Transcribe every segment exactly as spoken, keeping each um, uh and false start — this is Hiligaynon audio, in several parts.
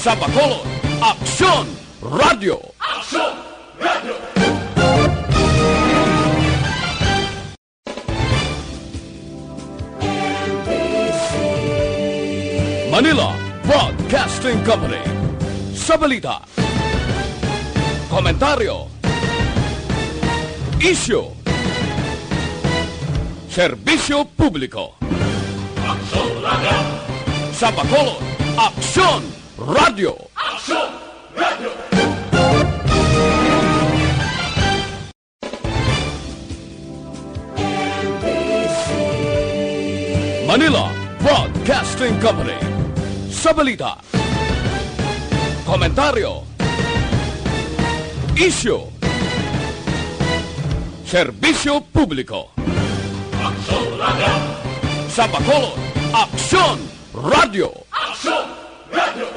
Sa Bacolod, Aksyon Radio. Aksyon Radio. Manila Broadcasting Company. Sa balita, komentaryo, isyu, serbisyo publiko. Aksyon Radio. Sa Bacolod, Aksyon Radio. Aksyon Radio. Manila Broadcasting Company. Sa balita, komentaryo, isyu, serbisyo publiko. Aksyon Radio. Sa Bacolod, Aksyon Radio. Aksyon Radio.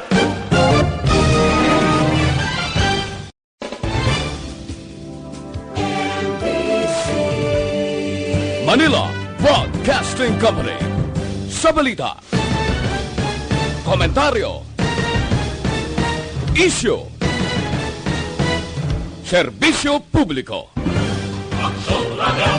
Manila Broadcasting Company. Sa balita, komentaryo, isyu, serbisyo publiko. Aksyon Radio.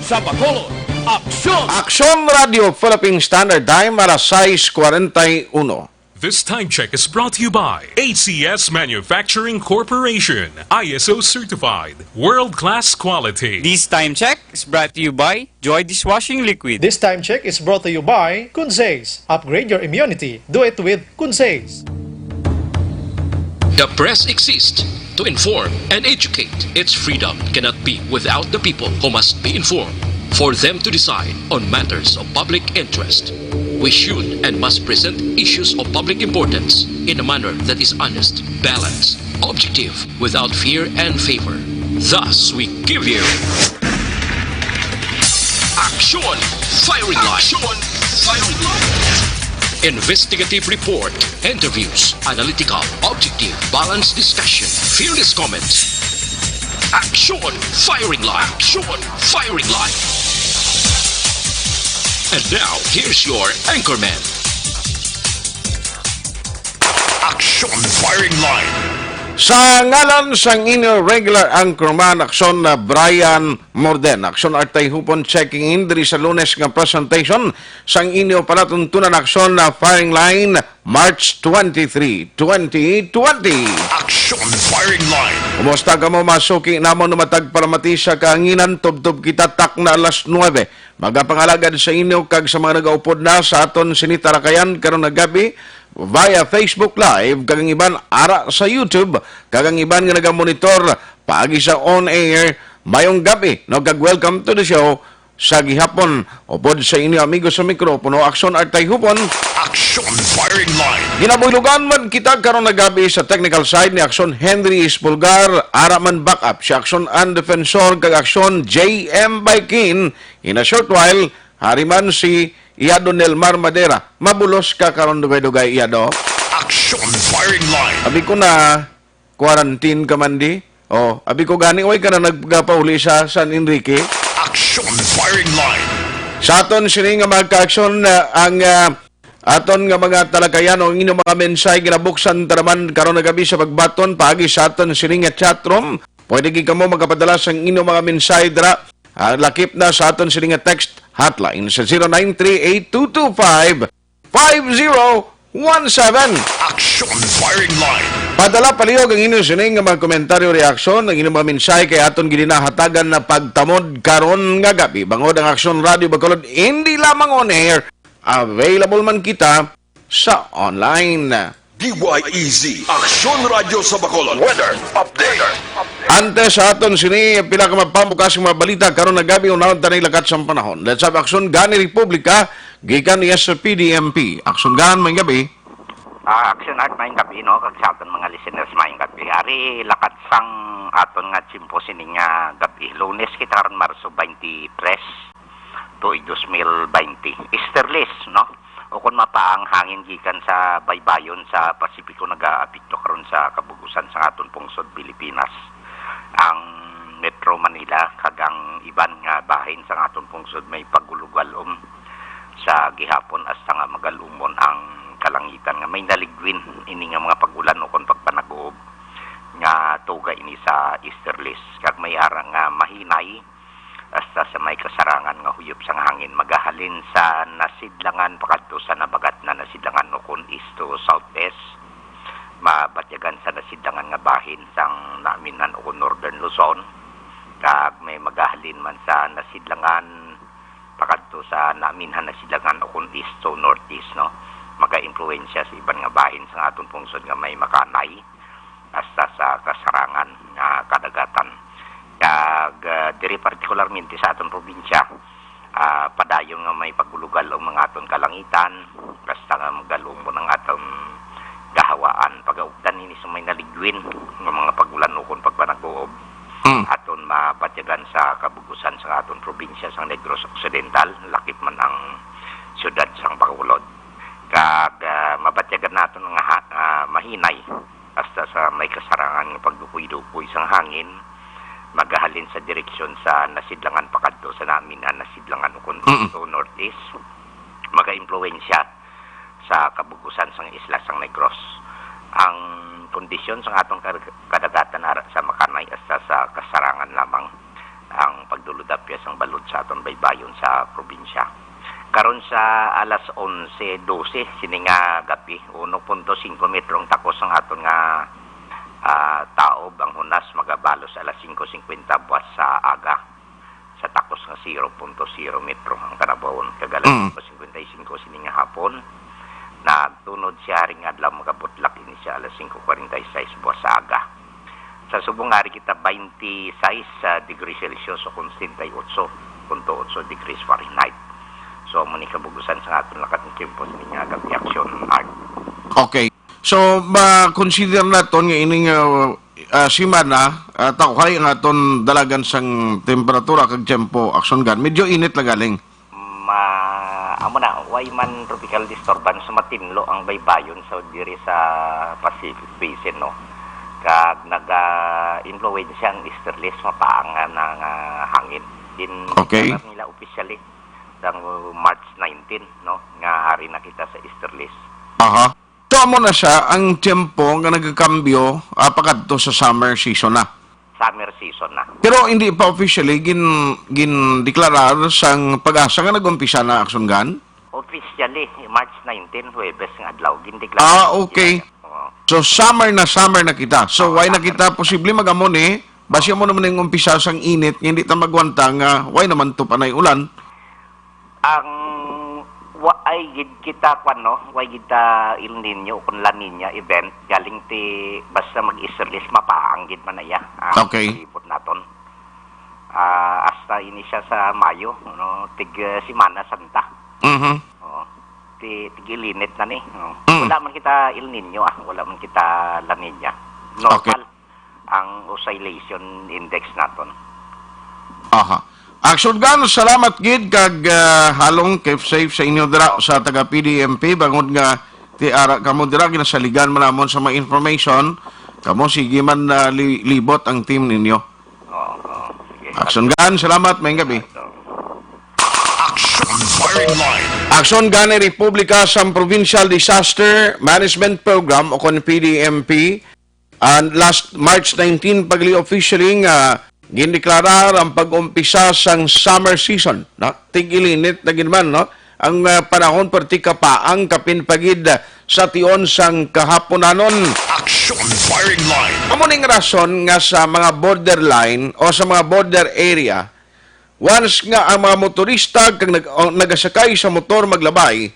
Sa Bacolod, Aksyon. Aksyon Radio Philippine Standard Time, alas sais kwarenta y uno. This time check is brought to you by A C S Manufacturing Corporation, I S O certified, world-class quality. This time check is brought to you by Joy Dishwashing Liquid. This time check is brought to you by Kunzes. Upgrade your immunity. Do it with Kunzes. The press exists to inform and educate. Its freedom cannot be without the people who must be informed for them to decide on matters of public interest. We should and must present issues of public importance in a manner that is honest, balanced, objective, without fear and favor. Thus, we give you Aksyon Firing Line. Aksyon Firing Line. Investigative report, interviews, analytical, objective, balanced discussion, fearless comments. Aksyon Firing Line. Aksyon Firing Line. And now, here's your anchorman. Aksyon Firing Line. Sa ngalan sang inyo regular anchorman, Aksyon na Brian Morden, Aksyon Artay Hupon checking in diri sa Lunes nga presentation sang inyo palatuntunan, Aksyon na Firing Line, March twenty-three, twenty twenty. Aksyon Firing Line. Kumusta kamo, mga suki namon? Matag palamati sa kahanginan, tubtob kita, takna alas nuebe. Magapangalagad sa inyo kag sa mga nagaupod na sa aton sini talakayan karon nga gabi via Facebook Live, kag ang iban ara sa YouTube, kag ang iban nga nagamonitor paagi sa on air. Mayong gabi, no, kag welcome to the show sa gihapon. Upod sa inyo amigo sa mikropono, Aksyon Artay Hupon. Aksyon Firing Line. Ginabuylogan man kita karon nga gabi sa technical side ni Aksyon Henry Espulgar, ara man backup si Aksyon An Defensor kag Aksyon J M Baikin. In a short while, hari man si Iyado Nelmar Madera. Mabulos ka karon, dugay-dugay, Iyado. Aksyon Firing Line. Abi ko na, quarantine ka man di? Oh, abi ko gani, way ka na nagpauli sa San Enrique? Aksyon Firing Line. Sa aton sini nga mga kaaksyon, ah, ang, ah, aton nga mga talakayan, ang inyong mga mensahe ginabuksan ta naman karon nga gabi sa pagbaton paagi sa aton sini nga chatroom. Pwede gid kamo makapadala sang inyong mga mensahe dira. Ah, lakip na sa aton sini nga text hotline sa zero nine three eight two two five five zero one seven. Aksyon Firing Line. Padala palihog ang inyo sini nga mga komentaryo, reaksyon, ang inyong mga mensahe kay aton gid na hatagan na pagtamod karon nga gabi. Bangod ang Aksyon Radio Bacolod, hindi lamang on air, available man kita sa online. D Y E Z, Aksyon Radio sa Bacolod. Weather update. Antes sa aton sini, pila ka mapamukas nga mga balita karon nga gabi, unahon ta ni lakat sang panahon. Let's have aksyon gani Republika, gikan ni S P D M P. Aksyon gan, may gabi. Ah, Action Art, mayong gabi, no, kag sa aton mga listeners, mayong gabi. Ari, lakat sang aton nga tiyempo sining nga gabi. Lunes kita karon, Marso twenty-three, tuig dos mil twenty. Easterlies, no? O kon mapa ang hangin gikan sa baybayon sa Pasipiko nagaapekto karon sa kabug-usan sa aton pungsod Pilipinas. Ang Metro Manila kag ang iban nga bahin sa aton pungsod may pagulog-alom sa gihapon hasta nga magalumon ang kalangitan nga May naligwin ini nga mga pag-ulan ukon pagpanag-uob nga tuga ini sa easterlies, kag may ara nga mahinay hasta sa may kasarangan nga huyop sang hangin magahalin sa nasidlangan pakadto sa nabagat na nasidlangan ukon east to southeast. Mabatyagan sa nasidlangan nga bahin sang naminhan ukon northern Luzon, kag may magahalin man sa nasidlangan pakadto sa naminhan nasidlangan ukon east to northeast, no? Magaimpluwensya sa iban nga bahin sang aton pungsod nga may makanay hasta sa kasarangan nga kadagatan. Kag, ah, diri partikularmente sa aton probinsya, ah, padayon nga may pagulugal ang mga aton kalangitan, basta nga magalumon ang aton kahawaan. Pagaugdan ini sa may naligwin nga mga pag-ulan ukon pagpanag-uob, Mm. aton mabatyagan sa kabugusan sa aton probinsya sang Negros Occidental, lakip man ang siyudad sang Bacolod. Kag, ah, mabatyagan naton nga ha-, ah, mahinay hasta sa may kasarangan nga pagdukoy-dukoy sang hangin, magahalin sa direksyon sa nasidlangan pakadto sa namin, ah, nasidlangan ukon Mm. to northeast, magaimpluwensya sa kabugusan sang isla sang Negros. Ang kondisyon sang aton kar-, kadagatan ara sa makanay hasta sa kasarangan lamang ang pagdulodapya sang balod sa aton baybayon sa probinsya. Karon sa alas onse dose sini nga gabi, uno punto singko metro ang takos sang aton nga, ah, taob. Ang hunas magabalos alas singko singkwenta buwas sa aga sa takos nga zero punto zero metro ang tanabawon, kag alas Mm. singko singkwenta y singko sini nga hapon. Nagtunod siya ring adlaw, magabutlak ini siya alas singko kwarenta y seis buwas sa aga. Sa subong ari kita, twenty-six, ah, degree Celsius o kon setenta y ocho punto ocho degrees Fahrenheit. So, amo ni kabugusan sa aton lakat ng tiyempo sa mga gabi, Action Art. Okay. So, ma-consider naton nga ining, ah, ah, semana, ah, tawhay ang aton dalagan sang temperatura kag tiyempo, Action Gun. Medyo init la galing. Ma-, amo na, way man tropical disturbance, matinlo ang baybayon sa diri sa Pacific Basin, no? Kag naga-impluwensya ang easterlies, mapaang nga, nga hangin. Okay. Gin-declare nila officially sang March nineteen, no, nga ari na kita sa easterlies. Aha. So, amo na siya ang tiyempo nga nagakambyo, ah, pakadto sa summer season na. Summer season na. Pero hindi pa officially gin-, gindeklarar sang PAGASA nga nag-umpisa na, Action Gun? Officially, March nineteen, Huwebes nga adlaw, gindeklarar. Ah, okay. Oo. So, summer na, summer na kita. So, Oo, why na summer kita na. Posible mag-amo ni? Basi amo naman yung umpisa sang init, nga hindi ta magwanta nga, why naman to panay ulan? Ang wa-, ay gid kita, kwan, no? Way gid ta El Nino o kung La Nina event, galing ti basta mag-easterlies, mapaang gid man na iya ang Okay. palibot naton. Ah, hasta ini siya sa Mayo, no? Tig, eh, Semana Santa. Mhm. Oo. Ti-, tig-ilinit na ni. Oo. Mm. Wala man kita El Nino, ah. Wala man kita La Nina. Okay. Normal ang oscillation index naton. Aha. Action Gun, salamat gid kag, ah, halong keep safe sa inyo dira sa taga P D M P, bangod nga ti ara kamo dira, ginasaligan man namon sa mga information. Kamo, sige man, ah, li-, libot ang team ninyo. Oo, oo. Sige. Action Gun, salamat, maayong gabi. Ito. Action Firing Line. Action Gun, Republika sang Provincial Disaster Management Program o kon P D M P. And last March nineteen, pagli officially nga gindeklarar ang pag-umpisa sang summer season, no? Tig-ilinit na gid man, no? Ang, ah, panahon perti kapaang kapin pa gid, ah, sa tion sang kahaponanon. Action Firing Line. Amo ning rason nga sa mga borderline o sa mga border area, once nga ang mga motorista kag nag-, o nagasakay sa motor maglabay,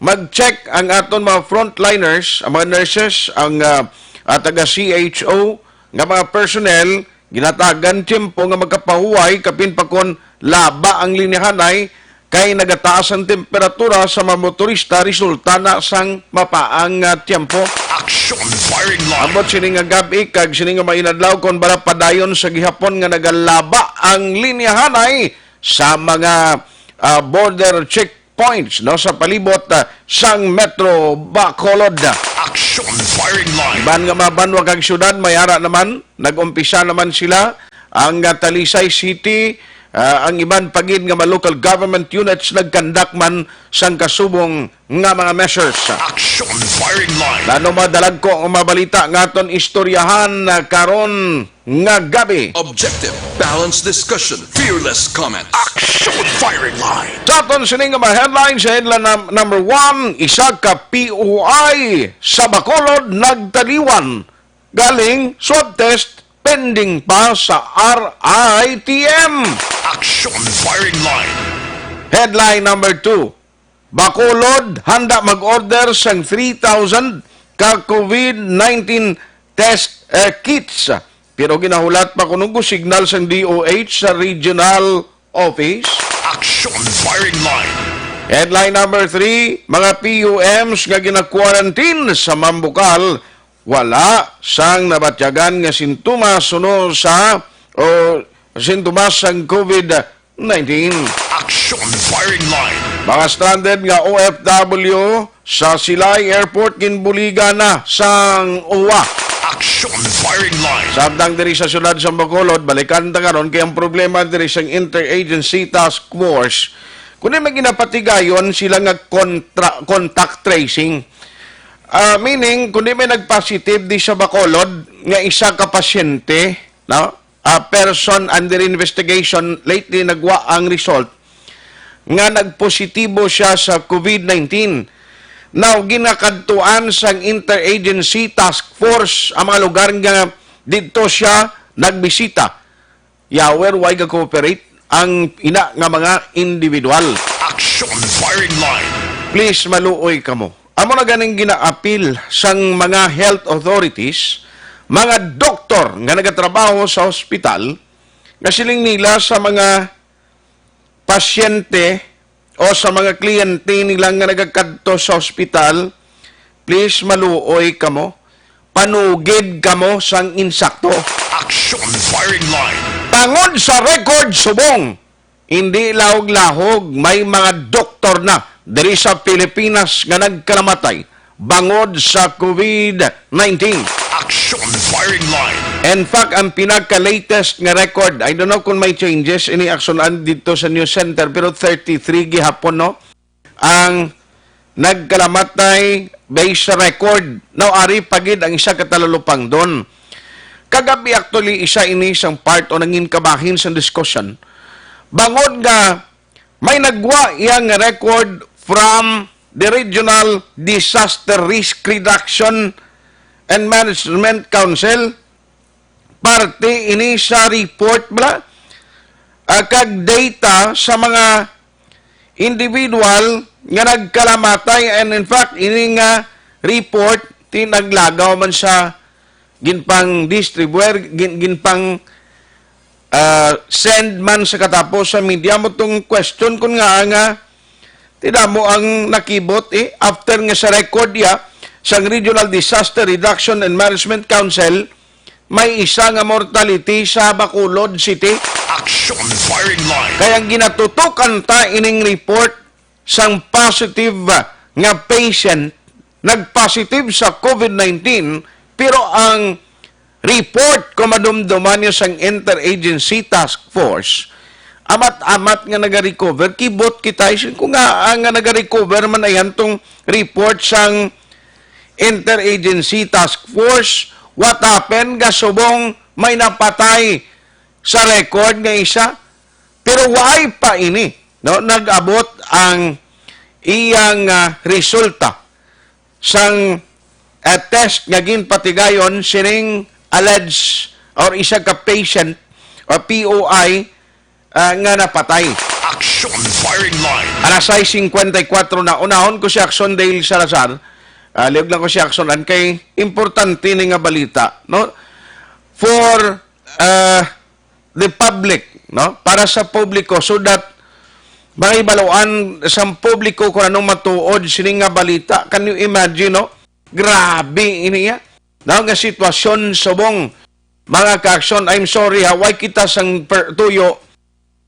mag-check ang aton mga frontliners, ang mga nurses, ang, ah, ah, taga C H O nga mga personnel, ginatagan tiyempo nga magkapahuway kapin pa kon laba ang linyahanay kay nagataas ang temperatura sa mga motorista resulta na sang mapaang nga tiyempo. Action Firing Line. Ambot sini nga gab-i kag sini nga mainadlaw kon bala padayon sa gihapon nga nagalaba ang linyahanay sa mga, ah, border checkpoints, no, sa palibot, ah, sang Metro Bacolod. Action Firing Line. Iban nga mga banwa kag syudad, may ara naman, nag-umpisa naman sila. Ang, ah, Talisay City, Ah, ang iban pa gid nga mga local government units nagkandak man sang kasubong nga mga measures. Action Firing Line. Nano madalagko ang mga balita nga aton istoryahan, ah, karon nga gabi. Objective, balanced discussion, fearless comment. Action Firing Line. Sa aton sini nga mga headlines, sa headline num-, number one, isa ka P O I sa Bacolod nagtaliwan galing swab test pending pa sa R I T M. Action Firing Line. Headline number two, Bacolod handa mag-order sang three thousand ka COVID nineteen test, eh, kits. Pero ginahulat pa kuno ang signal sang D O H sa regional office. Action Firing Line. Headline number three, mga P U Ms nga gina-quarantine sa Mambukal, wala sang nabatyagan nga sintomas suno sa, o sintomas sang COVID nineteen. Action Firing Line. Mga stranded nga O F W sa Silay Airport ginbuligan na sang OWWA. Action Firing Line. Samtang diri sa siyudad sa Bacolod, balikan ta karon kay ang problema diri sang Interagency Task Force, kundi may ginapatigayon sila nga kontra-, contact tracing. Ah, meaning, kundi may nag-positive di sa Bacolod nga isa ka pasyente, no? A person under investigation, lately nagwa ang result nga nagpositibo siya sa COVID nineteen. Now, ginakadtuan sang Interagency Task Force ang mga lugar nga didto siya nagbisita. Yawer, way ga-cooperate ang ina nga mga individual. Action Firing Line. Please, maluoy kamo. Amo na ganing ginaapil sang mga health authorities, mga doktor nga nagatrabaho sa hospital, nga siling nila sa mga pasyente o sa mga kliyente nila nga nagakadto sa hospital, please, maluoy kamo. Panugid kamo sang insakto. Action Firing Line. Bangod sa record subong, hindi lahog-lahog, may mga doktor na diri sa Pilipinas nga nagkalamatay bangod sa COVID nineteen. Action Firing Line. In fact, ang pinaka-latest nga record, I don't know kung may changes ini action an dito sa News Center, pero thirty-three gihapon, no? Ang nagkalamatay based sa record. Now, ari pa gid ang isa ka talalupangdon. Kagabi, actually, isa ini sang part o nangin kabahin sang diskusyon. Bangod nga may nagwa iya nga record from the Regional Disaster Risk Reduction and Management Council, parte ini sa report bala, ah, kag data sa mga individual nga nagkalamatay. And in fact, ini nga report, ti naglagaw man sa ginpang-distribute, gin-, ginpang, ah, send man sa katapo sa media. Mo tong question kun nga, nga, ti damo ang nakibot, eh, after nga sa record ya sang Regional Disaster Reduction and Management Council, may isa nga mortality sa Bacolod City. Action Firing Line. Kaya ginatutukan ta ining report sang positive, ah, nga patient, nag-positive sa COVID nineteen, pero ang report, kung madumduman niyo sang Interagency Task Force, amat-amat nga nagarecover, kibot kita, isin ko nga, ah, nga nagarecover man ayan tong report sang Interagency Task Force, what happened, gasubong may napatay sa record nga isa, pero why pa ini, no, nag-abot ang iyang, ah, resulta sang, ah, test nga ginpatigayon sining alleged or isa ka patient o P O I, ah, nga napatay. Action Firing Line. Alas sais singkwenta y kuwatro na, unahon ko si Action Dale Salazar. Ah, liog lang ko si Action, an kay importante ni nga balita, no? For, ah, the public, no? Para sa publiko, so that mahibaluan sa publiko kung anong matuod sini nga balita. Can you imagine, no? Grabe ini ya. No, nga sitwasyon subong, mga ka-action, I'm sorry ha, way kita sang per-, tuyo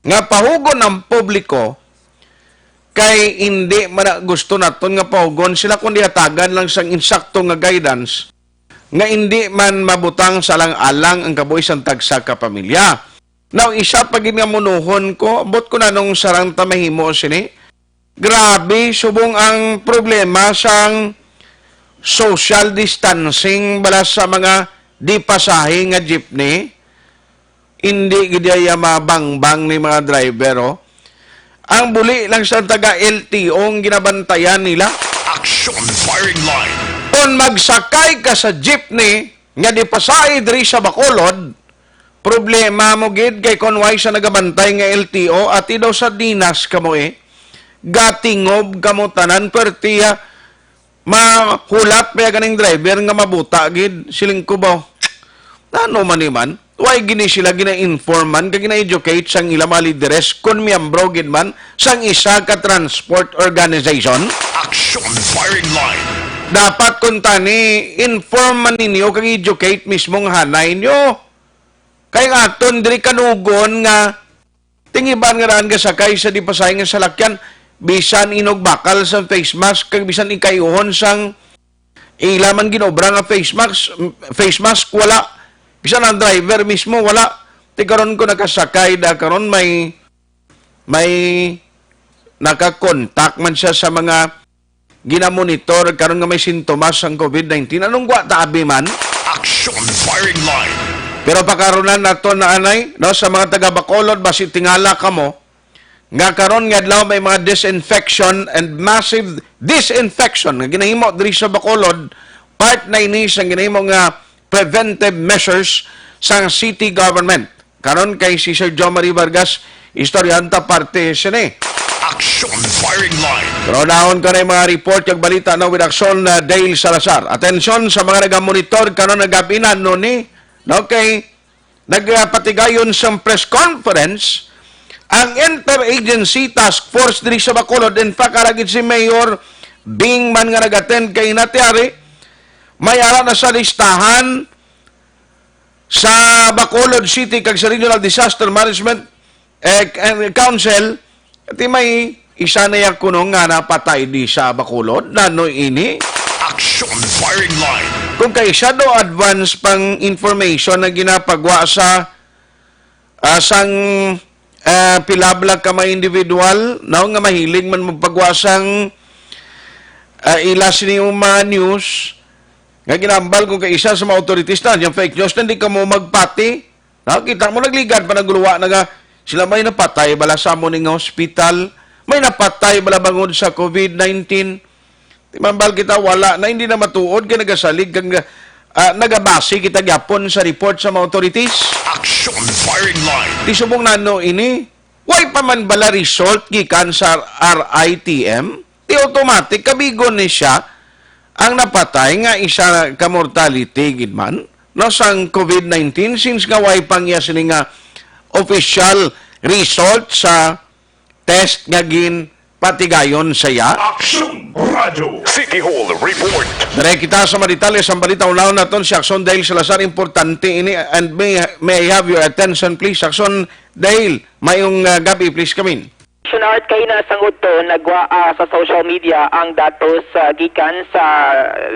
nga pahugon ang publiko kay hindi man na gusto naton nga pahugon sila, kundi hatagan lang sang insakto nga guidance nga hindi man mabutang sa alang-alang ang kabuhi sang tagsa ka pamilya. Now, isa pa gid nga munuhon ko, ambot ko na nung sarang ta mahimo sini. Grabe, subong ang problema sang social distancing bala sa mga di pasahe nga jeepney. Hindi gid iya mabangbang ni mga driver, oh. Ang buli lang sa taga L T O ang ginabantayan nila. Action Firing Line. Kung magsakay ka sa jeepney nga di pasahe diri sa Bacolod, problema mo gid kay kon way sa nagabantay nga L T O, ati daw sa dinas kamo eh. Gatingob kamo tanan, pertiya mahulat pa ya ganing driver nga mabuta gid, siling ko ba? Ano man ni man? Why gini sila gina-inform man kag gina-educate sang ila mga lideres kon miyembro gid man sang isa ka transport organization? Action Firing Line. Dapat kung tani, inform man ninyo kag educate mismo nga hanay nyo. Kay aton diri kanugon nga tingiban nga daan gasakay sa di pasahe nga salakyan, bisan inog bakal sa face mask, kag bisan ikayuhon sang ila man ginobra nga face mask, face mask, wala. Bisan ang driver mismo, wala. Ti karon ko nakasakay da karon, may, may nakakontak man siya sa mga ginamonitor karon nga may sintomas sang covid nineteen. Anong gwa ta abi man? Action Firing Line. Pero pakarunan nato na anay, no, sa mga taga Bacolod, basi tingala kamo nga karon nga adlaw may mga disinfection and massive disinfection nga ginahimo diri sa Bacolod, part na ini sa ginahimo nga preventive measures sang city government. Karon kay si Sir John Marie Vargas, istoryahan ta parte sini. Action Firing Line. Pero dahon ka na yung mga report kag balita na with Action, uh, Dale Salazar. Atensyon sa mga nagamonitor karon nagabinan no ni, no, kay nagpatigayon sa press conference ang Interagency Task Force diri sa Bacolod. In fact, ara gid si Mayor Bing man nga nag-attend kay inatiari, may ara na sa listahan sa Bacolod City kag sa Regional Disaster Management, eh, Council, ti may isa na ya kuno nga napatay di sa Bacolod. Nano ini? Action Firing Line. Kung kay siya daw advance pang information na ginapagwa sa, ah, sang, ah, pilabla ka mga individual, no, nga mahilig man magpagwa sang, ah, ila sini yung mga news, nga ginambal kung kay isa sa mga authorities na, yung fake news na hindi ka mo magpati. Nakita mo, nagligad pa, naguluwa na nga, sila may napatay bala sa amo ning hospital, may napatay bala bangod sa covid nineteen. Timambal kita, wala na, hindi na matuod kay nagasalig kag, ah, nagabase kita gyapon sa report sa mga authorities. Action Firing Line. Ti subong nano ini, way pa man bala result gikan sa R I T M? Ti automatic, kabigon ni siya ang napatay nga isa ka mortality gid man, no, sang covid nineteen, since nga way pa niya sini nga official result sa test nga ginpatigayon sa iya. Action Radio City Hall Report. Dire kita sa mga detalye sang balita. Unahon naton si Action Dale Salazar. Importante ini, and may, may I have your attention, please? Action Dale, mayong, ah, gabi, please come in. Action Art, kaina sang udto nagwa, ah, sa social media ang datos, ah, gikan sa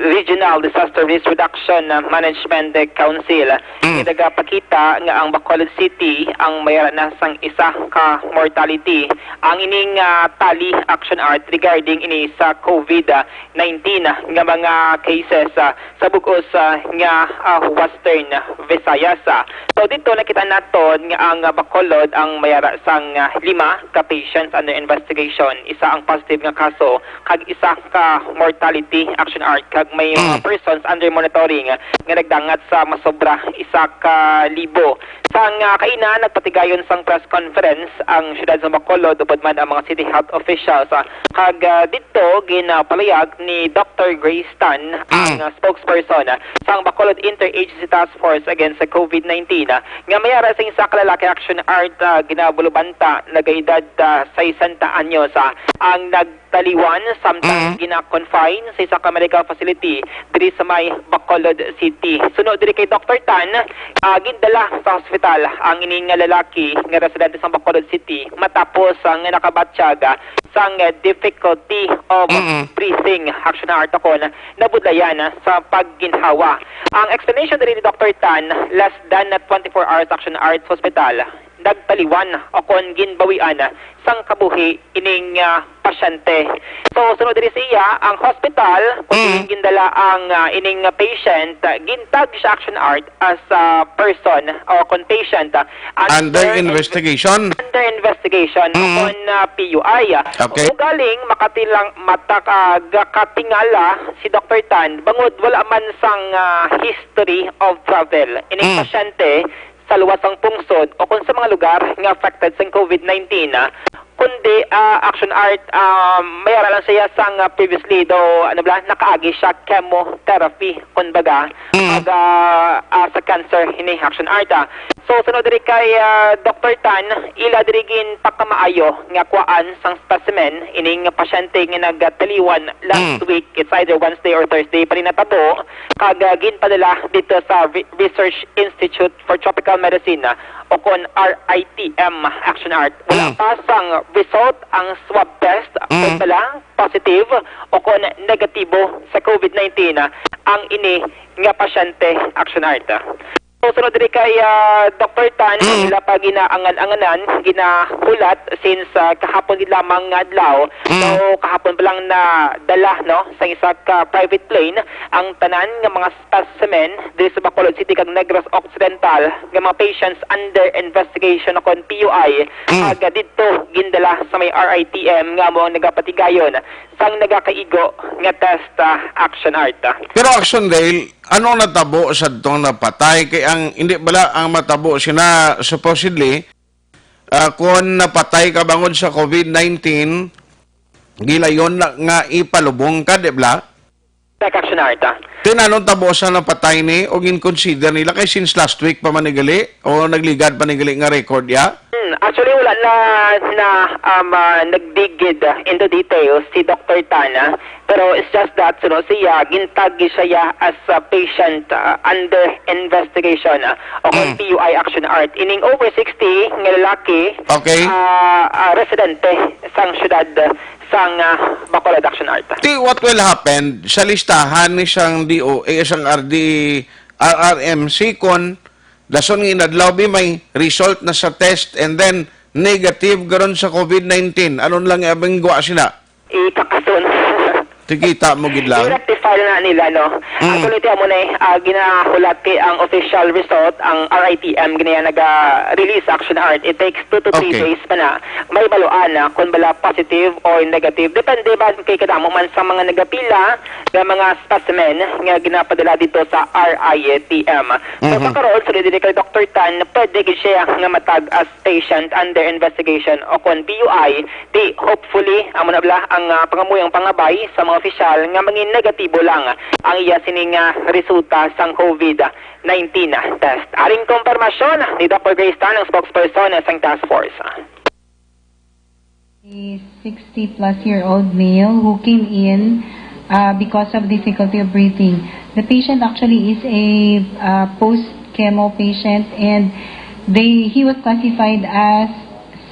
Regional Disaster Risk Reduction, ah, Management Council. Mm. Nga nagapakita nga ang Bacolod City ang may ara na sang isa ka mortality. Ang ining, ah, tally, Action Art, regarding ini sa covid nineteen nga mga cases, ah, sa bug-os, ah, nga, ah, Western Visayas, ah. So, dito nakita naton nga ang, ah, Bacolod ang may ara sang, ah, lima ka patients under investigation, isa ang positive nga kaso, kag isa ka mortality, Action Art, kag may mga Mm. persons under monitoring nga nagdangat sa masobra isa ka libo. Sang, ah, kaina, nagpatigayon sang press conference ang siyudad sa Bacolod, upod man ang mga city health officials, ah, kag, ah, dito ginapaluyag ni Doctor Grace Tan, ang, Mm. ah, spokesperson, ah, sang Bacolod Interagency Task Force Against sa covid nineteen, ah, nga may ara sing isa ka lalaki, Action Art, ah, ginabulubanta, nagaedad, ah, sesenta anyos, ah, ang nagtaliwan samtang Mm. gina-confine sa isa ka medical facility diri sa may Bacolod City. Suno diri kay Doctor Tan, ah, gindala sa hospital ang ini nga lalaki nga residente sa Bacolod City matapos, ah, nga nakabatyag, ah, sang, ah, difficulty of Mm. breathing, Action Art, kon nabudlayan, ah, sa pagginhawa. Ang explanation diri ni Doctor Tan, less than twenty-four hours, Action Art, sa hospital. nagtaliwan o kon ginbawian sang kabuhi ining, ah, pasyente. So, sunod diri sa iya, ang hospital kung Mm. diin gindala ang, ah, ining patient, ah, gintag siya, Action Art, as a person o kon patient, ah, Under investigation. Under investigation Mm. kon, ah, P U I. Okay. Ugaling makatilang matakag katingala si Doctor Tan bangod wala man sang, ah, history of travel ining Mm. pasyente sa luwas sang pungsod o kon sa mga lugar nga affected sang COVID nineteen, ah, kundi, ah, Action Art, ah, may ara lang siya sang, ah, previously do, ano bala, nakaagi siya chemotherapy, kumbaga, Mm. pag, ah, ah, sa cancer ini, Action Art, ah. So, sunod diri kay, ah, Doctor Tan, ila diri ginpakamaayo nga kuhaan sang specimen ining pasyente nga nagtaliwan last Mm. week. It's either Wednesday or Thursday pa ni natabo, kag, ah, ginpadala dito sa Re-, Research Institute for Tropical Medicine, ah, o kon R I T M, Action Art. Wala Mm. pa sang result ang swab test Mm. kung bala positive o kon negatibo sa COVID nineteen, ah, ang ini nga pasyente, Action Art. So, sunod diri kay, ah, Doctor Tan, Mm. ang ila pa ginaangan-anganan, ginahulat since, ah, kahapon gid lamang nga adlaw. Mm. So, kahapon pa lang nadala, no, sa isa ka private plane ang tanan nga mga specimen diri sa Bacolod City kag Negros Occidental nga mga patients under investigation o kon P U I, Mm. kag didto gindala sa may R I T M nga amo ang nagapatigayon sang nagakaigo nga test, ah, Action Art. Pero Action Dale, ano natabo sa tong napatay? Kay ang, hindi bala ang matabo sina supposedly, ah, kung napatay ka bangod sa COVID nineteen, gilayon na nga ipalubong ka, di bala? Correct, Action Art, ah. Then anong tabo sa napatay ni o gin-consider nila kay since last week pa man ni gali o nagligad pa ni gali nga record ya? Hmm, actually, wala na, na, um, ah, nagdigid, ah, into details si Doctor Tan, ah. Pero it's just that, you know, siya, gintag siya as a patient, ah, under investigation, ah, o kung Mm. P U I, Action Art. Ining over sixty nga lalaki, Okay. ah, ah, residente sang syudad, ah, sang, ah, Bacolod, Action Art. Ti, what will happen sa listahan ni sang D O A, sang R D, R R M C, kon dason nga inadlaw bi may result na sa test and then negative karon sa COVID nineteen? Ano lang ang gwa sina? Ikakason. Tikita mo gid lang. I-rectify na nila, no? Mm. Actually, tiyan mo na, eh, ah, ginahulat kay ang official result, ang R I T M, ginaya naga-release, Action Art. It takes two to three Okay. days pa na may baluan na kung bala positive or negative. Depende ba kay kadamo man sa mga nagapila nga mga specimen nga ginapadala dito sa R I T M. So, Mhm. sa karon, sa dili kay Doctor Tan, pwede gid siya nga matag as patient under investigation o kon P U I, di hopefully, amo na bala ang, ah, pangamuyang pangabay sa mga opisyal nga mangin negatibo lang ang iya sining, ah, resulta sang COVID nineteen test. Aring kumpirmasyon ni Doctor Grace Tan, ang spokesperson sang task force. A sixty plus year old male who came in, uh, because of difficulty of breathing. The patient actually is a, uh, post chemo patient, and they, he was classified as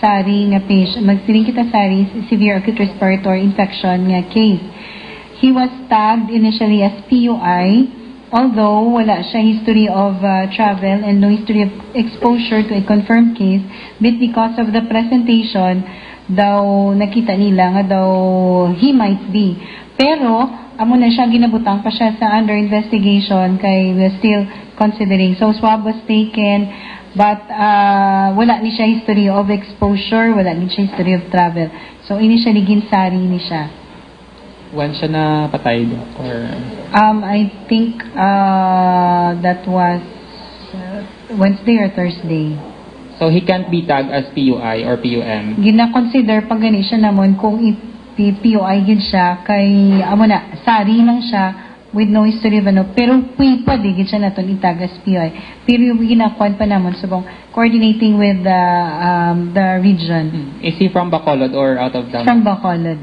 SARI nga patient. Magsiling kita SARI, severe acute respiratory infection nga case. He was tagged initially as P U I, although wala siya history of, uh, travel and no history of exposure to a confirmed case, but because of the presentation, daw nakita nila nga daw he might be. Pero, amo na siya, ginabutang pa siya sa under investigation kay we're still considering. So, swab was taken, but, uh, wala ni siya history of exposure, wala ni siya history of travel. So, initially, gin-SARI ni siya. When siya napatay, Doc? Or Um, I think, uh, that was, uh, Wednesday or Thursday. So, he can't be tagged as P U I or P U M? Gina-consider pa gani siya namon kung i-, pi-, P U I gid siya, kay, amo na, SARI lang siya with no history of ano, pero pwi-, pwede gid siya naton i-tag as P U I. Pero yung ginakuan pa namon subong coordinating with the, um, the region. Hmm. Is he from Bacolod or out of town? From Bacolod.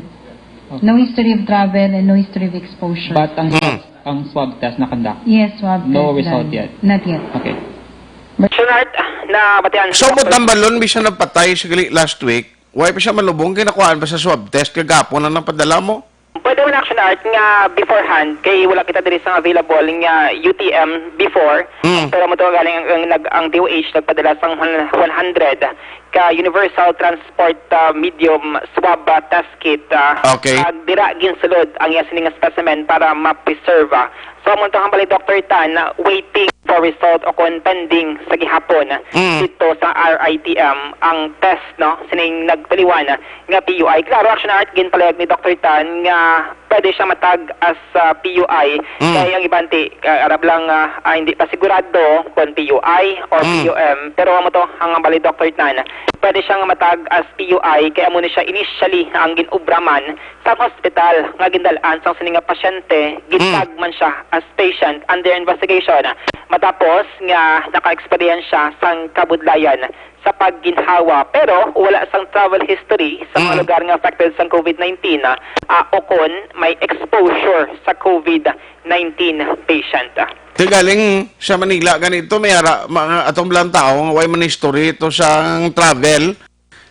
Okay. No history of travel and no history of exposure. But ang Hmm. swab, ang swab test na-conduct? Yes, swab No test result done. Yet? Not yet. Okay. Sunart, na batian. So, mo tambalon, bisan napatay sa gali last week, why pa siya malubong? Kay nakuhaan pa sa swab test, kagapon na napadala mo? Pwede man, Action Art, nga beforehand, kay wala kita diri sang available nga U T M before, Mm. pero mo to galing ang, ang, nag-, ang D O H nagpadala sang one hundred ka universal transport, ah, medium swab, ah, test kit, ah, Okay. kag dira ginsulod ang iya sining specimen para ma-preserve, ah. So, amo to ang bali, Doctor Tan, ah, waiting for result o kon pending sa gihapon Mm. dito sa R I T M ang test, no, sining nagtaliwan nga P U I. Klaro, Action Art, ginpalayag ni Doctor Tan nga pwede siya matag as, ah, P U I. Mm. Kay ang iban ti, ah, arab lang, ah, ah, hindi pa sigurado kung P U I or Mm. P U M. Pero amo to ang bali, Doctor Tan, pwede siyang matag as P U I, kay amo ni siya initially ang gin-obra man sa hospital nga gindal-an sang sini nga pasyente, gintag Mm. man siya as patient under investigation. Matapos nga naka-experience siya sang kabudlayan sa pagginhawa, pero wala sang travel history sa mga Mm. lugar nga affected sang COVID nineteen, ah, o kon may exposure sa COVID nineteen patient. Ti galing sa Manila ganito, may ara, mga atong bilang tao nga way man history ito sang travel,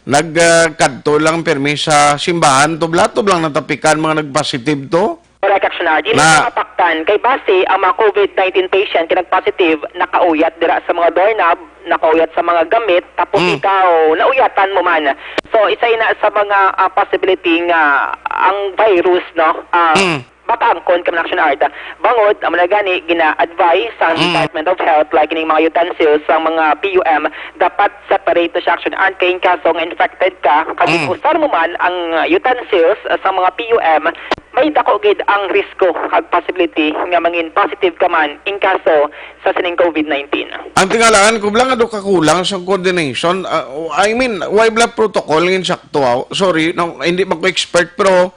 nag, ah, kadto lang pirmi sa simbahan, tubla-tubla lang natapikan mga nag-positive to. Correct, Action Art. Dili Na- sa mapaktan, kay base ang mga COVID nineteen patient kay nag-positive, nakauyat dira sa mga doorknob, nakauyat sa mga gamit, tapos Mm. ikaw, nauyatan mo man. So, isa ina sa mga, ah, possibility nga ang virus, no, ah, Mm. makaangkon kay Action Art. Bangod, amo na gani, gina-advise sa Mm. Department of Health, like, kining mga utensils sa mga P U M, dapat separate to siya, Action Art, kay in kaso nga infected ka, kag Mm. usar mo man ang, uh, utensils, uh, sa mga P U M, may dako gid ang risko kag possibility nga mangin positive ka man in kaso sa sining COVID nineteen. Ang tingalaan ko lang, ano, kakulang sa coordination. Ah, I mean, why bala protocol nga insakto, ah? Sorry, no, hindi man ko expert, pero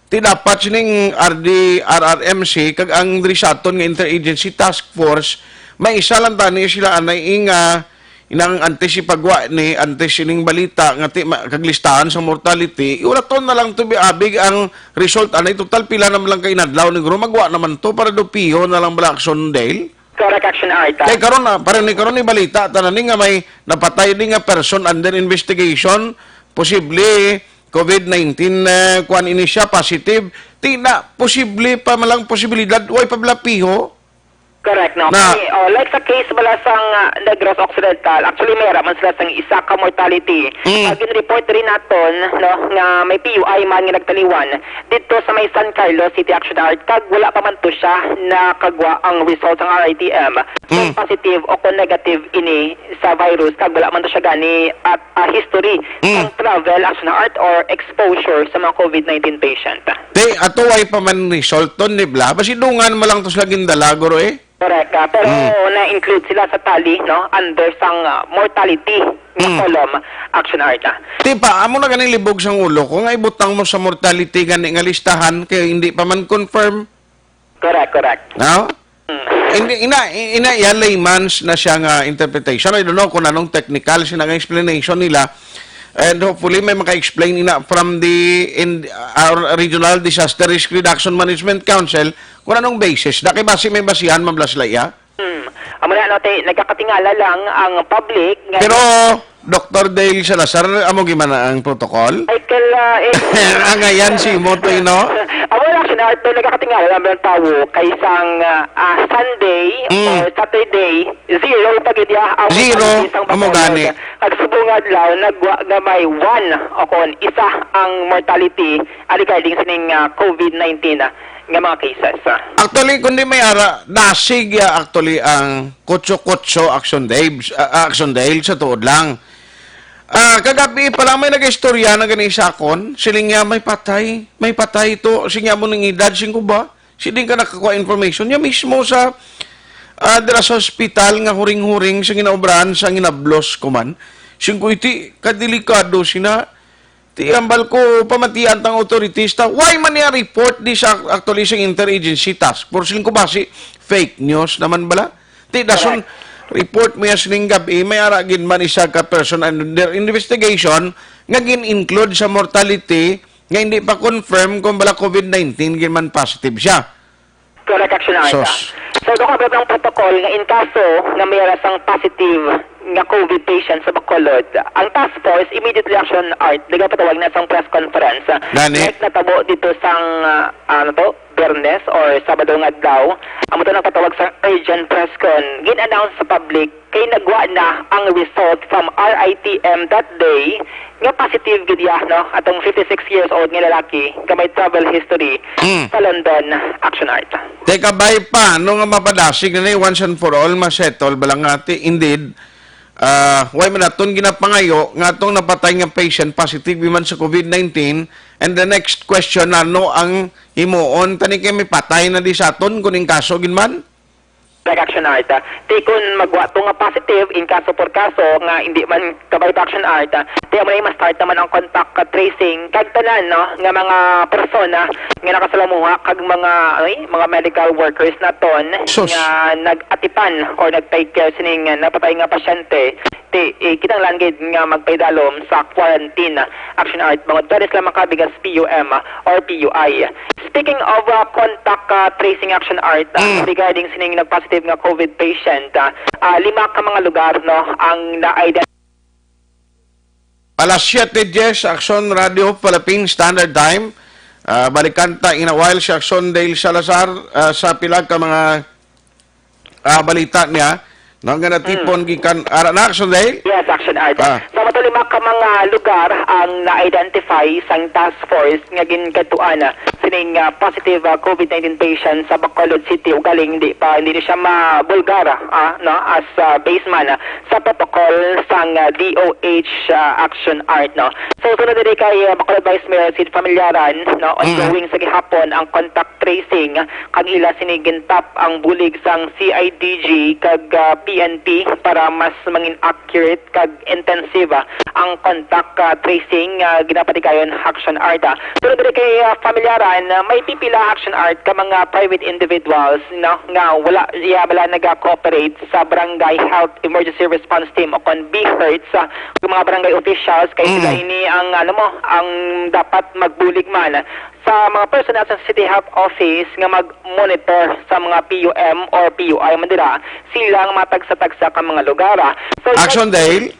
ti dapat sining R D, R R M C kag ang diri sa aton nga Interagency Task Force, may isa lang tani sila anay nga inang antes ipagwa ni, antes sining balita nga ti ma-, kag listahan sa mortality, iulaton na lang to biabig ang result anay. Total, pila naman lang ka inadlaw ni guro, magwa naman to para do piho na lang bala, Action Dale. Correct, Action Art. Kay karon na, pareho ni karon ni balita tanan ni nga may napatay ni nga person under investigation, posible COVID nineteen, eh, kuan ini siya, positive. Ti na, posible pa man lang posibilidad, way pa bala piho. Correct, no? Na Kay, oh, like sa case bala sang, ah, Negros Occidental, actually, may ara man sila sang isa ka mortality. Mm. Ah, gin-report rin naton, no, nga may P U I man nga nagtaliwan dito sa may San Carlos City, Action Art, kag wala pa man to siya nakagwa ang result sang R I T M. Kung Mm. positive o kung negative ini sa virus, kag wala man to siya gani at, ah, history Mm. ng travel, Action Art, or exposure sa mga COVID nineteen patient. Te, ato way pa man result ton, di bala? Basi dungan mo lang to sila gindala, guro, eh. Correct, ah, pero Mm. na-include sila sa tally, no, under sang, ah, mortality nga Mm. column, Action Art, ah. Ti pa, amo na ganing libog sang ulo ko nga ibutang mo sa mortality gani nga listahan kay hindi pa man confirm. Correct, correct. No? Mm. Hindi, ina, ina, iya layman's na siya nga interpretation. I don't know kung anong technical siya nga explanation nila. And hopefully, may maka-explain ina from the in, our regional disaster risk reduction management council kung anong basis. Da kay basi may basihan, Ma'am Lasla, iya? Hmm. Amo na, no, te, nagkakatingala lang ang public nga Pero, Doctor Dale Salazar, amo gimana ang protocol? Michael, ah, eh. Ang ayan si Motoy, no? Amo lang, Action Art, no, nagkakatingala lang ang tawo kay sang, ah, ah, Sunday Mm. or Saturday, zero pa gid ya ang Zero, mortality sang amo Bacolod. gani. Kag subong adlaw, nagwa nga may one o kon isa ang mortality, ah, regarding sining, ah, COVID nineteen, ah, nga mga cases, ah. Actually, kundi may ara, dasig ya actually ang Kutso-kutso, Action Dave, ah, ah, Action Dale, sa tuod lang. Ah, kagabi pa lang may nag-istorya na gani sa akon, siling niya, "May patay, may patay to." Siling niya, "Amo ning edad," siling ko ba? Siling ka nakakuha information niya mismo sa, ah, dira sa hospital nga huring-huring sa ginaobrahan sa ginablos ko man. Siling ko, "Iti, kadelikado sina." Ti hambal ko, pamatian tang authorities ta, why man niya report di sa actually sa interagency task force? Siling ko, basi fake news naman bala? Ti dason, Correct. report mo yan sining gabi, may ara gid man isa ka person under investigation nga gin-include sa mortality nga hindi pa confirm kung bala COVID nineteen gid man positive siya. Correct, Action Art. Sus. So, do ka ba ang protocol nga in kaso nga may ara sang positive nga COVID patient sa Bacolod, ang task force immediately, Action Art, nagapatawag na sang press conference. Gani? Like natabo dito sang, ah, ano to, Biyernes or Sabado nga adlaw, amo to nagpatawag sang urgent press con. Gin-announce sa public kay nagwa na ang result from R I T M that day nga positive gid iya, no? Atong fifty-six years old nga lalaki nga may travel history Mm. sa London, Action Art. Teka, bay, paano nga mapadasig na ni once and for all, ma-settle ba lang nga ti? Indeed, ah, way man naton ginapangayo nga atong napatay nga patient positive man sa COVID nineteen, and the next question, ano ang himuon? Tani kay may patay na di sa aton kung in kaso gid man? Like Action Art, ah, ti kun magwa to nga positive in kaso por kaso nga hindi man kabay pa Action Art, ah, ti amo na ma-start naman ang contact, ah, tracing kag tanan, no, nga mga persona nga nakasalamuha kag mga, ay, mga medical workers naton Sus. nga nag-atipan or nag-take care sining, ah, napatay nga pasyente. Ti, eh, kinahanglan gid nga magpaidalom sa quarantine, ah, Action Art bangod pwede sila makabigas P U M, ah, or P U I. Speaking of, ah, contact, ah, tracing, Action Art, ah, Mm. regarding sining nag-positive nga COVID patient, ah, ah, lima ka mga lugar, no, ang na-identify. Alas siete diez, Action Radio Philippine Standard Time. Ah, balikan ta in a while si Action Dale Salazar, ah, sa pila ka mga, ah, balita niya, no, nga natipon Mm. gikan, ara na, Action Dale? Yes, Action Art. Ah. Sa matulima ka mga lugar ang na-identify sang task force nga ginkadtuan, ah, sining, ah, positive, ah, COVID nineteen patient sa Bacolod City, ugaling di pa, hindi ni siya mabulgar, ah, no, as, ah, base man, ah, sa protocol sang, ah, D O H, ah, Action Art, no. So, sunod diri kay, ah, Bacolod Vice Mayor Sid Familiaran, no, Mm. ongoing sa gihapon ang contact tracing, kag ila sini gintap ang bulig sang C I D G kag, ah, P N P para mas mangin accurate kag intensive, ah, ang contact, ah, tracing, ah, ginapatigayon Action Art, ah. Pero diri kay, ah, Familiaran, ah, may pipila Action Art ka mga private individuals, no, nga wala, iya bala naga-cooperate sa Barangay Health Emergency Response Team o kon B H E R T S, ah, yung mga barangay officials kay sila Mm. ini ang, ano mo, ang dapat magbulig man sa mga personnel sa City Health Office nga mag-monitor sa mga P U M or P U I man dira silang mga tagsa-tagsa ka mga lugar, ah. So, Action Dale?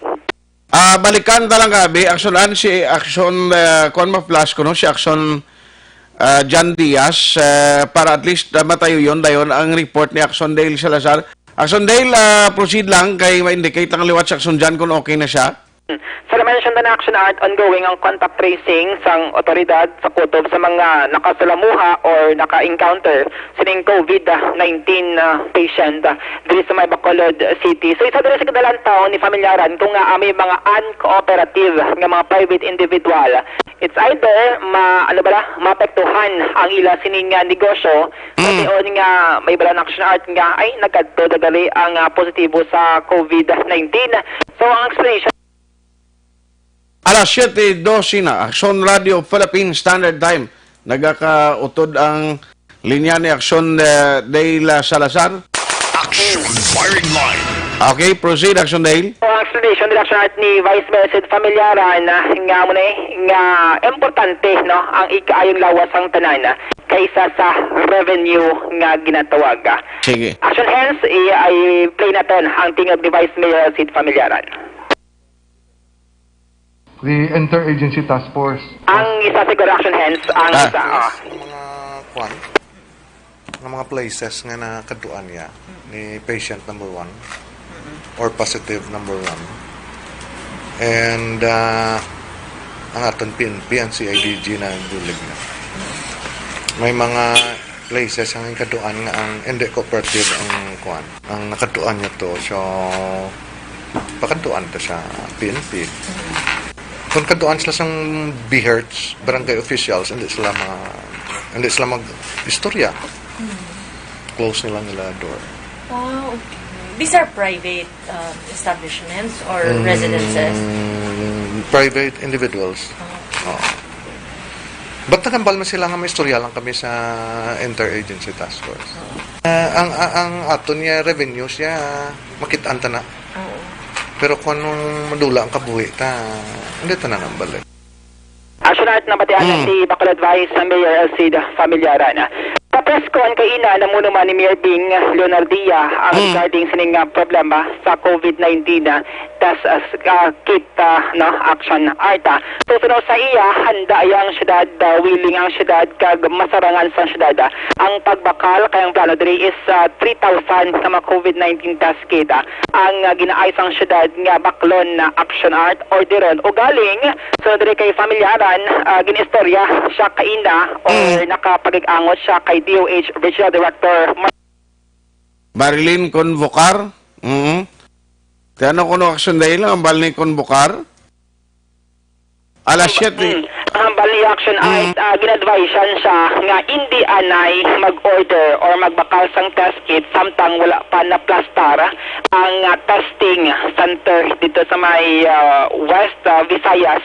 Ah, balikan ta lang, abi. Action an si Action, ah, kuwan, ma-flash ko, no? Si Action, ah, John Diaz, ah, para at least, ah, matayo yon dayon ang report ni Action Dale Salazar. Action Dale, ah, proceed lang kay ma-indicate lang liwat si Action John kung okay na siya. Sa na-mention na Action Art, ongoing ang contact tracing sang otoridad sa kutob sa mga nakasalamuha or naka-encounter sining COVID nineteen, ah, patient, ah, diri sa may Bacolod City. So, isa diri sa kadalantaw ni Familiaran kung nga may mga uncooperative nga mga private individual. It's either ma-, ano bala, maapektuhan ang ila sining, ah, negosyo, Mm. pati nga may bala na Action Art nga, ay, nagkadto na gali ang, ah, positibo sa COVID nineteen. So, ang explanation Alas siete doce na, Action Radio Philippine Standard Time. Nagakautod ang linya ni Action, eh, Dale Salazar. Action Firing Line. Okay, proceed, Action Dale. Ang explanation ni Action Art ni Vice Mayor Sid Familiaran na nga mo na eh, nga importante, no, ang ikaayong lawas sang tanan, ah, kaysa sa revenue nga ginatawag, ah. Sige. Action hence, i-, i-play naton ang tingog ni Vice Mayor Sid Familiaran. The Interagency Task Force. Ang isa siguro, Action hence, ang Ah. isa, ah. Sa mga kwan, ng mga places nga nakadtuan niya ni patient number one or positive number one. And, ah, ang aton P N P, ang C I D G na bulig na. May mga places ang kadtuan nga ang hindi cooperative ang kwan. Ang nakadtuan niya to, so, pakadtuan to sa P N P. Kung kadtuan sila sang B H E R T S, barangay officials, hindi sila ma-, hindi sila mag-istorya. Hmm. Close nila nila door. Ah, okay. These are private, um, establishments or Mm, residences? Private individuals. Ah. Oo. But nagambal man sila nga may istorya lang kami sa Interagency Task Force. Oo. Ah, ang, ang, ang aton niya revenue siya, makit-an ta na. Oo. Pero kung anong madula ang kabuhi ta, hindi ta na nambal eh. Action Art, nabatian na Mm. si Bacolod Vice Mayor Elcid Familiaran. Press con kaina, namuno man ni Mayor Bing Leonardia ang Mm. regarding sining, ah, problema sa COVID nineteen, ah, test, ah, s-, ah, kit, ah, no, Action Art, ah. So, suno sa iya, handa ang syudad, ah, willing ang syudad, kag masarangan sang syudad, ah. Ang pagbakal kay ang plano diri is, ah, three thousand ka mga COVID nineteen test kit, ah, ang, ah, ginaay sang syudad nga baklon na Action Art orderon. Ugaling, so diri kay familyaran, ah, ginistorya siya kaina or Mm. nakapagig-angot siya kay D O H Regional Director Mar- Marilyn Convocar? Mm. Ti ano kuno action dahil ang bal ni Convocar? Alas siyete. Mm. Ang hambal ni Action Mm. Art, ah, gin-advisean siya nga hindi anay mag-order or magbakal sang test kit samtang wala pa naplastar ang, ah, testing center dito sa may, ah, West, ah, Visayas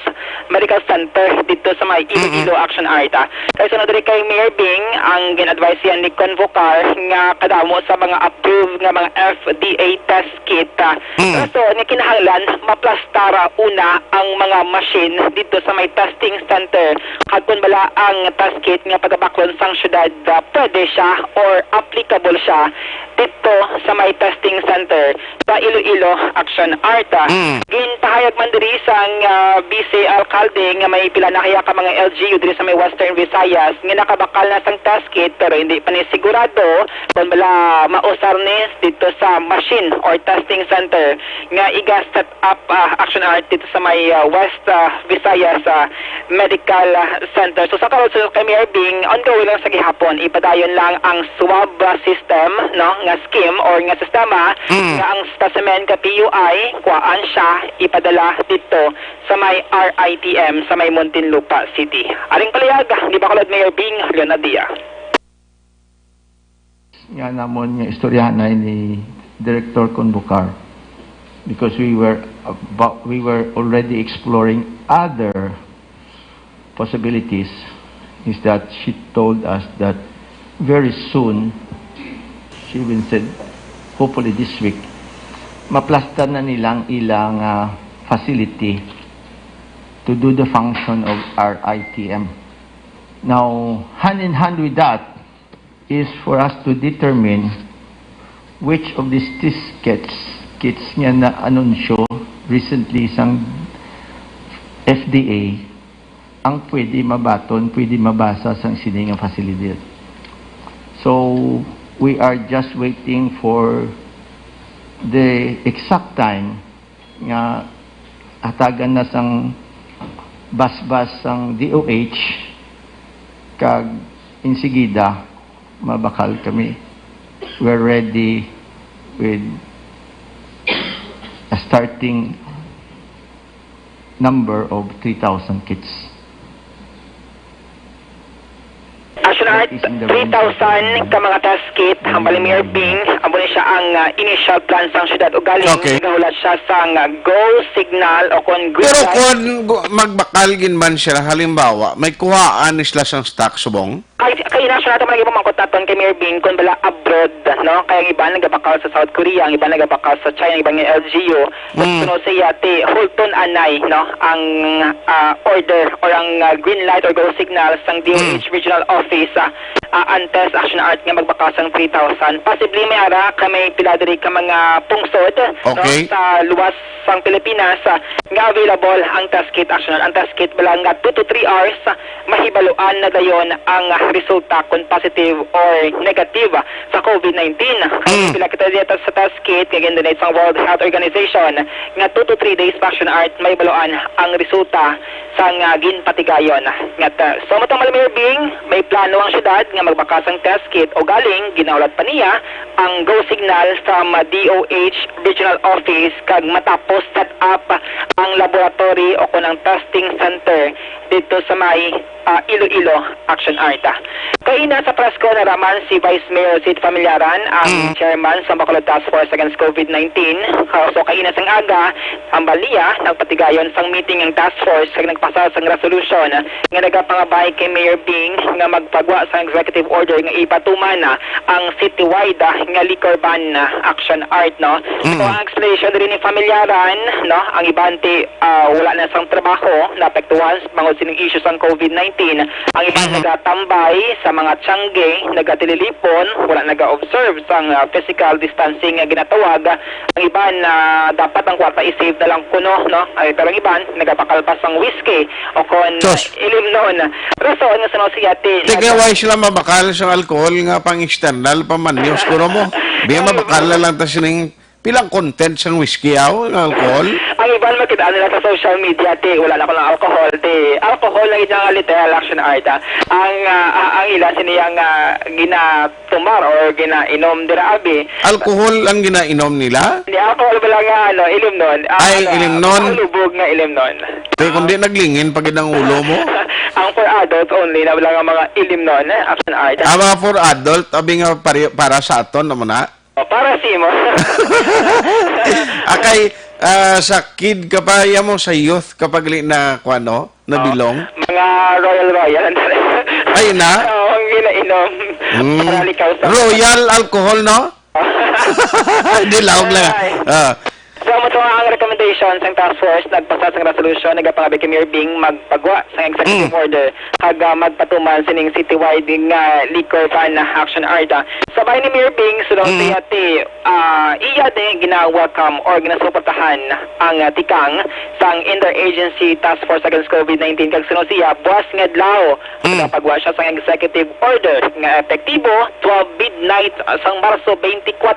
Medical Center dito sa may Mm-mm. Iloilo, Action Art, ah. Kay sunod diri kay Mayor Bing, ang gin-advise yan ni Convocar nga kadamo sa mga approved nga mga F D A test kit, ah, Mm. rason nga kinahanglan maplastara una ang mga machine dito sa may testing center. Kag kung bala ang test kit nga pagabaklon sang syudad, ah, pwede siya or applicable siya dito sa may testing center sa Iloilo Action Art. Mm. Ginpahayag man diri sang, ah, vice alkalde nga may pila na kaya ka mga L G U diri sa may Western Visayas nga nakabakal na sang test kit pero hindi pa ni sigurado kung bala mausar ni dito sa machine or testing center nga iga-set up, ah, Action Art dito sa may, ah, West, ah, Visayas, ah, Medical, ah, Center. So, sa karod sa kay Mayor Bing, ongoing lang sa gihapon. Ipadayon lang ang swab, ah, system, no, nga scheme or nga sistema Mm. nga ang specimen ka P U I, kuhaan siya, ipadala dito sa may R I T M sa may Muntinlupa City. Aring palihag ni Bacolod Mayor Bing Leonadia. Nga namon nga istoryahanay ni Director Convocar, because we were about, we were already exploring other possibilities, is that she told us that very soon, she even said, hopefully this week, maplastar na nilang ilang, ah, facility to do the function of R I T M. Now, hand in hand with that, is for us to determine which of these test kits, kits nga na-anunsyo recently sang F D A ang pwede mabaton, pwede mabasa sang sini nga facility. So, we are just waiting for the exact time nga hatagan na sang basbas sang D O H, kag insigida mabakal kami. We're ready with a starting number of three thousand kits. Action Art, three thousand ka mga test kit, hambal ni Mayor Bing, amo ni siya ang, ah, initial plan sang syudad. Ugaling Okay. nagahulat siya sang, ah, go signal o kon green Pero light. Kung gu-, magbakal gid man sila, halimbawa, may kuhaan ni sila sang stock subong? Kay, kay ina siya nato man ang ipamangkot naton kay Mayor Bing kung bala abroad, no? Kay ang iban nagabakal sa South Korea, ang iban nagabakal sa China, ang iban nga L G U. Mm. Suno sa iya, ti, hulton anay, no, ang, ah, order or ang, ah, green light or go signal sang Mm. D O H Regional Office, ah, ah, antes Action Art nga magbakal sang three thousand. Possibly may ara ka may pila diri ka mga pungsod, no, Okay. sa luwas sang Pilipinas, ah, nga available ang test kit Action Art. Ang test kit bala nga two to three hours, ah, mahibaluan na dayon ang, ah, resulta kung positive or negative, ah, sa COVID nineteen. Kay Mm. pila kita data sa test kit nga gin-donate sang World Health Organization nga two to three days pa Action Art mahibaluan ang resulta sang, ah, ginpatigayon nga test. So, matong Mayor Bing, may plano ang syudad nga magbakal sang test kit, ugaling ginahulat pa niya ang go signal from D O H Regional Office kag matapos set up ang laboratory o kon ang testing center dito sa may, ah, Iloilo Action Art. Kaina sa press con, naraman si Vice Mayor Sid Familiaran ang Mm. Chairman sa Bacolod Task Force Against COVID nineteen, kauso kaina sang aga, hambal niya, nagpatigayon sang meeting ang task force kag nagpasar sang resolution nga nagapangabay kay Mayor Bing nga magpagwa sang executive order nga ipatuman na ang citywide, ah, nga liquor ban, ah, action art, no? Mm. So, ang explanation diri ni Familyaran, no? Ang iban ti, ah, wala na sang trabaho, naapektuhan bangod sining issue sang COVID nineteen. Ang iban Mhm. nagatambay sa mga tiyangge, nagatililipon, wala naga-observe sang, ah, physical distancing nga ginatawag. Ang iban, ah, dapat ang kwarta i-save na lang kuno, no? Ay, pero ang iban nagapakalpas sang whiskey o kon Sus. ilimnon. Rason nga suno siya ti Tigaway sila mabakal sang alkohol nga pang external pa man, Dios, kuro mo. Biya Ay, mabakal na lang ta sining pilang content sang whiskey, aw, nga alkohol? Ang iban makita nila sa social media, ti, wala na ko ng alcohol, ti, alcohol lang ito nga literal action art, ah. Ang, ah, ah, ang ila sini ang, ah, ginatumar or ginainom dira, abi. Alcohol ang ginainom nila? Hindi, alcohol ba lang nga, ano, ilimnon. Ah, Ay, ano, ilimnon. Lubog nga ilimnon. Ti, kundi naglingin pa gid ang ulo mo. Ang for adults only na lang ang mga ilimnon, eh, action art. Ah, mga for adult, abi nga pari-, para sa aton, amo na? O, para sa imo. Akay, ah, sa kid ka pa, ya mo sa youth ka pa gali na, kuwan, no? Nabilong? O, mga Royal Royal, ang dali. Ay, na? Oo, ang ginainom. Mm. Para likaw sa Royal alcohol, no? Di, laog lang. Ay. Ah. So, amo to nga ang recommendation sang task force, nagpasa sang resolution, nagapangabay kay Mayor Bing magpagwa sang executive Mm. order, kag, ah, magpatuman sining citywide nga liquor ban action art. Sa bahin ni Mayor Bing, sulong Mm. sa iya ti, ah, iya din gina-welcome or ginasuportahan ang, ah, tikang sang Interagency Task Force Against COVID nineteen, kag suno siya, buwas nga adlaw, Mm. Nagapagwa siya sang executive order nga epektibo twelve midnight, ah, sang Marso twenty-four,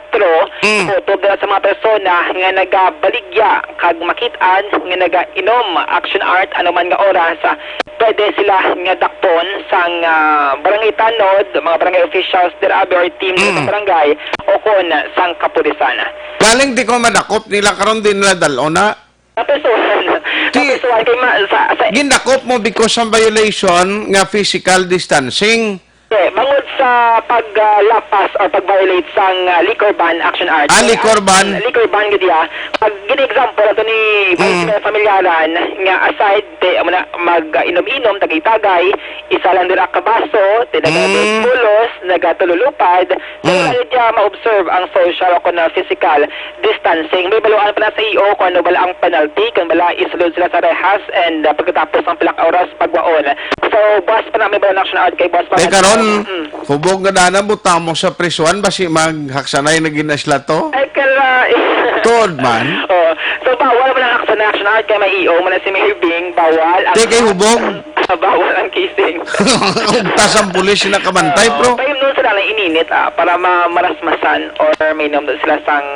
Mm. kutob na sa mga persona nga nagabaligya kag makit-an nga nagainom action art anuman nga oras, ah, pwede sila nga dakpon sang, ah, barangay tanod, mga barangay officials dira abi or team Mm. sa barangay o kon sang kapulisan. Galing di ko madakop nila karon, di nila dal-on na. Naprisuhan. Ti-, Naprisuhan kay ma-, sa, sa gindakop mo because of violation nga physical distancing. Eh, bangod sa pag, ah, lapas or pag-violate sang, ah, liquor ban action art. Ah, liquor ban. Liquor ban gid iya. Pag gini example ato ni Vice Mm. Mayor Familyaran nga aside te, amo na, mag, ah, inom-inom, tagay-tagay, isa lang dira ka baso, te, Mm. nagapulos, nagatululupad, pero Mm. wala gid iya ma-observe ang social o kon, ah, physical distancing. May baluan pa na sa E O kung ano bala ang penalty, kung bala isulod sila sa rehas and, ah, pagkatapos ng pila ka oras pagwaon. So, buwas pa na may bala na action out kay buwas pa Eh, na karon, Mm. hubog nga dana, butang mo sa prisuan, basi maghaksanay na gid na sila to. Ay, kala. Tuod man. Oh, so, bawal man ang haksanay action out kay may E O man na si Mayor Bing, bawal ang Di kay hubog. Bawal ang kissing. Ugtas ang pulis na kabantay, Oo, bro. Painom sila ng ininit, ah, para ma-, marasmasan or mainom daw sila sang,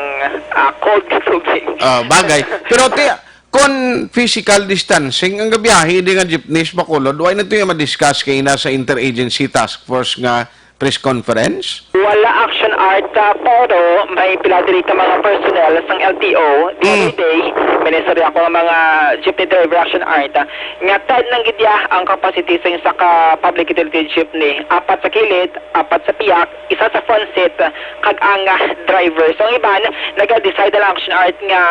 ah, cold nga tubig. Ah, bagay. Pero ti, kon physical distancing, ang gabiyahe di nga jeepneys, Bacolod, why na to yung ma-discuss kay na sa interagency task force nga press conference? Wala action art, ah, pero may pila diri ka mga personnel sang L T O. The Mm. other day, may naistorya ako nga mga jeepney driver action art, ah, nga ten lang gid iya ang capacity sa isa ka public utility jeepney. Apat sa kilid, apat sa piyak, isa sa front seat, ah, kag ang, ah, driver. So, ang iban, nag-decide na lang action art nga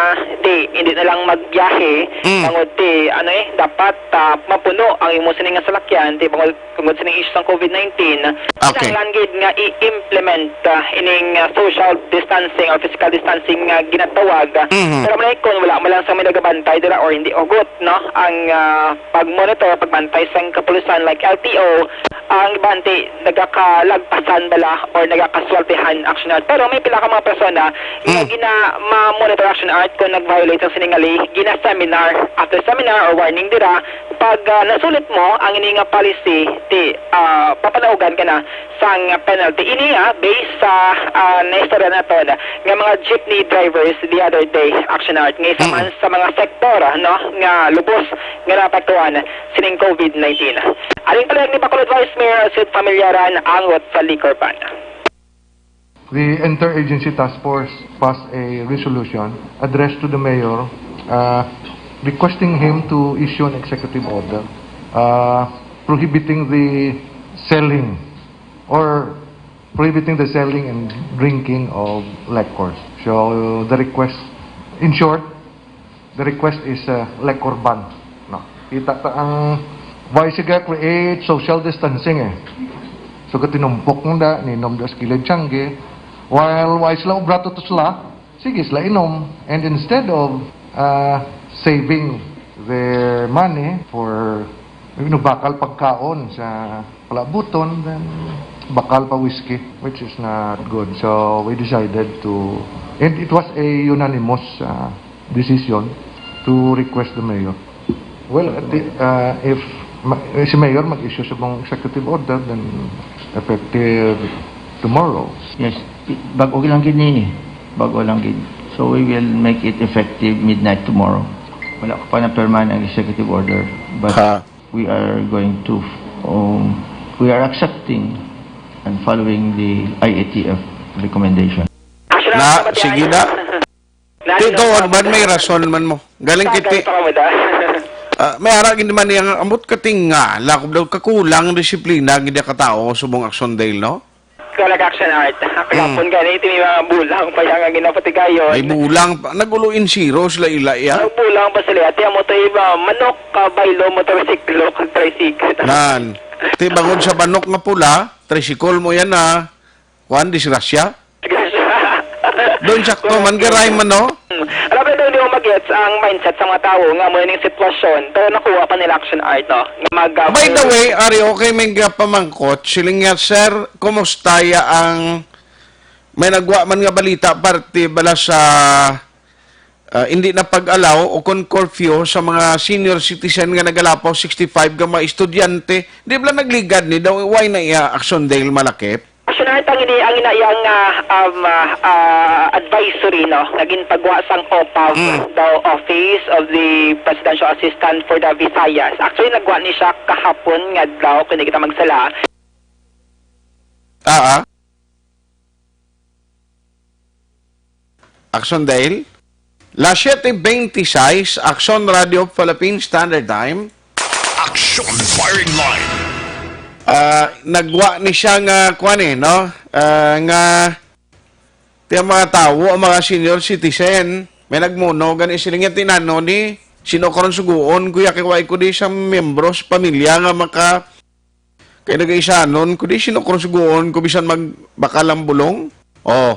di, hindi na lang magbiyahe. Mm. Bangod ti, ano eh, dapat, ah, mapuno ang imo sini nga salakyan, ti bangod tungod sa issue sang COVID nineteen, Okay. kinahanglan gid nga i-implement, ah, ining, ah, social distancing or physical distancing nga ginatawag. Mhm. Pero malay kon wala man lang sa may nagabantay dira or hindi hugot, no? Ang, ah, pag-monitor, pagbantay sang kapulisan like L T O, ang iban ti nagakalagpasan bala or nagakasweltehan action art. Pero may pila ka mga persona nga Mm. gina-, ma-monitor action art kung nag-violate sang siningali, gina-seminar. After seminar or warning dira, pag, ah, nasulit mo ang ini nga policy, ti, ah, papanaugan ka na sang penalty. Ini, ah, based sa, ah, naistorya naton nga mga jeepney drivers the other day, action art, nga isa Mm. man sa mga sektor, ah, no, nga lubos nga naapektuhan sining COVID nineteen. Aring palag ni Bacolod Vice Mayor Sid Familiaran, angot sa liquor ban. The Interagency Task Force passed a resolution addressed to the mayor, uh, requesting him to issue an executive order, uh, prohibiting the selling or Prohibiting the selling and drinking of liquors. So the request, in short, the request is, uh, liquor ban. No? Kita ta ang why siya create social distancing eh. So katinumpok nda, ninom da sa kilid tiyangge, while why sila obra to sila, sige sila inom. And instead of, uh, saving their money for, you know, bakal pagkaon sa palabuton, then bakal pa whiskey, which is not good. So we decided to, and it was a unanimous, uh, decision to request the mayor. Well, at the, uh, if ma- eh, si mayor mag-issue sa mga executive order, then effective tomorrow. Yes, bag-o lang gid ni. Bag-o lang gid. So we will make it effective midnight tomorrow. Wala ko pa na perma ang executive order, but Ha. we are going to, um, we are accepting and following the I A T F recommendation. Actually, Na, ang sige na. Na, Ti, ano, gawon man, may rason man mo. Galing kiti. Sa kamuda. Ah, may ara gid man yang ambot ka tinga, lakob daw kakulang disiplina gid ka tao subong Action Dale, no? Correct, Action Art. Kagapon gani, iti may mga bulang pa yang ang ginapatigayon. May bulang pa. Nag-ulo in zero sila ila iya. Nagbulang pa sila. Ati amo to iba, manok, kabaylo, motorsiklo, kag tricycle. Nan. Ti bangod sa manok nga pula, tricycle mo yan na. Kuan, disgrasya? Disgrasya. Doon sakto man, garay man, no? Hmm. Alam mo, doon di mo mag-gets ang mindset sa mga tao nga mo yung sitwasyon, pero nakuha pa nila, Action Art, no? Nga mag- By the way, Ari, okay, may nga pamangkot. Siling nga, "Sir, kumusta ya ang may nagwa man nga balita parte bala sa, ah, hindi na pag-allow o kon curfew sa mga senior citizen nga nagalapaw sixty-five ka mga estudyante?" Di bala nagligad ni daw, why na iya Action Dale malakip? Actually, ang ini, ang ina yang, ah, um, ah, ah, advisory, no, nga ginpagwa sang OPAV, Mm. daw Office of the Presidential Assistant for the Visayas. Actually, nagwa ni siya kahapon nga adlaw, kung di kita magsala. Ah, ah. Action Dale. Las siete veintiséis, Action Radio Philippine Standard Time. Action Firing Line. Ah, nagwa ni siya nga, kuwan eh, no? Ah, nga, ti ang mga tawo, ang mga senior citizen, may nagmuno, gani sila nga tinano ni, sino karon suguon, kuya, kay wala ko di sa miyembro sa pamilya nga maka, kay nagaisanon ko di, sino ko suguon ko bisan magbakal ang bulong? Oh.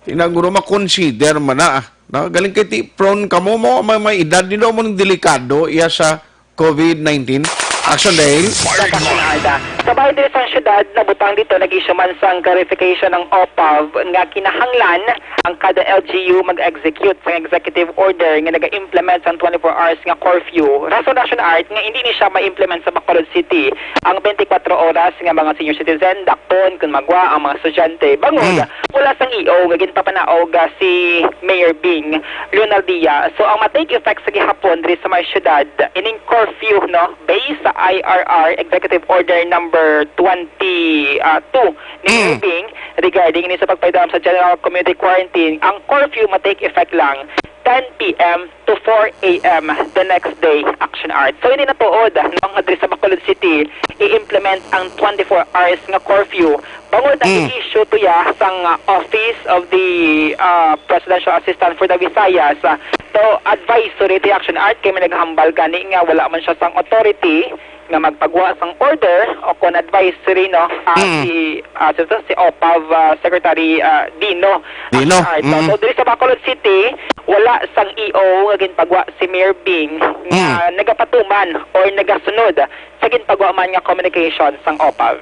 Tinaguro ma-consider man na, ah. No? Galing kay ti prone kamo mo, may, may edad ni daw mo ng delikado iya sa COVID nineteen. Action Dale. Sa Kasinada. Sa bahin diri sa syudad, nabutang dito, nag-issue man sang clarification ang OPAV nga kinahanglan ang kada L G U mag-execute sang executive order nga naga-implement sang twenty-four hours nga curfew. Rason, Action Art, nga hindi ni siya ma-implement sa Bacolod City ang twenty-four oras nga mga senior citizen, dakpon, kun magwa, ang mga estudyante. Bangod, Mm. wala sang E O nga ginpapanaog, ah, si Mayor Bing Leonardia. So, ang ma-take effect sa gihapon diri sa mga syudad, ining curfew, no, based sa I R R Executive Order number twenty-two ni Mayor Mm. Bing regarding ini sa pagpaidam sa general community quarantine, ang curfew ma-take effect lang ten P M to four A M the next day, Action Art. So, hindi na tuod, no, nga diri sa Bacolod City, i-implement ang twenty-four hours nga curfew. Bangod ang Mm. issue to ya sang, uh, Office of the, uh, Presidential Assistant for the Visayas. Uh, so, advisory to, Action Art, kay may naghambal gani nga wala man siya sang authority nga magpagwa sang order o kon advisory, no, ah, Mm. si, ah, si, si OPAV, ah, Secretary, ah, Dino Dino, Aguilar. Mm. So, diri sa Bacolod City, wala sang E O nga ginpagwa si Mayor Bing nga Mm. nagapatuman or nagasunod sa ginpagwa man nga communication sang OPAV.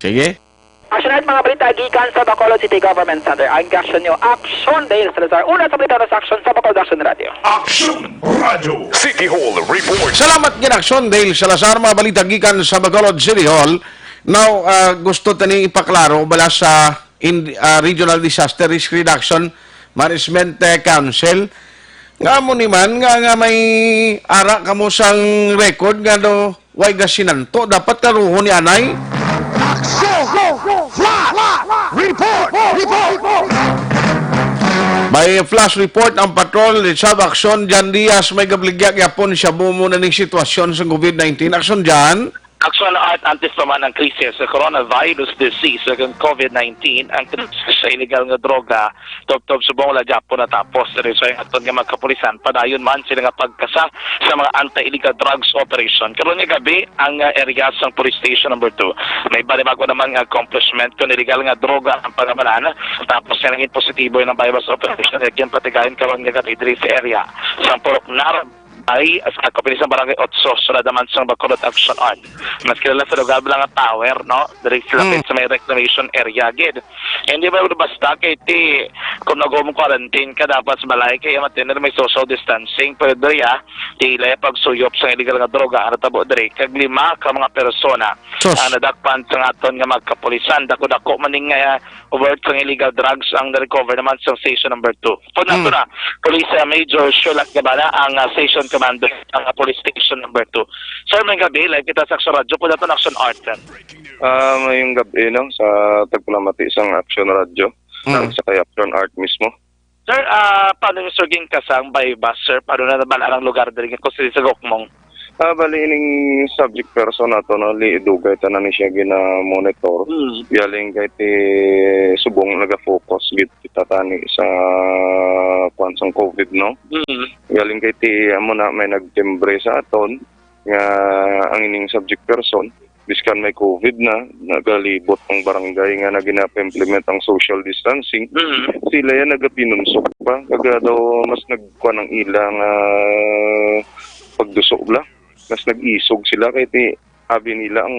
Sige. Action at mga balita gikan sa Bacolod City Government Center. Ang reaksyon nyo, Action Dale Salazar. Una sa balita sa Action sa Bacolod Action Radio. Action Radio. City Hall Report. Salamat gid, Action Dale Salazar. Mga balita gikan sa Bacolod City Hall. Now, ah, gusto tani ipaklaro bala sa in-, ah, Regional Disaster Risk Reduction Management, eh, Council. Nga mo ni man, nga, nga may ara kamo sang record nga do, way gasinanto, dapat karuhon ni anay. Action! Flash! Report! Report! May flash report ang patrol ni Sab Action Jan Diaz, may gabligya gyapon siya bumo na ning sitwasyon sa COVID nineteen. Action Jan. Action Art, antes pa man ang krisis sa coronavirus disease ug ang COVID nineteen, ang krisis sa illegal nga droga tubtob subong wala gyapon natapos. Diri sa aton nga mga kapulisan, padayon man sila nga pagkasa sa mga anti-illegal drugs operation. Karon nga gabi, ang, ah, area sang Police Station Number Two may balibago naman nga accomplishment kon illegal nga droga ang pangamalan. Tapos nga naging positibo ang buy-bust operation nga ginpatigayon karon nga gabi diri sa area sang Purok Narabay sa kapilis sang Barangay Otso, sulod naman sang Bacolod Action Art. Mas kilala sa lugar bilang nga Tower, no? Diri sa lapit Mm. sa may reclamation area gid. Hindi ba basta kay ti kung nag-home quarantine ka, dapat sa balay kay matindi may social distancing. Pero diri, ah, tila yung pagsuyop sa illegal nga droga ang natabo diri. Kag lima ka mga persona Sus. ang nadakpan sa aton nga mga kapulisan. Dako-dako man ning, ah, worth sang illegal drugs ang na-recover naman sa Station Number Two. Pun ato Mm. na, Police, ah, Major Sherlock Gabana ang, ah, Station Commander ang, ah, Police Station Number Two. Sir, may gabi, live kita sa Action Radyo. Pun ato na Action Art, sir. Ah, mayong gabi, no, sa tagpalamati sang Action Radyo, Mm. sa kay Action Art mismo. Sir, ah, paano yung, sir, ginkasa ang buy-bust, sir? Paano na nabal-an ang lugar diri nga kung sa Gokmong? Ah, bali, ining subject person nato, no, li-, dugay tanan ni siya gina-monitor. Mm. Galing kay ti subong naga-focus gid kita tani sa kwan sang COVID, no? Mm. Galing kay ti amo na may nagtimbre sa aton nga ang ining subject person, biskan may COVID na, nagalibot ang barangay nga na ginapa-implement ang social distancing. Mm. Sila yan nagapinunsok pa. Kag daw mas nagkuan ang ila nga pagduso bla. Mas nag-isog sila kay ti abi nila ang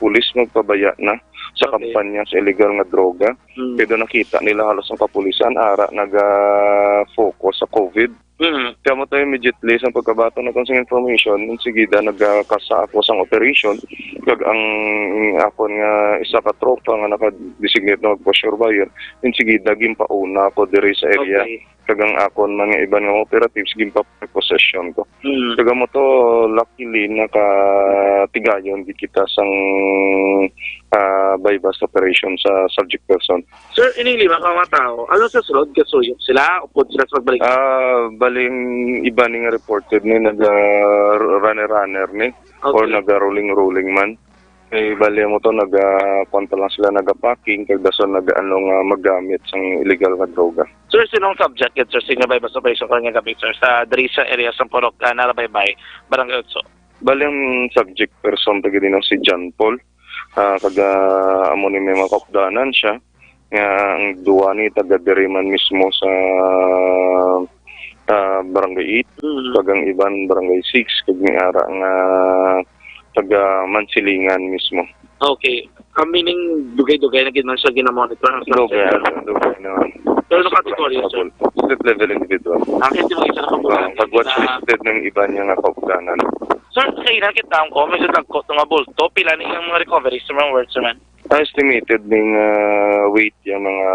pulis magpabaya na sa Okay. kampanya sa illegal nga droga. Mm. Pero nakita nila halos ang kapulisan ara naga-focus sa COVID. Mm. Kaya mo to immediately sa pagkabaton naton sa information, insigida nagakasa ako sang operation, kag ang akon nga isa ka tropa nga naka-designate na mag-posture buyer, insigida ginpauna ako diri sa area. Okay. Kag ang akon man nga iban nga operatives, ginpa-possession ko. Mm. Kag mo to, luckily, nakatigayon di kita sang, ah, buy-bust operation sa subject person. Sir, ining lima ka mga tao, ano sa sulod? Kasuyop sila? Upod sila sa pagbalik? Ah, baling iba ni nga reported ni naga runner-runner ni or Okay. naga rolling-rolling man. Eh, bali mo to, naga, kuwan pa lang sila, naga-packing, kag dason nag-, ano nga, maggamit sang illegal nga droga. Sir, sinong subject yun, sir, sa inyo buy-bust operation karon nga gabi, sir, sa diri sa area sa Purok, ah, Narabaybay, Barangay Otso? Bali, ang subject person, taga din si John Paul. Ah, kag, ah, amo ni may mga kaupdanan siya. Nga ang duwa ni taga diri man mismo sa, ah, Barangay Eight, Mm. kag ang iban Barangay Six, kag may ara nga taga Mansilingan mismo. Okay. Ah, meaning, dugay-dugay na gid man siya ginamonitor ang Dugay, subject. Dugay na. Pero nakategorya, sir? Street level individual. Ah, kasi mga isa na Ah, pag-watch na listed ng iban niya nga kaupdanan. Sir, sa ilang kita ko, medyo dagko to nga bulto. Pila ni ang mga recoveries sa mga words, sir, man? Ang estimated ning, ah, weight yung mga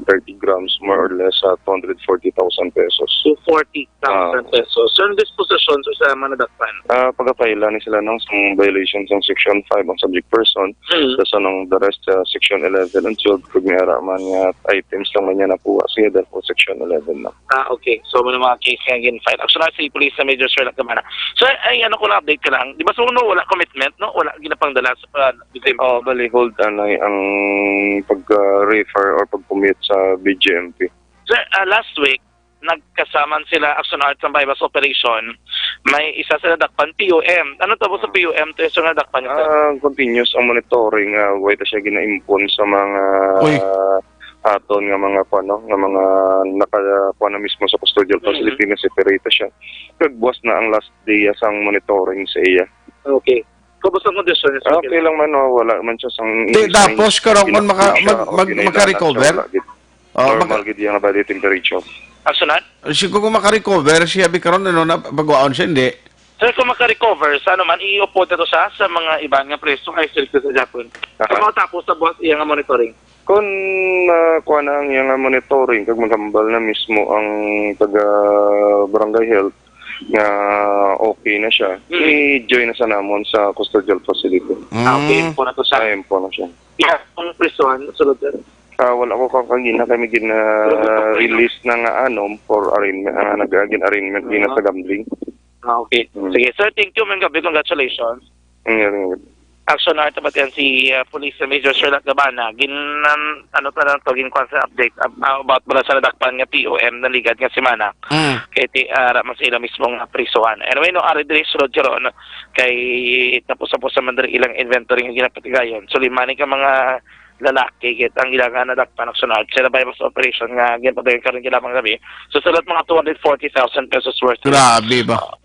thirty grams, more or less, sa two hundred forty thousand pesos. Two forty thousand Ah. pesos. So, ang disposition, sir, sa mga nadakpan? Ah, pagkapaila ni sila ng sang violation sang Section five ang subject person. Mm. Tapos anong the rest, ah, Section eleven and twelve, kung may ara man nga items lang man niya nakuha, sige, therefore Section eleven na. Ah, okay. So, may mga case nga gin-file. Actually, si Police na Major Sherlock Gabana. Sir, ay, ano ko lang, update ka lang. Di ba, so, no, wala commitment, no? Wala ginapangdala sa, ah, December. Oh, bali, hold anay ang pag-refer or pag-commute sa B J M P. Sir, ah, last week, nagkasaman sila Action Arts sa buy-bust operation. May isa sila dakpan, P U M. Ano tawag sa Ah. P U M? Ito yung sila dakpan, sir? Ah, continuous ang monitoring, ah, way ta siya gina-impon sa mga Uy. aton nga mga, kuwan, no, nga mga naka-, kuwan na mismo sa custodial Mm. facility na separate siya. Kag buwas na ang last day, ah, sang monitoring sa iya. Okay. Kumusta ang kondisyon niya, sir? Ah, okay lang man, no? Wala man siya sang Di, inis na tapos, inis. Karon, kung maka-, Pinakpin siya, mag-, mag-, pinailanan siya, maka-recover? Wala gid. Oh, Normal maka- gid yung body temperature. Ang sunod? Siguro kung maka-recover siya, bi karon, ano, na, pagwaon siya, hindi? Sir, kung maka-recover, sa ano man, iupod na to sa, sa mga iba nga preso, ay, sir, sa Japon. Aha. Kung tapos sa buwas, iya nga monitoring. Kung, ah, kuha na ang iya nga monitoring, kag maghambal na mismo ang taga barangay health nga okay na siya, Mm. i-join na sa namon sa custodial facility. Ah, okay. Mm. Info na to sa Ay, info na siya. Yeah, ang preso, ano, sulod, sir? Ah, wala ko kakagina kay may gina-release na nga, ano, for arraignment, ah, nag-, gin-arraignment gina sa gambling. Ah, okay. Mm. Sige, sir, thank you. Mayong gabi, congratulations. Mm, yeah, yeah. Action Art, tabatian si, ah, Police Major Sherlock Gabana. Gin-, ano pa lang to, gin-, kuwan sa update ab-, about pala sa nadakpan nga P O M naligad nga semana. Mm. Kay ti-, ah, ara man sila mismo nga prisuhan. Anyway, no, ari diri sulod karon, kay tapos-tapos naman diri ilang inventory nga ginapatigayon. So, lima ni ka mga lalaki, kit ang ilang nadakpan, Action Art. Sila buy-bust operation nga ginapatigayon karon kailangan gabi. So, sulod mga two hundred forty thousand pesos worth. Grabe ba? Ah,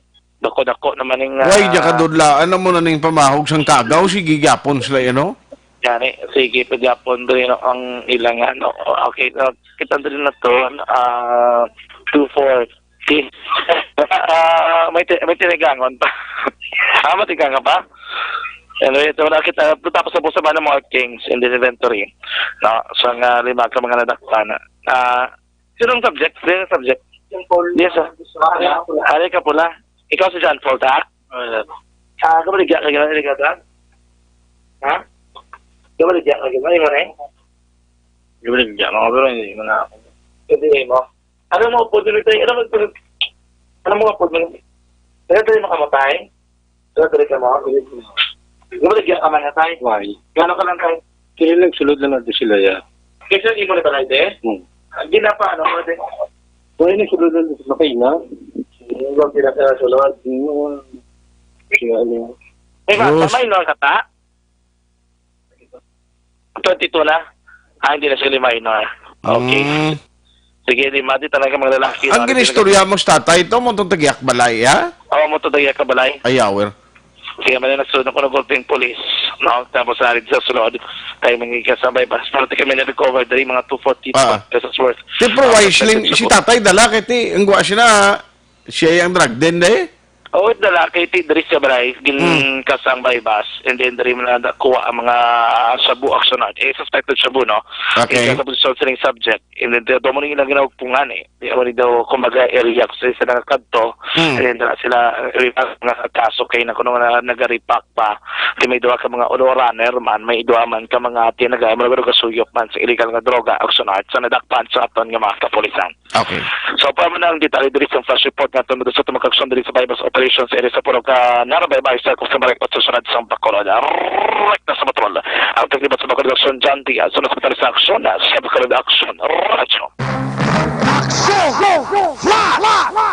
dako-dako naman ning, Why ah, niya kadudlaan na mo na ning pamahog sang kagaw? Sige, gyapon sila, you know? Gani, sige, pagyapon diri, no, ang ilang, ano, okay, uh, kita diri na to, ah, two forty. Ah, may ti-, may tinigangon pa. Ah, matigangan pa? Anyway, ito na kita, tapos na po sa mga Kings in the inventory. No, sa nga lima ka mga nadakpan. Ah, sinong subject? Sinong subject? Yes, sir. Ari ka pula. Ikaw si John Paul, ta? Oo, sir. Ah, kabaligya ka gina-, gina-, ha? Kabaligya ka gina-, imo na eh? Kabaligya, mga bro, hindi mo na ako. Hindi mo. Ano mo po dito tayo? Ano mo po? Ano mo po dito? Kaya tayo makamatay? Kaya tayo ka mo? Kabaligya ka man na tayo? Why? Gano'n ka lang tayo? Kaya nagsulod lang natin sila, ya. Kasi imo na pala ito eh? Hmm. Ang ginapa, ano mo ito? Why nagsulod lang natin sila kayo na? Hindi mo sila sa sulod. Hindi mo. Kaya ano? Eh, bata, Yes. Minor ka ta? Twenty-two na? Ah, hindi na sila minor. Okay. Mm. Sige, di mati talaga mga lalaki. Ang no? Ginistorya mo sa tatay, ito mo itong tagiyak balay, ha? Oo, mo itong tagiyak balay. Ay, yawer. Kaya man na nagsunod ako ng gulping polis, no? Tapos narid sa sunod, tayo mangigas sa bypass. Pero di kami na-recover dali mga two forty Ah. pesos worth. Ti, pero Ah, why siling, pesos si worth. Tatay dala, kay ti, ang guwa siya na, siya yung drug den, eh? Oo, dala, kay ti, diri sa balay, gin Hmm. kasang bypass, and then diri man na kuha ang mga shabu, Action Art. Eh, suspected shabu, no? Okay. Kaya sa posisyon sining subject, and then, doon mo nang ilang ginawag pungan, eh. Di ako rin daw, kumbaga, area ko sa isa na kadto. Hmm. And then, dala sila, eh, mga kaso kay na kuno nga nag-repack pa. Di may duha ka mga auto runner man, may duha man ka mga tinaga, mga pero kasuyop man sa illegal nga droga, Action Art, sa nadakpan sa aton nga mga kapulisan. Okay. So, para man ang detalye diri sa flash report nga aton sa tumang aksyon diri sa buy-bust operation sa area sa Purok, ah, Narabay, Bahay sa Kusang Barangay Patsusunod sa Bacolod. Rekta sa patrol. Ang taglibat sa Bacolod Aksyon, John Diaz. Sa Hospital sa Aksyon, sa Bacolod Aksyon. Radyo. Action! Flash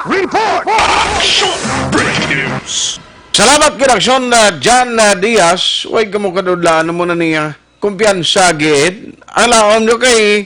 Report! Action! Breaking news! Salamat gid, Aksyon, ah, John, ah, Diaz. Way kamo kadudlaan mo na niya. Kumpiyansa gid. Ang laom nyo kay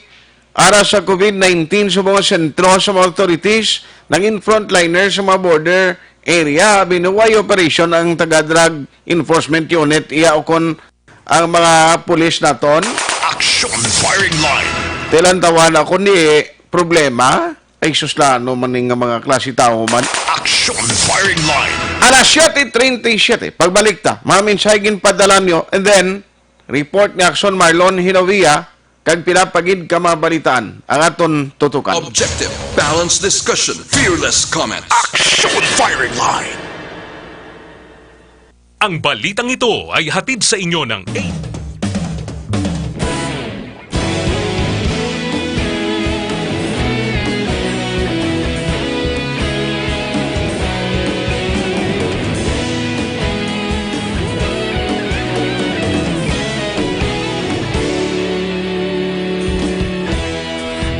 ara sa COVID nineteen sa mga sentro sa mga authorities, nangin frontliner sa mga border area, binuway operation ang taga Drug Enforcement Unit, iya ukon ang mga pulis naton. Action firing line. Tilantawan ako ni problema. Ay, sus, lano man ning nga mga klase tao man. Action firing line. Alas siete treinta y siete, pagbalik ta, mga mensahe ginpadala nyo, and then, report ni Action Marlon Hinovia, kag pila pa gid ka mabalitaan ang aton tutukan. Objective, balanced discussion, fearless comment. Action firing line. Ang balitang ito ay hatid sa inyo ng A.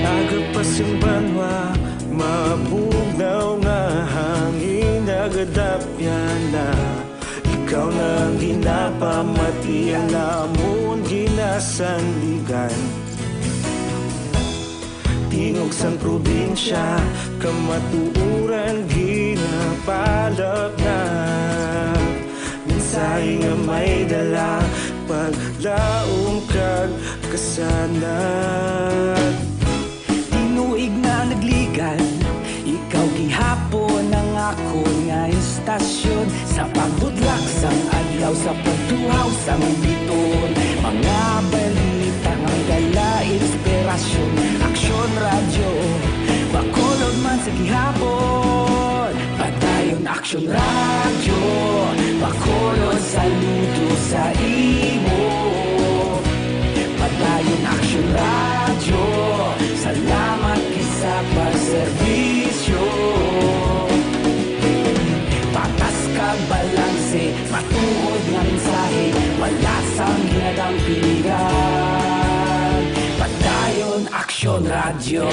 Agapas ang banwa, mabugnaw nga hangin, nagadapyan na. Ikaw na ang ginapamati, ang amon ginasandigan. Tingog sang probinsya, kamatuoran ginapalapnag. Mensahe nga may dala, paglaom kag kasanag. Tinuig na nagligad, ikaw gihapon ang akon nga istasyon. Sa pagbudlak sang adlaw, sa pagtuhaw sang bituon, mga balita nga dala inspirasyon. Aksyon Radyo, Bacolod man sa gihapon. Padayon Aksyon Radyo, Bacolod, saludo sa imo. Padayon Aksyon Radyo, salamat gid sa pagserbisyo. Patas kag balanse, matuod nga mensahe, wala Radyo.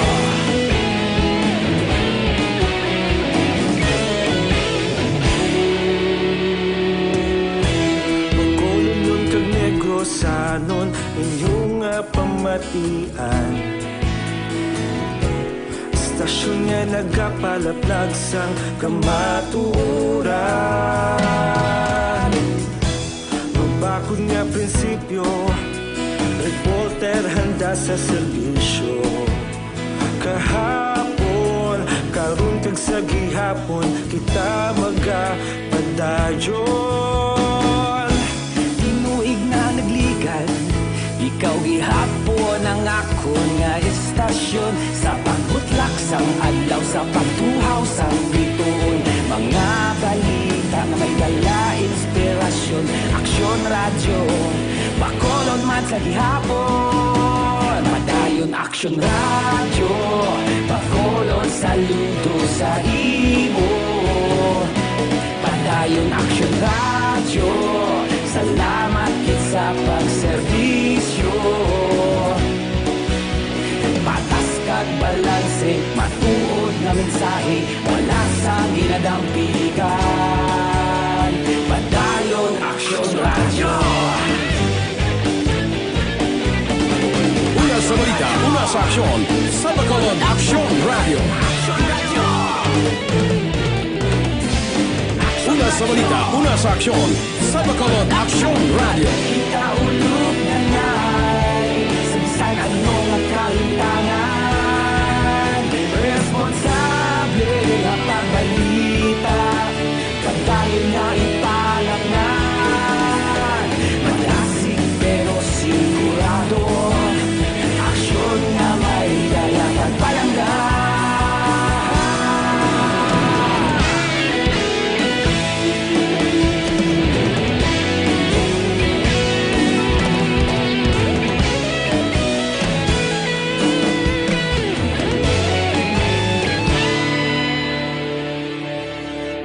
Bacolodnon kag Negrosanon, inyo nga pamatian. Istasyon nga nagapalaplag sang kamatuoran. Mabakod nga prinsipyo, reporter handa sa serbisyo. Kahapon, karon kag sa gihapon, kita magapadayon. Tinuig na nagligan, ikaw gihapon ang akon nga istasyon. Sa pagbutlak sang adlaw, sa pagtuhaw sang bituon, mga balita nga may dala inspirasyon. Aksyon Radyo, Bacolod man sa gihapon. Padayon Aksyon Radyo, Bacolod saludo sa imo. Padayon Aksyon Radyo, salamat gid sa pagserbisyo. Patas kag balanse, matuod nga mensahe, wala sang ginadampigan. Padayon Aksyon Radyo. Una sa balita, una sa aksyon, sa Bacolod Aksyon Radyo. Una sa balita, una sa aksyon, sa Bacolod Aksyon Radyo. Kita ulog na ngay, sa bisan ano nga kahitangan, responsable nga pagbalita, padayon nga ipalapngan. Madasig pero sigurado, aksyon nga may dala pagpalangga.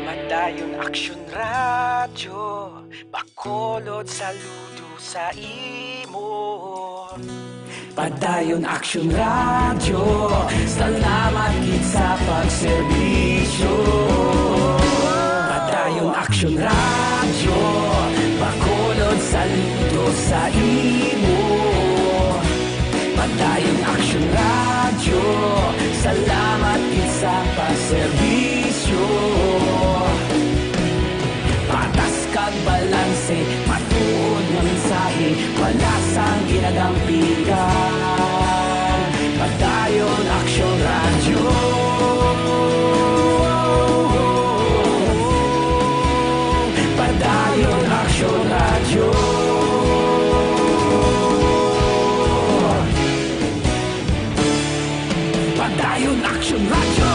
Padayon Aksyon Radyo, Bacolod saludo sa imo. Padayon Aksyon Radyo, salamat gid sa pagserbisyo. Padayon Aksyon Radyo, Bacolod saludo sa imo. Padayon Aksyon Radyo, salamat gid sa pagserbisyo. Patas kag balanse, matuod nga mensahe, wala sang ginadampigan. Padayon Aksyon Radyo. Padayon Aksyon Radyo. Padayon Aksyon Radyo.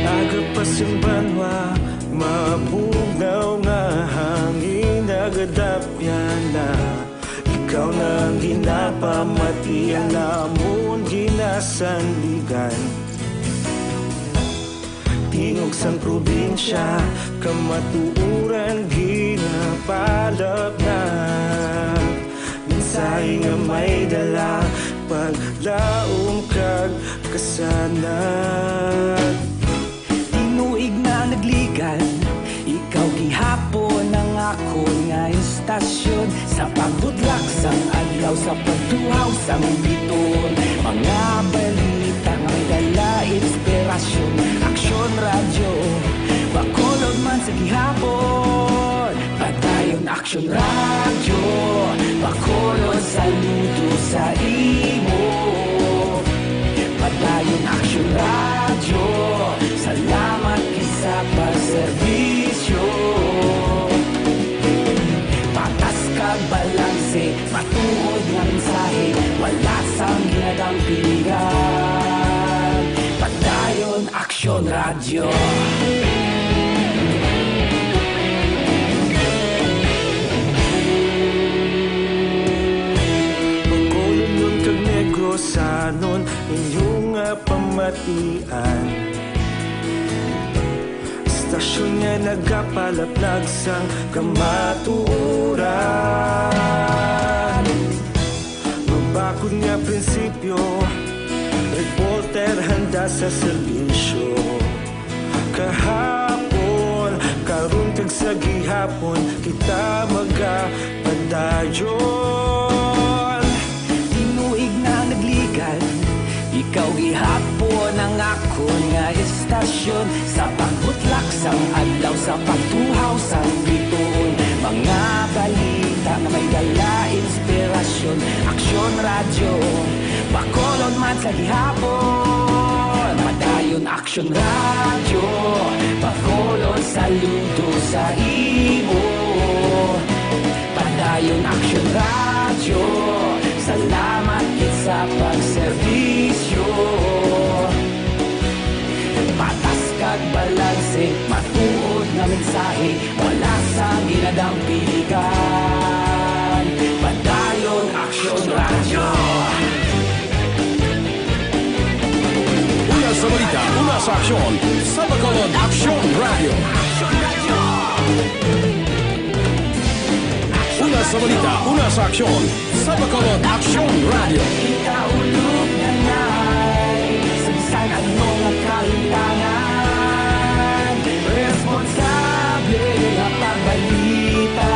Aga pa sing banwa, mabugnaw nga hangin nagadapyan na. Ikaw na ang ginapamati, ang amon ginasandigan. Tingog sang probinsya, kamatuoran ginapalapnag. Mensahe nga may dala, paglaom kag kasanag. Tinuig na nagligan, ikaw gihapon ang akon nga istasyon. Sa pagbutlak sang adlaw, sa pagtuhaw sang bituon, mga balita nga may dala inspirasyon. Aksyon Radyo, Bacolod man sa gihapon. Padayon Aksyon Radyo, Bacolod saludo sa imo. Padayon Aksyon Radyo, salamat gid sa pagserbisyo. Patas kag balanse, matuod nga mensahe, wala sang Pilihan, Padayon Aksyon Radyo. Bacolodnon kag Negrosanon, inyo nga pamatian. Istasyon nga nagapalaplag sang kamatuoran. Mabakod nga prinsipyo, reporter handa sa serbisyo. Kahapon, karon kag sa gihapon, kita magapadayon. Tinuig na nagligan, ikaw gihapon ang akon nga istasyon. Sa pagbutlak sang adlaw, sa pagtuhaw sang bituon, mga balita nga may dala inspirasyon. Aksyon Radyo, Bacolod man sa gihapon. Padayon Aksyon Radyo, Bacolod, saludo sa imo. Padayon Aksyon Radyo, salamat gid sa pagserbisyo. Patas kag balanse, matuod nga mensahe, wala sang ginadampigan. Padayon Aksyon Radyo. Una sa balita, una sa aksyon, sa Bacolod Aksyon Radyo. Una sa balita, una sa aksyon, sa Bacolod Aksyon Radyo. Kita ulog na nay, sa bisan ano nga kahitangan, responsable nga pagbalita.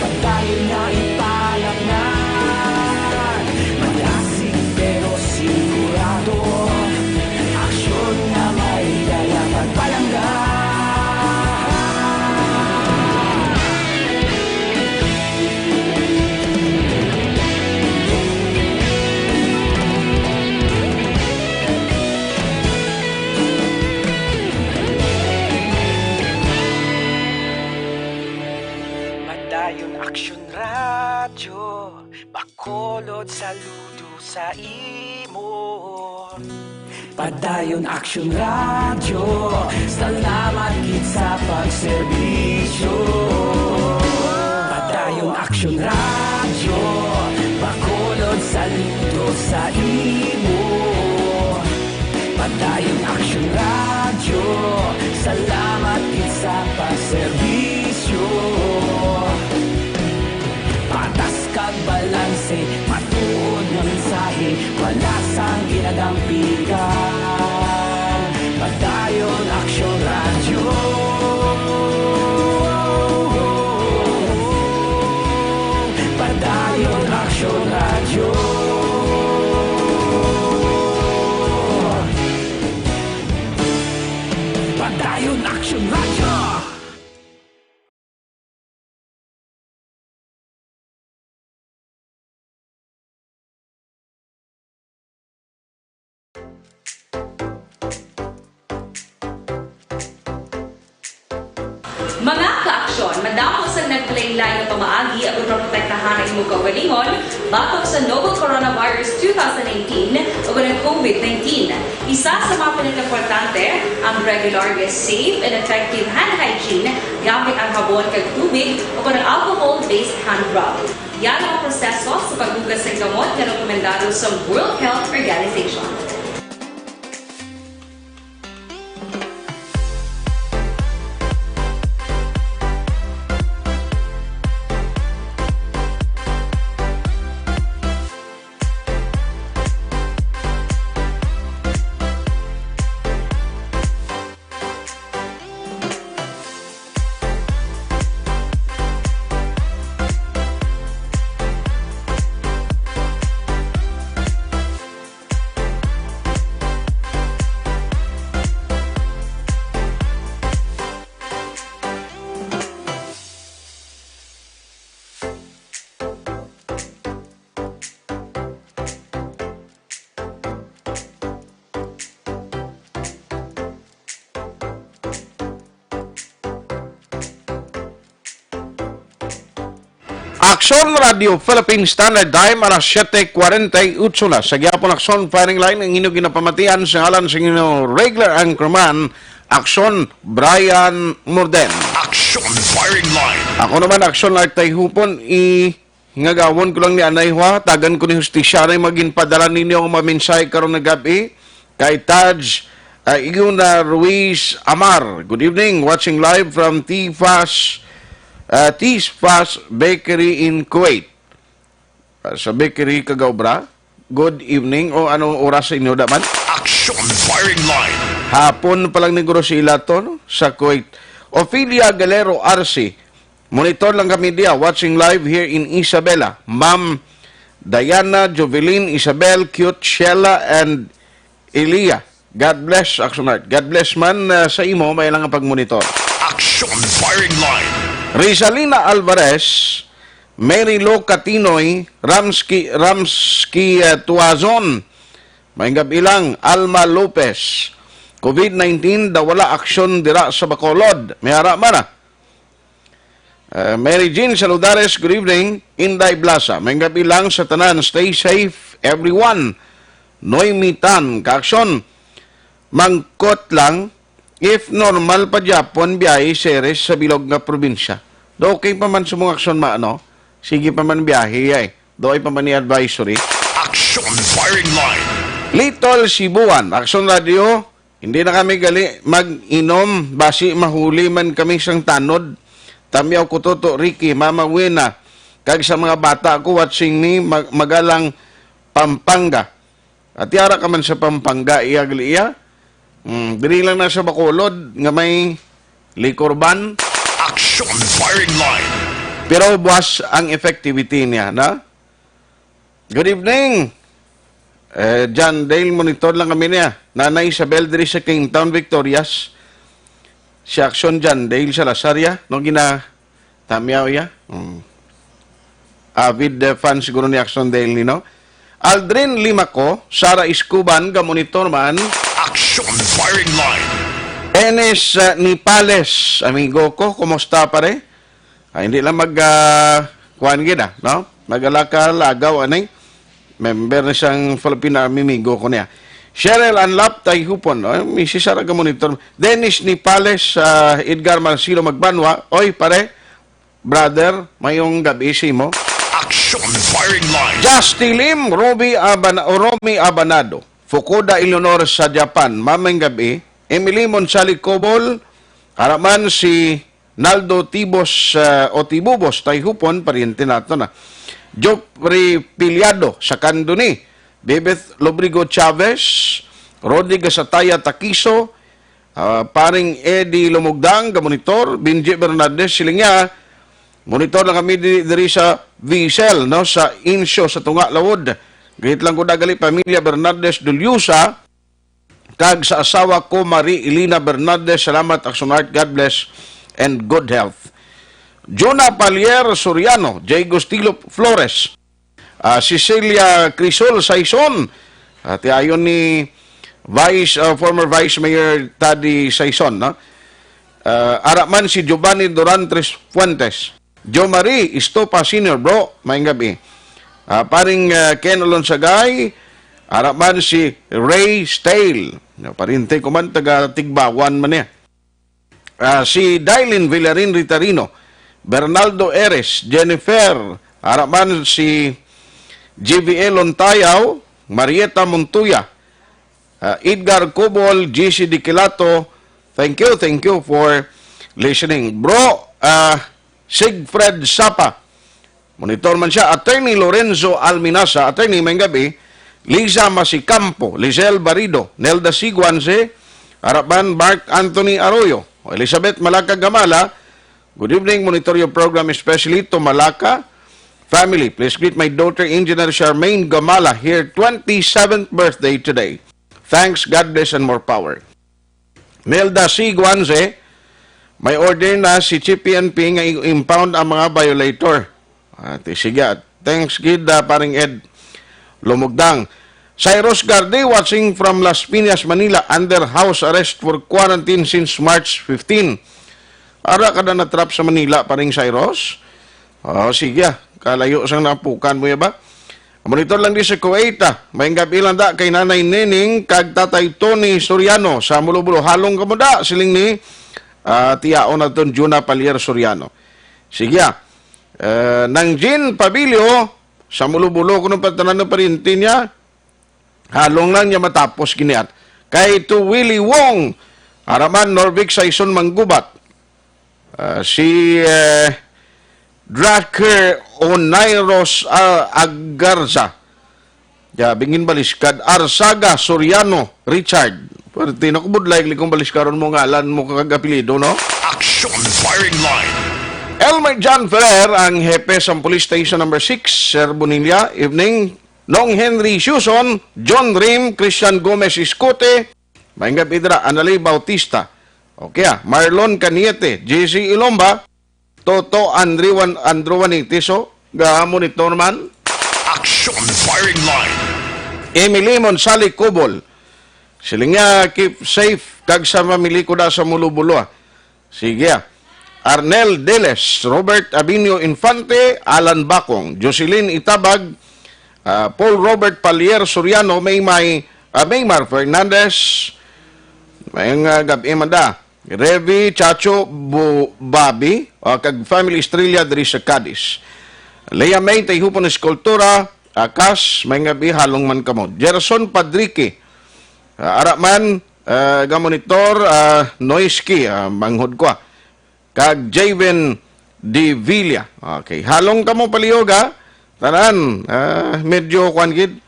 Padayon nga ipalapnan, malasig pero sigurado. Aksyon nga may dala pagpalangga. Padayon Aksyon Radyo, Bacolod, saludo sa imo. Padayon Aksyon Radyo, salamat gid sa pagserbisyo. Padayon Aksyon Radyo, Bacolod, saludo sa imo. Padayon Aksyon Radyo, salamat gid sa pagserbisyo. Patas kag balanse, matuod nga mensahe, wala sang ginadampigan. Padayon Aksyon Radyo. Padayon Aksyon Radyo. Padayon Aksyon Radyo. Mga ka-aksyon, madamo sang naglain-lain nga pamaagi agud maprotektahan ang imong kaugalingon batok sa novel coronavirus two thousand nineteen o ang COVID nineteen. Isa sa mga pinakaimportante ang regular nga safe and effective hand hygiene gamit ang habon kag tubig o ang alcohol-based hand rub. Yara ang proseso sa paghugas sang kamot nga rekomendado sa World Health Organization. Aksyon Radio Philippine Standard Time, alas siyete kwarenta y ocho na. Sa gihapon Aksyon Firing Line, ang inyong ginapamatian sa ngalan sa inyong regular anchorman, Aksyon Brian Morden. Action Firing Line. Ako naman, Aksyon Art Tayhupon, i-, hingagawon ko lang ni Anay Hua, tagan ko ni Hustisya na yung mga ginpadala ninyo ang mga mensahe karon nga gabi. Kay Taj, uh, Iuna Ruiz Amar. Good evening, watching live from Tifas, uh, Tifas Bakery in Kuwait. Uh, sa bakery, kagaw bra. Good evening, o anong oras sa inyo naman? Action Firing Line. Hapon pa lang ni Guro si Ilaton sa Kuwait. Ophelia Galero Arce, monitor lang kami diya, watching live here in Isabela. Ma'am Diana, Jovelyn, Isabel, Cute, Sheila, and Elia. God bless, Action Art. God bless man, uh, sa imo, may lang ang pagmonitor. Action Firing Line. Rizalina Alvarez, Mary Lou Catinoy, Ramski, Ramski, uh, Tuazon, may gabi lang, Alma Lopez. COVID nineteen, daw wala aksyon dira sa Bacolod. May ara man, ah. Uh, Mary Jean Saludares, good evening. Inday Blasa, may gabi lang sa tanan. Stay safe, everyone. Noy Mitan, kaaksyon. Mangkot lang, if normal pa gyapon biyahe series sa bilog nga probinsya. Do okay pa man sa mga aksyon ma-, ano? Sige pa man biyahe, ay. Do ay pa man ni advisory. Action Firing Line. Little Cebuan, Action Radio, hindi na kami gali mag-inom, basi mahuli man kami sang tanod. Tamyaw ko, Toto, Ricky, Mama Wena, kag sa mga bata ko watching me, mag-, magalang Pampanga. At yara ka man sa Pampanga, iya gali iya. Hmm, diri lang na sa Bacolod nga may liquor ban. Action Firing Line. Pero buwas ang effectivity niya, na? Good evening. Eh, John Dale, monitor lang kami niya. Nanay Isabel diri sa Kingtown, Victorias. Si Action John Dale Salazar, ya. No, gina-, tamyaw, ya. Mm. Avid, eh, fan siguro ni Action Dale, ni, no? Aldrin Limaco, Sara Iscuban, ga-monitor man. Action Firing Line. Enes, uh, Nipales, amigo ko, kumusta, pare? Ah, hindi lang mag, ah, kuwan gid, ah, no? Magalaka lagaw, anay. Member na siyang Philippine Army, migo ko niya. Cheryl Anlap, Tayhupon, oh, Missus Sara, ga-monitor. Dennis Nipales, ah, Edgar Marcelo Magbanwa. Oy, pare, brother, mayong gabi sa imo. Action Firing Line. Justy Lim, Robbie Abana-, o Romy Abanado. Fukuda Eleanor sa Japan, mamayong gabi. Emily Monsali Cobol, ara man si Naldo Tibos, ah, o Tibubos, Tayhupon, paryente nato na. Joffrey Piliado sa Candoni, Bebeth Lobrigo Chavez, Rodrigo Sataya Takiso, ah, paring Eddie Lumugdang, ga-monitor, Benji Bernaldez, siling niya, monitor lang kami di-, diri sa Vicel, no, sa Incio, sa Tunga, Laod. Greet lang ko dagali, pamilya Bernaldez Dulyosa, kag sa asawa ko, Marie Elena Bernaldez. Salamat, Action Art. God bless and good health. Jonah Palier Soriano, Jay Gustilo Flores, ah, Cecilia Crisol Saison, ah, tiayon ni Vice, ah, former Vice Mayor Taddy Saison, no? Ah, ara man si Giovanni Durantres Fuentes. Jo Marie Estopa Senior, bro, maayong gabi. Ah, paring, ah, Ken Alonsagay, ara man si Ray Stale. No, parinte ko man, taga Tigbawan man niya. Ah, si Dylin Villarin Ritarino, Bernaldo Eres, Jennifer, ara man si G V L Lontayaw, Marieta Montoya, ah, Edgar Cobol, G C Diquilato, thank you, thank you for listening. Bro, ah, Sigfred Sapa, monitor man siya. Attorney Lorenzo Alminasa, Attorney, maayong gabi. Liza Masicampo, Lizelle Barido, Nelda Siguanse, ara man Mark Anthony Arroyo, Elizabeth Malacag Gamala, good evening, monitor your program, especially to Malacca family. Please greet my daughter, Engineer Charmaine Gamala, her twenty-seventh birthday today. Thanks, God bless, and more power. Nelda C. Guanze, may order na si Chief P N P nga i-impound ang mga violator. Ah, ti-, sige, ah. Thanks gid, ah, paring Ed Lumugdang. Cyrus Garde watching from Las Piñas, Manila, under house arrest for quarantine since March fifteen. Ara ka na na-trap sa Manila, paring Cyrus? Oh, sige, ah. Kalayo sang napukan mo ya ba? Monitor lang di sa Kuwait, ah. Maayong gabi lang da kay Nanay Nening kag Tatay Tony Soriano sa Mulobulo. Halong kamo da, siling ni, ah, tiyaon naton Juna Palier Soriano. Sige, ah. Eh, Nang Jean Pabilio, sa Mulobulo, kuno pa tanan ng pariente niya. Halong lang niya matapos giniat. Kay to Willie Wong, Araman Norvik Saison Manggubat. Ah, si, eh, Draker Onairos, ah, Agarza. Ya, Bingin Baliskad, Arsaga Soriano, Richard. Pwerte na ko budlay, kung baliskaron mo ngalan mo kag apelyido, no? Action Firing Line. Elmer John Ferrer, ang hepe sa Police Station Number Six, Sir Bonilla. Evening. Nong Henry Suson, John Rim, Christian Gomez Iscote, Maayong gabi dira, Analay Bautista. Okay, ah. Marlon Caniete, J C Ilomba, Toto Andrewan, Andrew Juanitis, oh. Ga-monitor man. Action Firing Line. Emily Monsali Cobol. Siling niya, "Keep safe, kag sa family ko da sa Mulobulo, ah." Sige, ah. Arnel Deles, Robert Abinio Infante, Alan Bacong, Jocelyn Itabag, ah, Paul Robert Palier Soriano, Maymay, ah, Maymar Fernandez, maayong, ah, gabi man da. Revi, Chacho, Bu-, Bobby, ah, kag Family Estrella diri sa Cadiz. Lea May, Tayhupon Eskultura, Akas, maayong gabi, halong man kamo. Gerson Padrique, ah, ara man, ah, ga-monitor, ah, Noisky, ah, manghod ko, ah. Kag Javen de Villa. Okay, halong kamo palihog, ha? Tanan, ah, medyo kuan gid.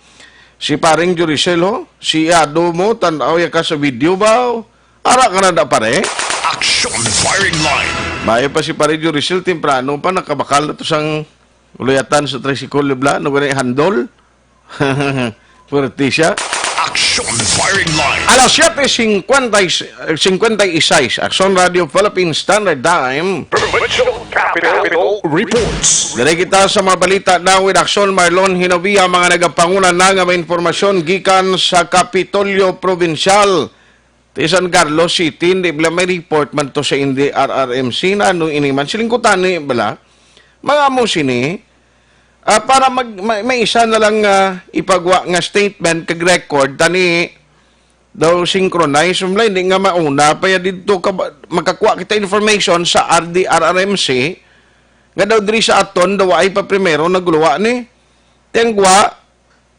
Si paring Juricel, ho? Si Ado mo, tan-aw ya ka sa video ba, ho? Ara ka na da, pare? Action Firing Line. Maayo pa si pare Juricel, temprano pa, nakabakal na to sang uluyatan sa tricycle, bla, no, gani handle. Pwerte siya. Action Firing Line. Alas siyete cincuenta y, cincuenta y seis, Action Radio Philippine Standard Time. Provincial Capital Reports. Diri kita sa mga balita na with Action Marlon Hinovia, mga nagapanguna na nga may impormasyon gikan sa Kapitolyo Provincial. Ti San Carlos City, hindi bala may report man to sa indi R R M C na ano ini man. Siling ko tani bala, mga amo sini, ah, para mag, may, may isa na lang, ah, ipagwa nga statement kag record, tani daw synchronize, wala, hindi nga mauna pa ya dito ka, makakuha kita information sa R D R R M C, nga daw diri sa aton, daw ay pa primero nagluwa ni. Tengwa,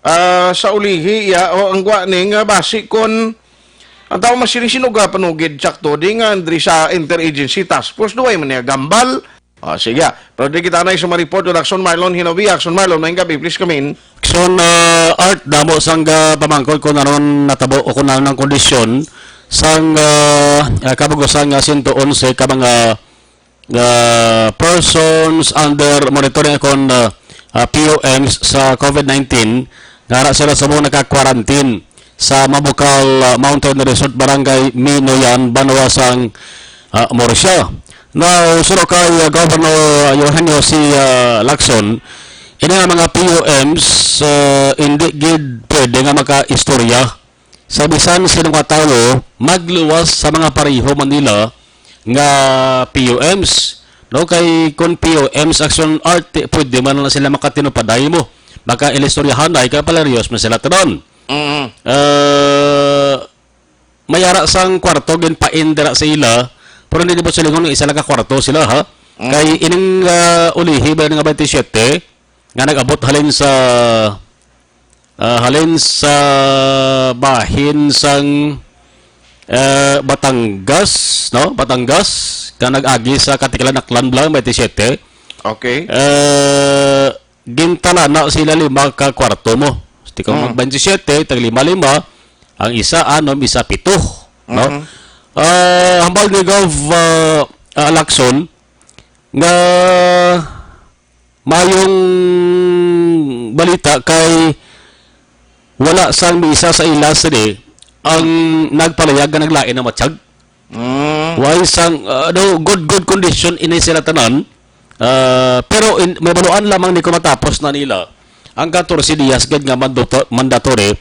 ah, sa ulihi, ya, o ang gwa ni nga basi kon ang tao masiring sinuga panugid sakto di nga diri sa interagency task force, duway man niya gambal. Ah, sige, ah. Pero di kita na sa mga report, Action Marlon Hinovi. Action Marlon, maayong gabi, please come in. Action, ah, Art, damo sang, ah, pamangkot kung ano natabo o kung ano ang kondisyon sang, ah, ah, kabug-usan nga siyento onse ka mga, ah, persons under monitoring kon, ah, ah, P O Ms sa COVID nineteen, nga ara sila sa mga naka-quarantine sa Mabukal, ah, Mountain Resort, Barangay Minoyan, Banwa sang, ah, Murcia. Now, suno kay, ah, Governor Eugenio C, ah, Lacson, ini nga mga P O Ms, ah, hindi gid pwede nga makaistorya sa bisan sino nga tawo magluwas sa mga pareho man nila nga P O Ms, no? Kay kung P O Ms, Action Art, pwede man na sila makatinupaday mo, maka-ilistoryahanay, kay palaryos man sila tanan. Mm. Ah, may ara sang kwarto ginpain dira sa ila, pero hindi mo silingon nga isa lang ka kwarto sila, ha? Mm. Kay ining, ah, ulihi ba nga twenty-seven, nga nag-abot halin sa, ah, halin sa bahin sang, eh, Batangas, no? Batangas, ka nag-agi sa Katikilan, Aklan, Blang, twenty-seven. Okay. Eh, gintalana sila lima ka kwarto mo. Di ka Mm. mag twenty-seven, tag lima-lima, ang isa, anom, isa, pito, no? Mhm. Ah, hambal ni Gov, ah, ah, Lacson, nga mayong balita kay wala sang may isa sa ila sini ang nagpalayag nga naglain ang matiyag. Mm. Why sang, uh, no, good, good condition ini sila tanan. Uh, pero in, mabaluan lamang ni kung matapos na nila ang katorse diyas gid nga mandato-, mandatory,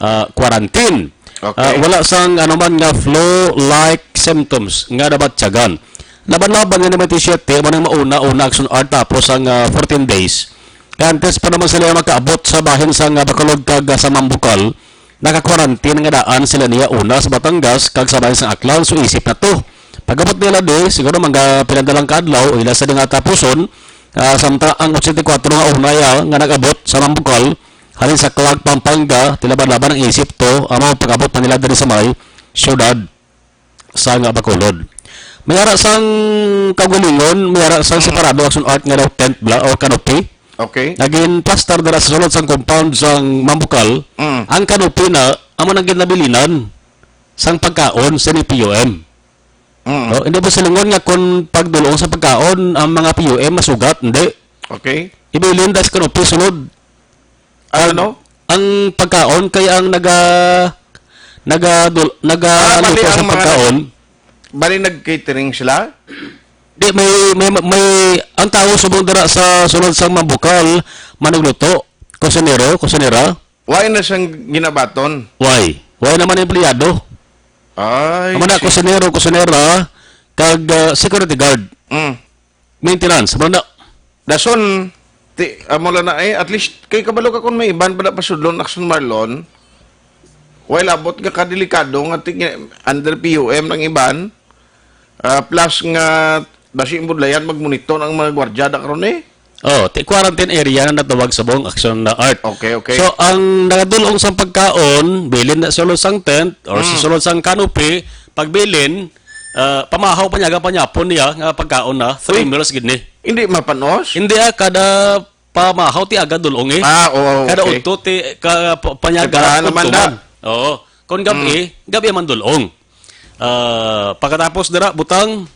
uh, quarantine. Okay. Uh, wala sang anuman nga flu-like symptoms nga nabatyagan. Laban-laban nga naman ti siyete, mo nang mauna-una, Action Art, tapos ang, ah, fourteen days. Kay antes pa naman sila makaabot sa bahin sang Bacolod kag sa Mambukal, naka-quarantine nga daan sila niya una sa Batangas kag sa bahin sang Aklan, so isip na to. Pag-abot nila di, siguro mga pila na lang ka adlaw, ila sa nga tapuson, ah, samtang ang eighty-four nga una ya nga nag-abot sa Mambukal, halin sa Clark, Pampanga, tila ba laban ang isip to, amo pag-abot na nila diri sa may syudad sa nga Bacolod. May ara sang kaugalingon, may ara sang separado action art nga daw tent bla o canopy. Okay. Naging plaster dira sa sulod sang compound sang Mambukal. Mm. Ang canopy na, amo nang ginabilinan sang pagkaon sa ni P U M. Mm. No? Hindi ba silingon nga kung pagdulong sa pagkaon ang mga P U M masugat? Hindi. Okay. Ibilin das canopy sulod. Ano? Ang pagkaon kay ang naga naga dul- naga Ah, bali luto ang sa mga pagkaon. Bali nag-catering sila? Di, may, may, may, ang tao subong dira sa sulod sang Mambukal, manugluto, kusinero, kusinera. Why na siyang ginabaton? Why? Why naman empleyado? Ay, Amo na, si- kusinero, kusinera, kag ah, security guard. Mm. Maintenance, amo na. Dason, ti, amo lang na eh, at least, kay kabalo ka kung may iban pa na pasudlon, Action Marlon, while abot nga kadelikado nga ti, under P U M ang iban, ah, plus nga basi ang budlayan magmonitor ang mga gwardiya da karon eh. Oh, ti quarantine area na natawag sa buong action na art. Okay, okay. So, ang nagadulong sa pagkaon, bilin na sulod sang tent or sa Mm. sulod sang canopy, pagbilin, ah, pamahaw pa niya, panyapon niya nga pagkaon na, three Uy. meals gid ni. Hindi mapanos? Hindi ah, kada pamahaw ti aga dulong eh. Ah, oo, Kada okay. udto ti ka pa- panyaga Preparahan naman udto na. man. Oo. Kung gabi, Mm. gabi man dulong. Ah, pagkatapos dira butang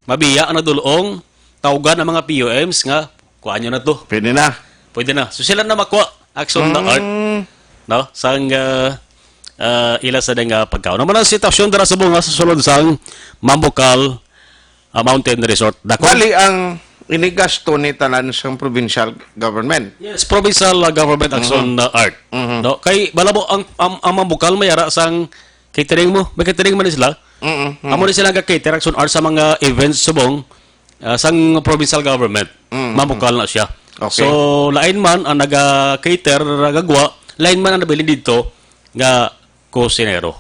mabiya ang nadulong, tawgan ang mga P U Ms nga kuan nyo na to. Pwede na. Pwede na. So sila na makuha action na art, Mm. no? Sang ah, ah, ila sa nga pagkaon. Naman ang sitwasyon dira sa bunga sa sulod sang Mambukal ah, Mountain Resort. Dako. Bali ang inigasto ni tanan sang provincial government. Yes, provincial ah, government action na art. Mhm. No, kay balabo ang ang, ang Mambukal may ara sang catering mo. May catering man sila. Mhm, mhm. Amo ni sila ga cater action art sa mga events subong ah, sang provincial government. Mhm. Mambukal na siya. Okay. So lain man ang naga-cater, nagagwa, lain man ang nabilin dito nga kusinero.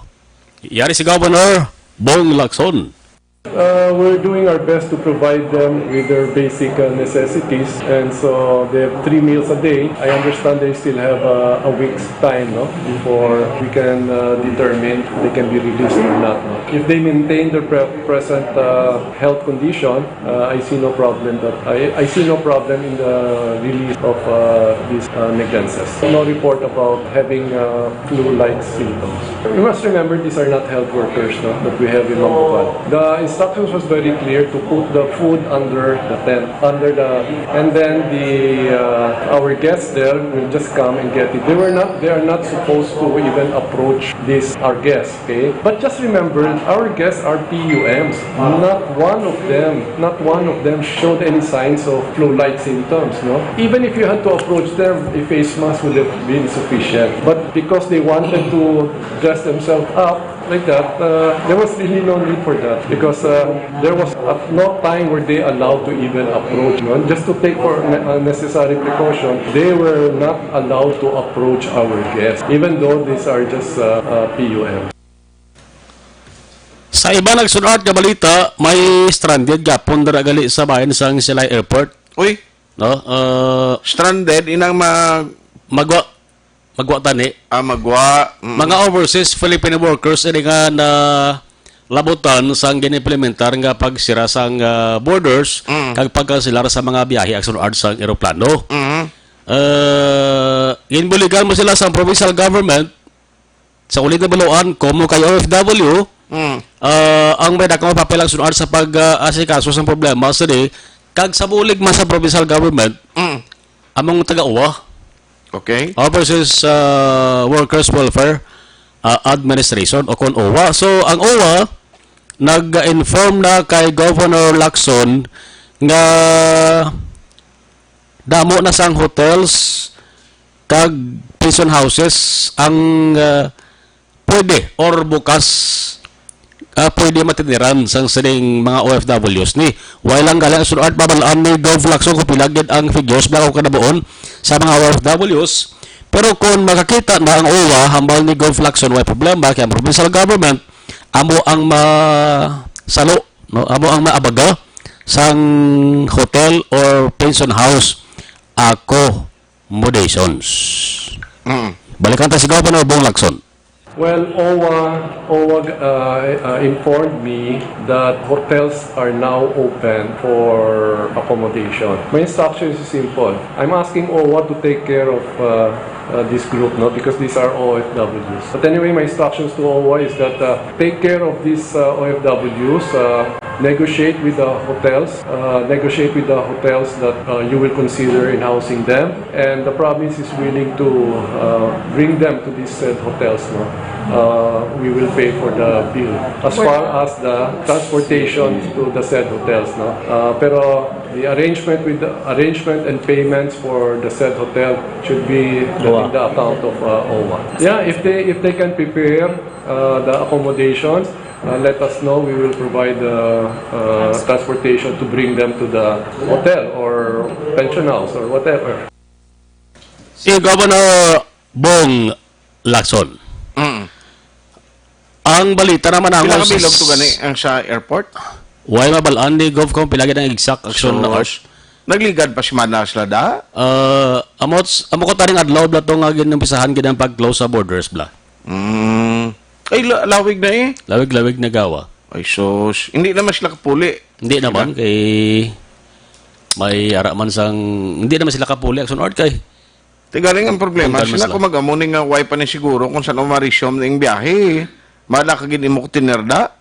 Yari si Governor Bong Lacson. Uh, we're doing our best to provide them with their basic uh, necessities, and so they have three meals a day. I understand they still have uh, a week's time, no, before we can uh, determine if they can be released or not. No? If they maintain their pre- present uh, health condition, uh, I see no problem. That I, I see no problem in the release of uh, these uh, Negdenses. No report about having uh, flu-like symptoms. You must remember, these are not health workers, no, that we have in Mambukal. The instructions was very clear to put the food under the tent, under the, and then the uh, our guests there will just come and get it. They were not, they are not supposed to even approach these our guests, okay? But just remember, our guests are P U Ms. Not one of them, not one of them showed any signs of flu-like symptoms, no? Even if you had to approach them, a face mask would have been sufficient. But because they wanted to dress themselves up like that, uh, there was really no need for that because uh, there was at no time were they allowed to even approach, no? Just to take for ne- uh, necessary precaution, they were not allowed to approach our guests, even though these are just uh, uh, P U M. Sa iba nagsunod nga balita, may stranded gapon dira gali sa bahin sang Silay Airport, Uy, no? Uh, stranded inang mag magwa magwa tani. Ah, magwa. Mm. Mga overseas Filipino workers ini nga na labutan sang ginimplementar nga pagsira sang ah, borders Mm. kag pagkanselar sa mga biyahe ang sunod sang eroplano. Mm. Uh, ginbuligan mo sila sa provincial government sa ulid na baluan, komo kay O F W, Mm. ah, ang may dakong papel ang sunar sa pag-asikaso sa problema sa di, kag sa bulig man sa provincial government, Mm. among taga-uwa. Okay. Overseas ah, Workers Welfare ah, Administration o kon OWWA. So, ang OWWA nag-inform na kay Governor Lacson nga damo na sang hotels kag pension houses ang ah, pwede or bukas ah, pwede matiniran sang sining mga O F Ws ni. Way lang gali, Action Art, mabal-an ni Gov Lacson kung pila gid ang figures ba kung kanabuon sa mga O F Ws. Pero kung makakita na ang O W A, hambal ni Gov Lacson, way problema, kay ang provincial government amo ang masalo, no? Amo ang maabaga sang hotel or pension house accommodations. Mm. Balikan ta si Governor Bong Lacson. Well, O W A, O W A, uh, uh, informed me that hotels are now open for accommodation. My instruction is simple. I'm asking O W A to take care of uh, uh, this group, no, because these are O F Ws. But anyway, my instructions to O W A is that uh, take care of these uh, O F Ws, uh, negotiate with the hotels, uh, negotiate with the hotels that uh, you will consider in housing them, and the province is willing to uh, bring them to these said hotels. No, uh, we will pay for the bill. As far as the transportation to the said hotels, no, uh, pero the arrangement with the arrangement and payments for the said hotel should be Go on. Within the account of uh, O W A. Yeah, if they if they can prepare uh, the accommodations, uh, let us know. We will provide the uh, transportation to bring them to the hotel or pension house or whatever. Si Governor Bong Lacson. Mm. Ang balita naman ang Pila ka bilog to gani ang sa airport? Why mabal-an ni Gov kung pila gid ang exact action na Sus. Nagligad pa si Mana sila da? Uh, amo, amo ko taning adlaw bla to nga ginumpisahan gid ang pag-close sa borders bla. Mm. Ay, la- lawig na eh. Lawig-lawig na gawa. Ay sus, hindi naman sila kapuli. Hindi naman kay may ara man sang hindi naman sila kapuli, Action Art, kay Ti galing ang problema, Tunggal sila masla. Kung mag-amo ni nga way pa ni siguro kung saan ma-resume ning biyahe. Mala ka gid imo ko tinerda.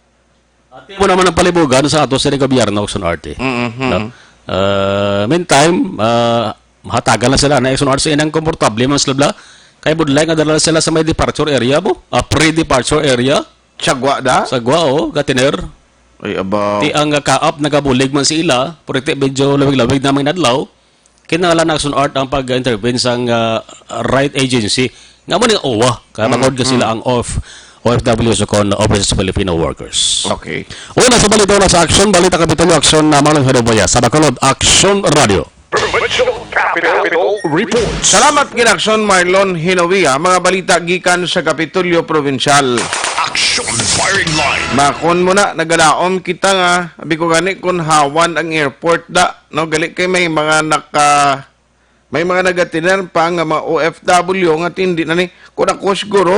Ati mo naman ang palibugan sa ato sa gobyerno, Action Art. Mhm. No? Uh, meantime, uh, mahatagan lang sila na Action Art sa inang komportable man sila bla. Kay budlay nga dala sila sa may departure area mo, ah, pre-departure area. Sagwa da? Sagwa, oh, gatiner. Ay, aba. Ti ang kaap nagabulig man si ila, pero ti medyo lawig-lawig na may nadlaw. Kinahanglan na Action Art ang pag-intervene sang ah, right agency. Nga mo ning O W A, kaya Mm, magod ka sila mm. ang O F, O F Ws o kon Overseas Filipino Workers. Okay. Una sa balita na sa Action, balita Kapitolyo Action na Marlon Hedoboya sa Bacolod Action Radio. Provincial Capital Report. Salamat gid Action Marlon Hinovia, mga balita gikan sa Kapitolyo Provincial. Action Firing Line. Makon mo na, nagalaom kita nga, abi ko gani kung hawan ang airport da, no? Gali kay may mga naka, may mga nagatiner pa nga mga O F W nga tindi na ni, kung ako siguro,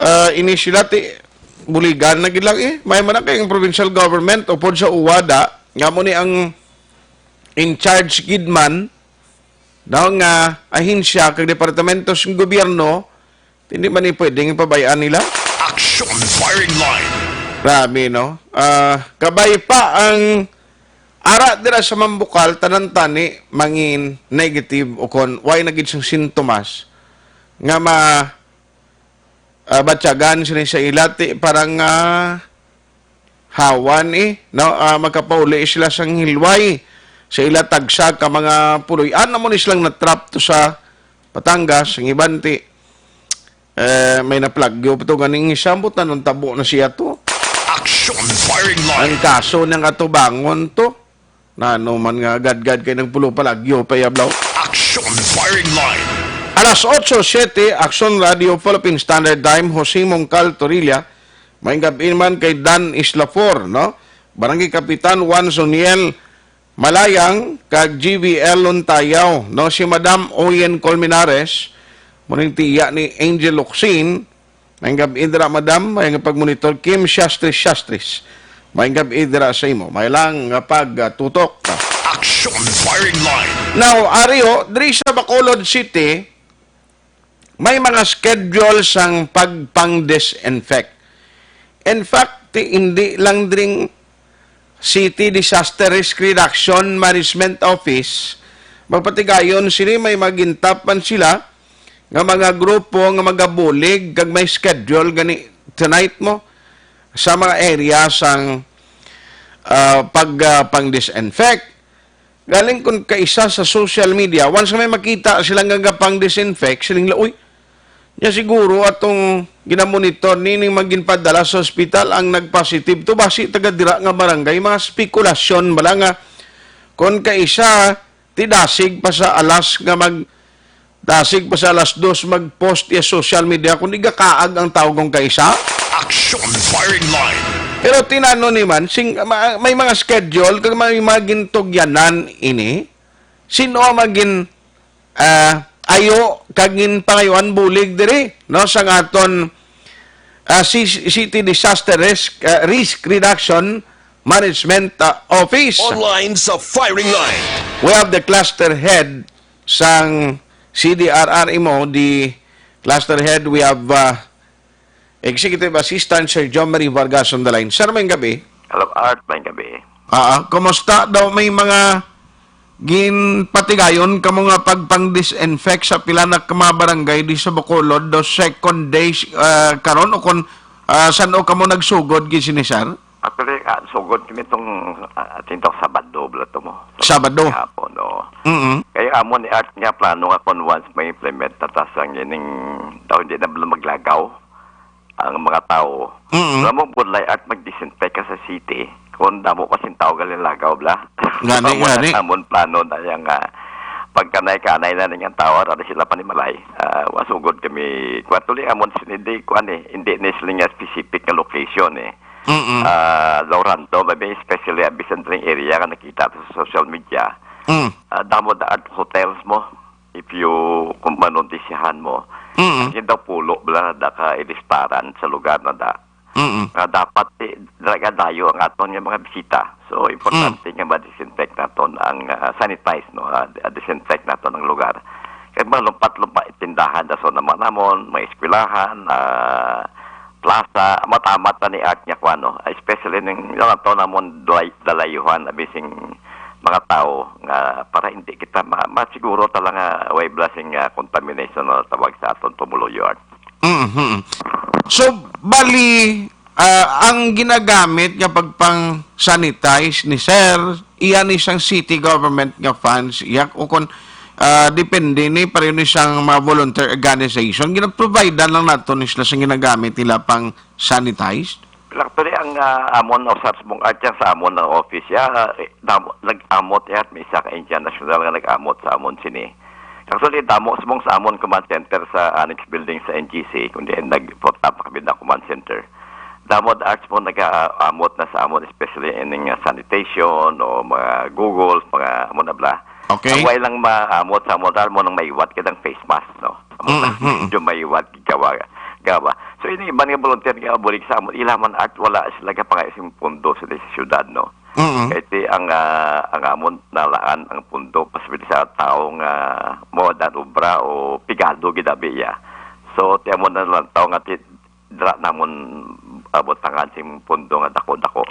ah, ini sila ti buligan na gid lang eh. May man kay ang provincial government upod sa uwada, nga mo ni ang in charge gid man daw nga ahensya kag departamento sa gobyerno, hindi man ni pwedeng pabay-an nila. Action Firing Line. Grabe, no? Ah, kabay pa ang ara dira sa Mambukal, tanan tani mangin negative o kon way na gid siyang sintomas nga ma ah, batyagan sini sa ilati parang ah, hawan eh, no? Ah, makapauli sila sang hilway sa ila tagsa ka mga puloy-an. Amo ni silang natrap to sa Batangas, ang iban ti eh, may naplagyo pa to ganing isang butan ang tabo na siya to. Action Firing Line. Ang kaso niyang atubangon to. Nano man nga gadgad kay nagpulo palagyo pa yablaw. Action Firing Line. Alas otso siete, Action Radio Philippine Standard Time, Jose Mongcal Torilla, may gabi man kay Dan Islafor, no? Barangay Kapitan Juan Zoniel Malayang, kag G V L Lontayaw, no? Si Madam Oyen Colmenares, muning tiya ni Angel Locsin, Maayong gab-i dira, madam. Maayong pagmonitor, Kim Shastris Shastris. Maayong gab-i dira sa imo. May lang nga pagtutok. Action Firing Line. Now, Ario, diri sa Bacolod City, may mga schedule sang pagpang-disinfect. In fact, hindi lang dring City Disaster Risk Reduction Management Office, magpatigayon sini may magintap man sila nga mga grupo nga magabulig kag may schedule gani tonight mo sa mga area sang ah, pag ah, pang-disinfect. Galing kun kaisa sa social media, once may makita sila nga gapang-disinfect, siling la, "Uy, Ya siguro atong ginamonitor ni ning mga ginpadala sa ospital ang nagpositive to basi taga dira nga barangay, mga spekulasyon bala nga kon kaisa ti dasig pa sa alas nga mag dasig pa sa alas dos mag-post ya social media kung igakaag ang tao kung kaisa. Action firing line. Pero tinano ni man sing ma- may mga schedule kag may mga gintugyanan ini. Sino ang magin ah, ayo kag ginpangayuan bulig diri, no, sa aton, ah, si- City Disaster Risk, ah, Risk Reduction Management, ah, Office. Online sa firing line. We have the cluster head sang C D R R M O, the cluster head, we have, ah, Executive Assistant Sir John Marie Vargas on the line. Sir, may gabi. Hello, Art. May gabi. Ah, kumusta daw may mga ginpatigayon kamo nga pagpang-disinfect sa pila na ka mga barangay di sa Bacolod do second day, ah, karon o kon, ah, san-o kamo nagsugod gid sini, sir? Actually, ah, sugod kami tong, ah, tintong Sabado, bala to mo. So, Sabado? Hapon, oo. Mm-mm. Kaya amo ni Art nga plano nga kung once may implement na ta sa ining daw hindi na bala maglagaw ang mga tao. Mm-mm. Alam mo, budlay Art mag-disinfect ka sa city kung damo pa sing tao galing lagaw, bla. Gani, Amo na gani. Amon plano na yang, ah, pagkanay-kanay na ning ang tao, rami sila panimalay. Ah, wasugod kami, kwarto li amon sinindi, kuan eh, hindi ni sila nga specific nga location eh. Mm-mm. Ah, daw random, maybe especially ang Bisan Dring area nga nakita to sa social media. Mm. Ah, damo na at hotels mo, if you, kung manondisyahan mo. Mm. Kasi daw pulo bala na da ka ilistaran sa lugar na da. Mm. Nga dapat, eh, daga dayo ang aton nga mga bisita. So, importante Mm. nga ma-disinfect naton ang, ah, sanitize, no? Ah, disinfect naton ang lugar. Kay malumpat-lumpat tindahan da so naman namon, may eskwelahan, ah, plaza, matamat na ni Art nga kuan, no? Especially ning, yung ato namon dalay-, dalayuhan, abi sing mga tao nga para hindi kita ma-, masiguro talaga way blasting, ah, contamination na tawag sa aton pumuluyo, Art. Mhm. So, bali, ah, ang ginagamit nga pagpang-sanitize ni Sir, iya ni sang city government nga funds, iya, o kon, ah, depende ni pareho ni sang mga volunteer organization, gina-provide lang nato ni sila sa ginagamit nila pang sanitize? Well, actually, ang, ah, amon, o, sa subong Art, yan sa amon ang office, ya, eh, damo, nag-amot, ya, may isa ka Indian national nga nag-amot sa amon sini. Actually, damo subong sa amon command center sa annex building sa N G C, kundi nag-put up kami na command center. Damo, Art, subong nag-amot na sa amon, especially ining, ah, sanitation o mga goggles, mga amo na bla. Okay. Ang way lang maamot sa amon, mo nang maiwat kitang face mask, no? Amo Mm, na, mm. Medyo maiwat, gawa, gawa. So, ini iban nga volunteer nga bulig sa amon, ila man Art, wala sila ka pangay sing pundo sa, sa syudad, no? Mm. Kay ti ang, ah, ang amon nalaan ang pundo pas sa tao nga mo dan obra o pigado gid abi iya. So, ti amon na lang tao nga ti dira namon, ah, butangan sing pundo nga dako-dako.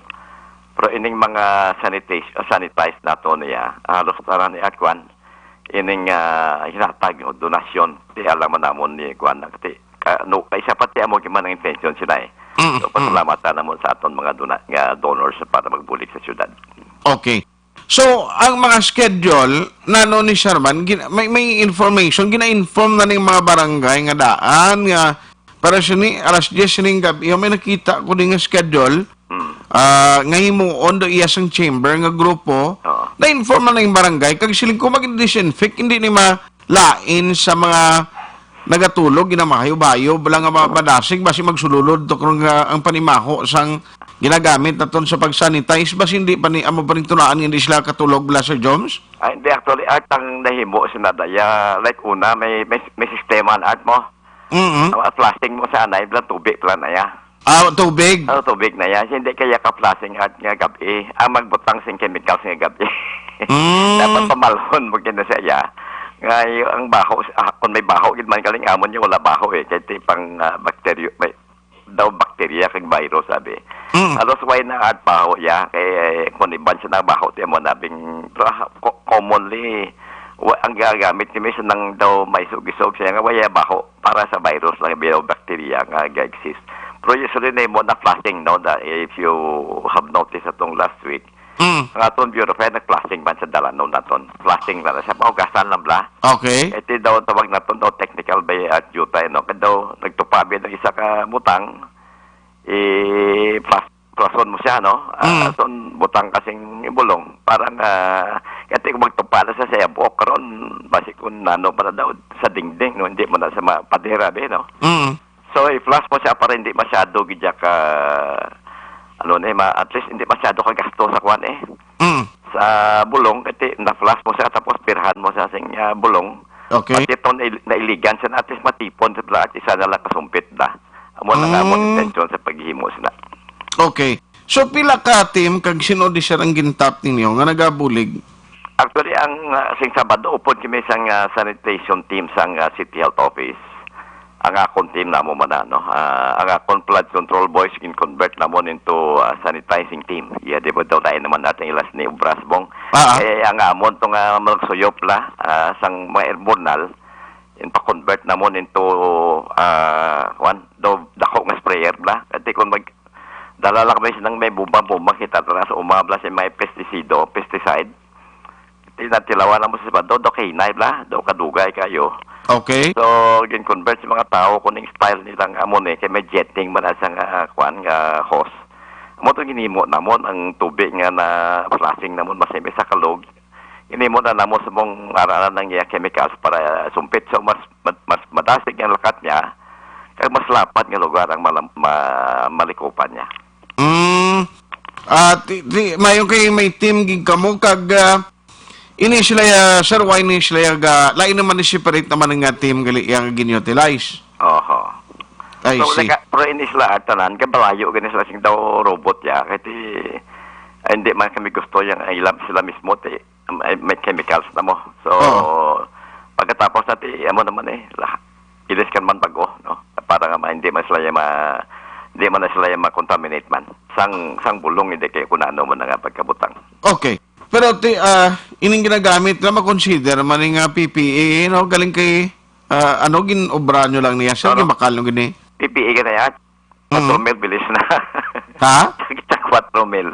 Pero ining mga sanitation, sanitize nato niya, halos tanan ni Akwan, ining, ah, hinatag o donasyon, ti alam man namon ni Kwan, ti, ka-, no, kay siya pati amo man ang intention sila eh. Mm, So, mm. pasalamatan namon sa aton mga dona-, nga donors para magbulig sa syudad. Okay. So, ang mga schedule, nano ni Sherman, gin-, may, may information, gina-inform na ning mga barangay nga daan nga para sini, alas diyes sining gabi, may nakita ko din nga schedule, Mm. ah, nga himuon do iya sang chamber nga grupo, Oo. na-inform na ning barangay, kag siling ko mag-disinfect, hindi ni ma-, lain sa mga nagatulog, ginamahayo-bayo, bala nga ma-, madasig, basi magsululod to kung, ah, ang panimaho sang ginagamit naton sa pag-sanitize, basi hindi pa ni, amo pa rin tunaan, hindi sila katulog, bala, Sir Joms? Ah, hindi, actually, Art, ang nahimo sa nadaya, like, una, may, may, may sistema na, Art, mo. Mm-hmm. Ang flushing mo sa anay, bala, tubig, pala na ya. Ah, tubig. Ah, tubig na ya. Hindi kaya ka flushing, Art, nga gabi. Ang magbutang sing chemicals nga gabi. Mm. Dapat pamalhon mo kina siya, ya. Nga, y-, ang baho, ah, kung may baho, gid man kaling amon niya, wala baho, eh. Kay ti pang, ah, bakteryo, may, daw bakterya kag virus, sabi. Mm. Halos way na at baho, ya. Kay, eh, kung iban siya na baho, ti mo nabing, pero, ah, co-, commonly, wa-, ang gagamit ni Miss nang daw may sugisog siya nga waya baho para sa virus lang, daw bakterya nga ga-exist. Pero usually na mo na flushing, no, that if you have noticed atong last week, Mm. Ang aton Bureau of Fire, nag-flushing man sa dalanon naton. Flushing na lang siya. Pahugasan lang bla. Okay. Iti daw tawag naton daw technical ba at jutay, no? Kaya daw nagtupa ba ng isa ka butang, i-flush, flushon mo siya, no? Ah, Mm. Son butang kasing bulong. Parang, ah, kaya kung magtupa na siya sa iyang buhok, karon, basi kung nano pa na daw sa dingding, no? Hindi mo na sa mapadera, be, no? Mm. So, i-flush mo siya para hindi masyado gidya ka, ano ni, ma-, at least hindi masyado ka gasto sa kwan eh. Mm. Sa bulong, kasi na-flush mo siya, tapos pirhan mo siya sing, ah, bulong. Okay. Pati itong nail-, nailigan siya na at least matipon sa bla, at isa na lang kasumpit na. Amo na nga mo Mm. intention sa paghimo sila. Okay. So, pila ka team kag sino di siya ang gintap ninyo nga nagabulig? Actually, ang, ah, sing Sabado, upod kami sang, ah, sanitation team sang, ah, City Health Office. Ang akon team namo man na, no? Ah, ang akon flood control boys gin-convert namon into, ah, sanitizing team. Iya, di ba daw, dahil naman natin ilas ni Obras Bong. Ah, ah. Eh, ang amon to nga magsuyop la, ah, sang mga airborne, in pa-convert namon into, ah, kwan, daw, dako nga sprayer bla. Kasi kung mag-, dala lang kami silang may bumba-bumba, kita tara sa umabla sa may pesticido, pesticide. Tinatilawan na mo sa Sabado, do kahinay bla, do kadugay kayo. Okay. So, gin-convert sa mga tao kung yung style nilang amo ni, kay may jetting man sa nga, kwan, nga hose. Amo to ginimo namon ang tubig nga na flushing namon, mas may sa kalog. Ginimo na namon sa mong aranan ng iya chemicals para sumpit. So, mas, mas, mas madasig ang lakat niya, kag mas lapad nga lugar ang malam-, ma-, malikupan niya. Mm. Ah, ti, ti, mayo kay may team gid kamo kag, ah, ini sila, ah, sir, why ni sila ga, lain naman ni separate naman nga team gali yang gin-utilize. Oho. I So, see. Naka-, pero ini sila, ah, tanan, kay balayo gani sila sing daw robot ya. Kasi, ay, hindi man kami gusto yang ilam sila mismo, ti, may, may chemicals na mo. So, Oo. pagkatapos na ti, amo naman eh, lah, ilis ka naman bago, no? Para nga ma-, hindi man sila yung ma-, hindi man na sila yung ma-contaminate man. Sang, sang bulong, hindi kayo kung ano mo na nga pagkabutang. Okay. Pero ti, ah, ining ginagamit na makonsider man nga P P E, no? Galing kay, ah, ano, gin-obra nyo lang niya, sir? Ano? Ginbakal nyo gini? P P E ka na yan? Mm. Kwatro mil bilis na. Ha? Kita kwatro mil.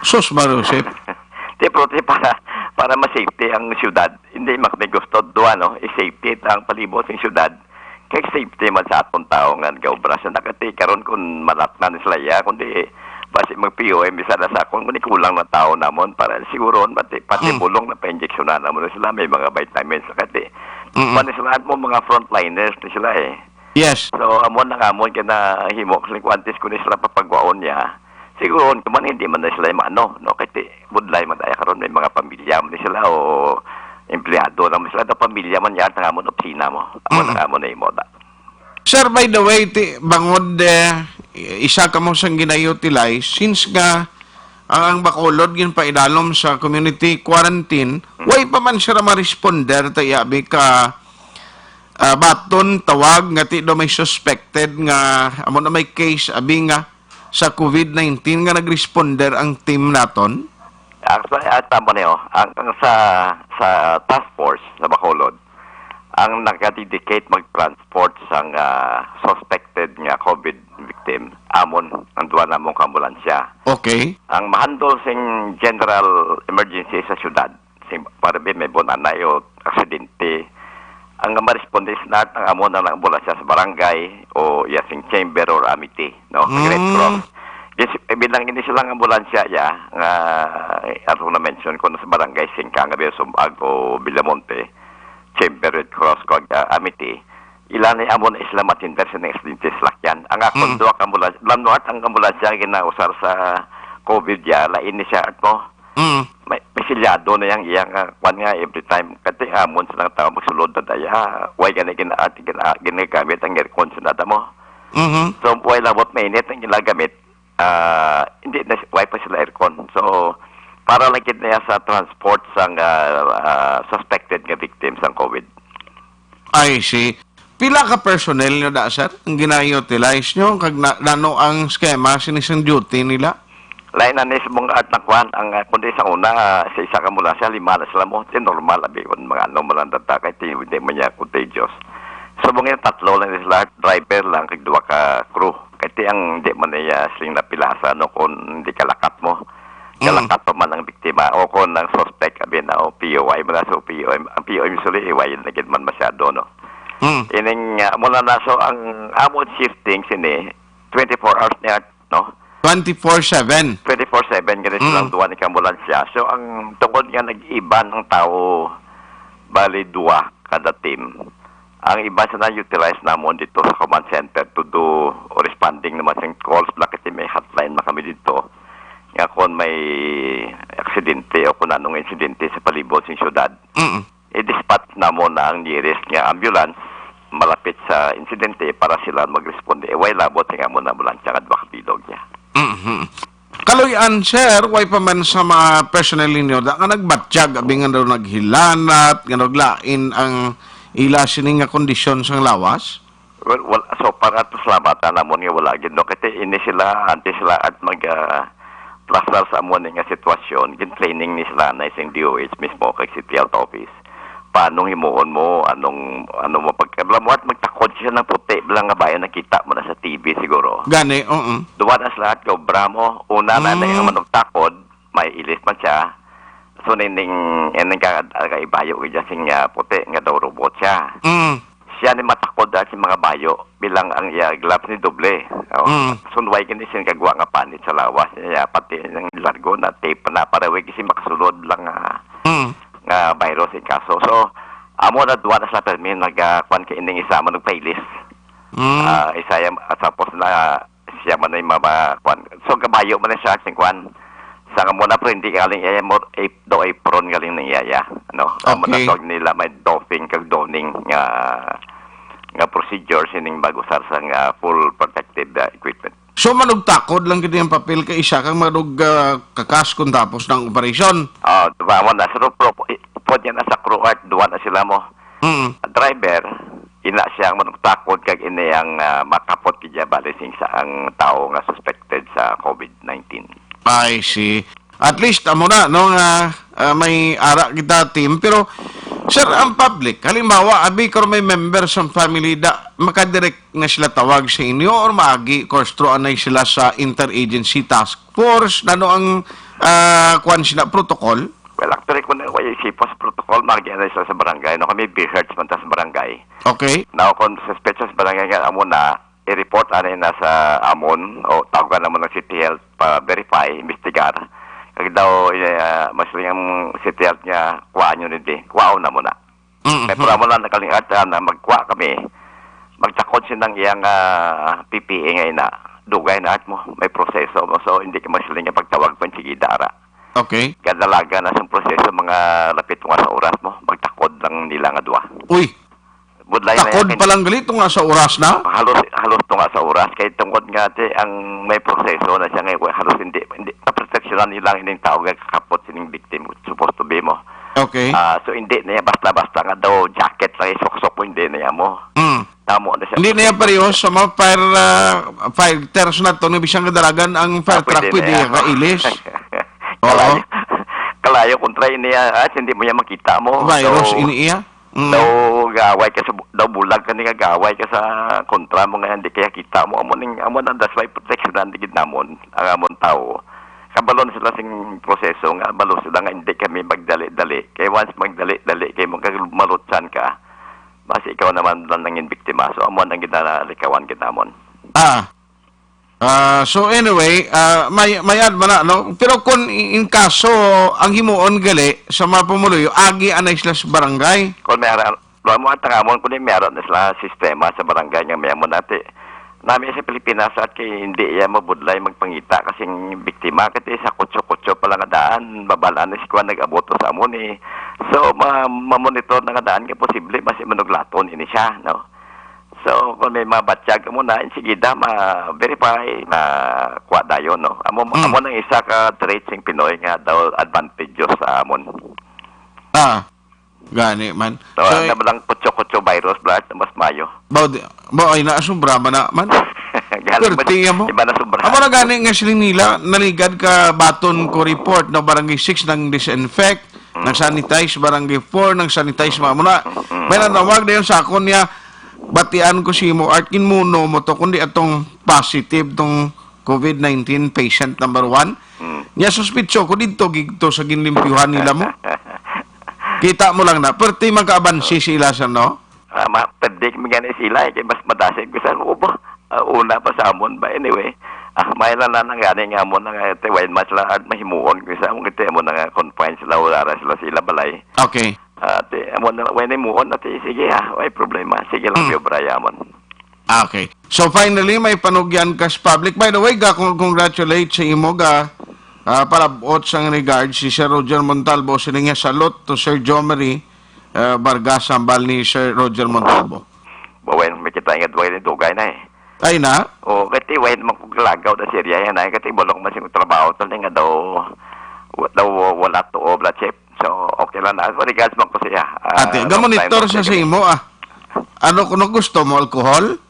Sus, Marusip. Di, pero ti, para, para ma-safety ang syudad, hindi mak-, may gusto, duwa, no? I-safety ang palibot sa syudad. Kay safety man sa atong tao nga nag-obra sa nakati. Karon kung malatnan sila, ya, kundi basi mag-P O M, isa na sa akong kundi kulang na tao namon para siguro, pati, pati Mm. bulong na pa-injeksyonan namon sila, may mga vitamins na kati. Mm-mm. Kuwan sila mo, mga frontliners ni sila eh. Yes. So, amo na nga mo, kinahimo, kasi kung antes ko ni sila papagwaon niya, siguro, kung man, hindi man na sila yung ano, no? Kasi budlay man tayo karon, may mga pamilya man sila o empleyado naman sila. Daw pamilya man yan, nga mo, opisina mo. Amo Mm. na nga mo na imo, da. Sir, by the way, ti, bangod, eh, isa ka mo sang gina-utilize, since nga ang, ang Bacolod ginpaidalom sa community quarantine, Mm. way pa man sila ma-responder, ta, yabi ka, ah, baton, tawag, nga ti daw may suspected nga, amo na may case, abi nga, sa covid nineteen nga nag-responder ang team naton? Actually, at tama niyo, ang, ang sa, sa task force sa Bacolod, ang nagka-dedicate mag-transport sang, ah, suspected nga covid victim, amon, ang duwa namong ambulansya. Okay. Ang mahandle sing general emergency sa syudad, sing, para bi may bunanay o aksidente, ang maresponde sa lahat ang amo na lang ambulansya sa barangay o iya sing chamber or amity, no? Sa Red Mm. Cross. Yes, eh, bilang ini silang ambulansya, ya, nga, eh, ato na mention ko na sa barangay Singkang, Sumbag o Villamonte, chamber, Red Cross, kag, ah, amity, ila ni amo na sila matindar sa nang aksidente sa lakyan. Ang akon Mm. duha ka ambulansya, lamnuhat ang ambulansya ginausar sa covid, ya, lain ni siya, at mo, Mm. may, may silyado na yang iyang, ah, kwan nga every time. Kasi amon silang tao magsulod na daya. Why gani gina-, gina-, ginagamit ang aircon sa nata mo? Mhm. So, why labot mainit ang ginagamit? Ah, hindi na, why pa sila aircon? So, para lang gid niya sa transport sang, ah, ah, suspected nga victims sang covid. I see. Pila ka personnel nyo da, sir? Ang gina-utilize nyo? Kag na, nano ang schema, sinisang duty nila? Lain na ni sa mga at nakwan, ang, ah, kundi sa una, ah, sa isa ka mula siya, lima na sila mo. Di normal, abi, kung mga ano mo lang data, kahit di, hindi man niya contagious. So, mga tatlo lang sila, driver lang, kag duha ka crew. Kahit di ang, di man niya sila napilasa, no, kung hindi kalakat mo. Mm. Kalakat pa man ang biktima o kung ang suspect, abi na, o P O I mo na, so P O I, ang P O I usually, iwayan na gid man masyado, no? Mm. Ining, ah, mula na, so ang amon shifting sini, twenty-four hours niya, no? Twenty-four seven. Twenty-four seven, gani silang Mm. duwa ni ka ambulansya. So, ang tungod nga nag-iba ng tao, bali duwa kada team. Ang iba sa na-utilize namon dito sa command center to do responding naman sa calls, bala kasi may hotline na kami dito. Nga kung may aksidente o kung anong insidente sa palibot sa syudad, Mm. i-dispatch namon na ang nearest nga ambulance malapit sa insidente para sila mag-responde. E, way labot nga amon na ambulansya nga duha ka bilog niya. Mhm. Kaluy-an, sir, way pa man sa mga personnel ninyo da nga nagbatyag, abi nga daw naghilanat, nga naglain ang ila sini nga kondisyon sang lawas? Well, wal-, so far, at salamat na namon nga wala gid, no? Kasi ini sila, antes sila at mag, ah, plastar sa amon nga sitwasyon, gin-training ni sila na isang D O H mismo kag City Health Office. Paano himuon mo, anong, ano mo, pag, bala mo, at magtakod siya ng puti, bala nga bayan, nakita mo na sa T V siguro. Gani, oo. Duwa na sila at kaobra mo, una na na yung Mm. manugtakod, may ilis man siya. So, nining, nining ka, kaibayo, kaya sing, ah, puti, nga daw robot siya. Mm. Siya ni matakod, ah, si mga bayo, bilang ang iya gloves ni doble. Oh, Mm. Sunway gini sin kagwa nga panit sa lawas niya, pati ng largo na tape na, para wag kasi makasulod lang, ah, Mm. nga virus in kaso. So, amo na duwa na sa permi, nag, ah, kwan ka ining isa mo, nagpailis. Mm. Ah, isa yan, at tapos na, siya man ay mama, kwan. So, kabayo man siya, sing kwan. Sa nga muna, pero hindi galing iya, mo, ap-, do apron galing ng iya, iya. Ano? Ang Okay. Mga tawag nila, may doffing, kag donning nga, nga procedure, sining mag-usar sa nga full protective, ah, equipment. So, manugtakod lang gid ang papel kay isa kang manug, ah, kakas kung tapos ng operasyon. Ah, diba mo na, sa pro-, pro-, pwede na sa crew art, duwa na sila mo. Mm. Driver, ina siya ang manugtakod kag ini ang, ah, makapot kay bali sing sa ang tao nga suspected sa COVID nineteen. I see. At least, amo na, no, nga, ah, may ara kita, team. Pero, sir, ang public, halimbawa, abi, kung may member sa family, da, makadirect na sila tawag sa inyo or maagi, course, through anay sila sa interagency task force, ano ang, ah, kuwan sila, protocol? Well, actually, kung way isipos protocol, mag-, ano sila sa barangay, no? Kami, B H E R T S man ta sa barangay. Okay. Now, kung suspect sa barangay nga, amo na, i-report, ano na sa amon, o tawagan naman ng City Health, pa-verify, imbestigar. Kag daw, eh, mas ang City Health niya, kuhaan yun, hindi. Kuhaan na muna. Mm, May mm. Programa lang nakalingat, ah, na magkuha kami. Magtakod siya ng iyang, ah, P P E nga ina. Dugay na at mo, may proseso mo. So, hindi ka masiling nga pagtawag pa sige dara. Okay. Kadalagan na sa proseso, mga lapit nga sa oras mo, magtakod lang nila nga duwa. Uy, Budlay na takod yan. Pa lang gali, tunga sa oras na? Halos, halos tunga sa oras. Kay tungod nga, te, ang may proseso na siya ngayon, halos hindi, hindi, kaproteksyonan nila ang ining tao nga kakapot sining victim, supposed to be mo. Okay. Ah, so, hindi na yan basta-basta nga daw jacket lang, isuksok mo, hindi na yan mo. Mm. Tamo na siya. Hindi na yan pareho sa mga fire, ah, fighters na to, no, bisang kadalagan ang fire Ah, truck pwede pwede na yan. Kailis. Oo. Kalayo, kalayo kontra ini, ah, ah, hindi mo yan makita mo. Virus So, ini iya. Mm. Daw gaaway ka sa bu-, daw bulag ka ni nga gaaway ka sa kontra mo nga hindi kaya kita mo. Amo ning, amo nang that's why protection ang digid namon, ang amon tao. Kabalon sila sing proseso nga, balo sila nga hindi kami magdali-dali. Kay once magdali-dali, kay magkamalutsan ka, mas ikaw naman lang nangin biktima. So, amo nang ginalikawan gid namon. Ah. Ah, so anyway, ah, may, may ad man na, no? Pero kung i-, in kaso, ang himuon gali sa mga pumuluyo, agi anay sila sa barangay. Kung may ara-, lo mo at tangamon, kung may ara na sila sistema sa barangay nga may amo nati. Nami sa Pilipinas at kay hindi iya mabudlay magpangita kasing biktima, kasi sa kutso-kutso pa lang nga daan, babalaan na si Kwan nag-aboto sa amo ni. So, ma-, mamonitor na nga daan nga posible, mas manuglaton ini siya, no? So, kung may mga batyag mo na, insigida, ma-verify, makuha dayon, no? Amo, Mm. Amo nang isa ka trait sing Pinoy nga daw advantageous sa amon. Ah, gani man. So, So, ang nabalang kutso-kutso virus, bala, mas mayo. Bao di, bao ay naasubra man na man. Galing Perti ba? Amo. Iba na sobra. Amo na gani nga siling nila, naligad ka baton ko report, no, Barangay six nang disinfect, Mm. nang sanitize, Barangay four nang sanitize, mga amo na. Mm. May nanawag na yun sa akon niya, batian ko si mo, Art, kinmuno mo to, kundi atong positive, tong COVID nineteen patient number one. Mm. Nya, suspitso ko dito, gigto sa ginlimpyuhan nila mo. Kita mo lang na, perti magkaabansi sila sa, no? Ah, ma-, pwede kami gani sila, eh, kay mas madasig ko sa ako ba? Ah, una pa sa amon ba? Anyway, ah, may lang na nang gani nga amon nga, eh, te, why mas lang at mahimuon ko sa amon, kay amon na nga confined sila, wala ra sila, sila balay. Okay. Ah, te, amon na, why na himuon, ate, sige, ah, why problema? Sige lang, Mm. Pio Brayamon. Ah, okay. So, finally, may panugyan ka sa public. By the way, ga, con-, congratulate sa imo, ga, ah, palabot sang regard si Sir Roger Montalvo, sila nga salute to Sir Jomari, ah, Vargas, hambal ni Sir Roger Montalvo. Bawen, may kita nga duwa ni dugay na eh. Ay na? O, kati, way naman kong kalagaw na Syria yan, ay, kati, bulok man sing trabaho to, nga daw, wa-, daw, wala to, o, blood chip. So, okay lang na. Regards man ko siya. Ah, Ate, long ga-monitor time sa, no? Sa imo, ah. Ano, kung gusto mo, alcohol?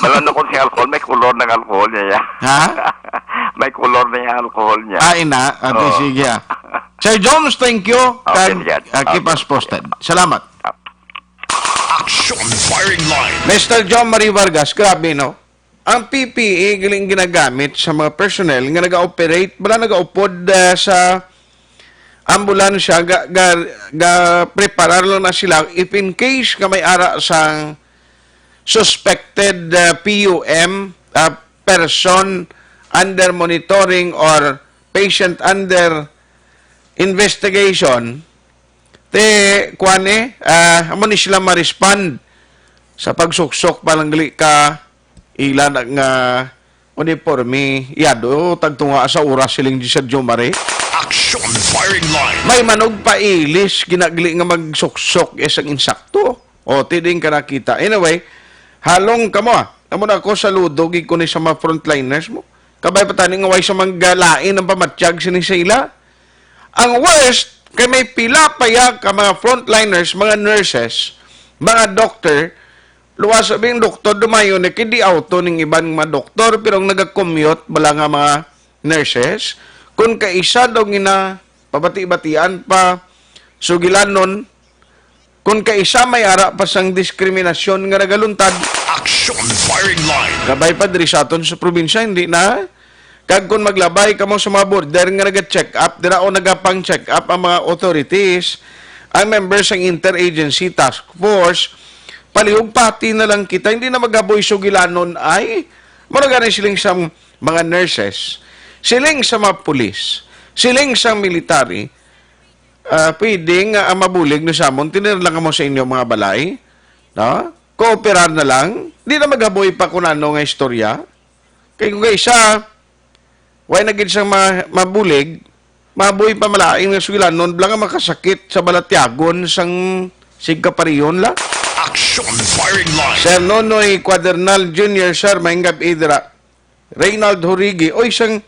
Wala na ko si alcohol, may kulor ng alcohol niya, ya. Ha? May kulor na yung alcohol niya. Ah, ina. Ate, Oo. Sige, ah. Sir Jones, thank you. Okay, Kag, sige. Ah, keep Okay. us posted. Salamat. Ah. Action firing line. Mister John Marie Vargas, grabe, no? Ang P P E, galing ginagamit sa mga personnel nga nag-ooperate, wala nag-upod, ah, sa ambulansya, ga, ga, ga preparar lang na sila if in case nga may ara sang suspected, ah, P U M, ah, person under monitoring or patient under investigation, te, kuan eh, ah, amo ni sila ma-respond sa pagsuksok pa lang gali ka ila na nga uniforme, yado, tagtunga sa oras siling di sa Jomare. Action firing line. May manugpailis, ginagli nga magsuksok, eh, sang insakto. O, tiding ka nakita. Anyway, halong kamo, ah. Amo na ako, saludo, gid ko ni sa mga frontliners mo. Kabay pa tani nga way sa manggalain ang pamatyag sini sa ila. Ang worst, kay may pila pa ya ka mga frontliners, mga nurses, mga doctor, luwas abi ang doktor, dumayon ni, kay di auto ning iban nga mga doktor, pero ang nagakommute bala nga mga nurses, kun kaisa daw gina-, pabati-batian pa, sugilanon, kun kaisa may ara pa sang diskriminasyon nga nagaluntad. Action firing line. Kabay pa diri sa aton sa probinsya, hindi na. Kag kung maglabay kamo sa mga border nga naga-check up, dira o nagapang-check up ang mga authorities, ang members sang Interagency Task Force, palihog pati na lang kita, hindi na magaboy sugilanon ay. Mura gani siling sa mga nurses, siling sa mga pulis, siling sa military, ah, pwede nga ang mabulig no samon, tinir lang mo sa inyo mga balay, no? Kooperar na lang, di na magaboy pa kung ano nga istorya. Kay kung isa, way na gid sang ma-, mabulig, maboy pa malain nga sugilanon, bala nga makasakit sa balatyagon sang sigkapariyon la. Action firing line. Sir Nonoy Cuadernal Junior, sir, maayong gab-i dira. Reynald Horigi, oy, sang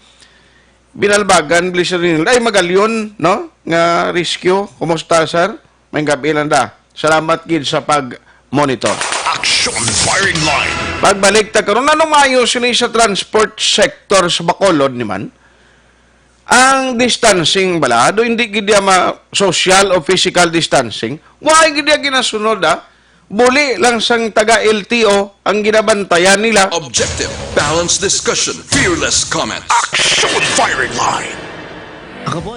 Binalbagan, Bliss Reynald. Ay, Magalyon, no? Nga rescue. Kumusta, sir? Maayong gab-i lang da. Salamat gid sa pag-monitor. Action firing line. Pagbalik ta karon, ano maayo sini sa transport sector sa Bacolod ni man? Ang distancing bala, do hindi gid ya ma-, social o physical distancing. Why gid ya ginasunod, ah? Buli lang sang taga L T O ang ginabantayan nila. Objective, balanced discussion, fearless comments. Action firing line. Ako po.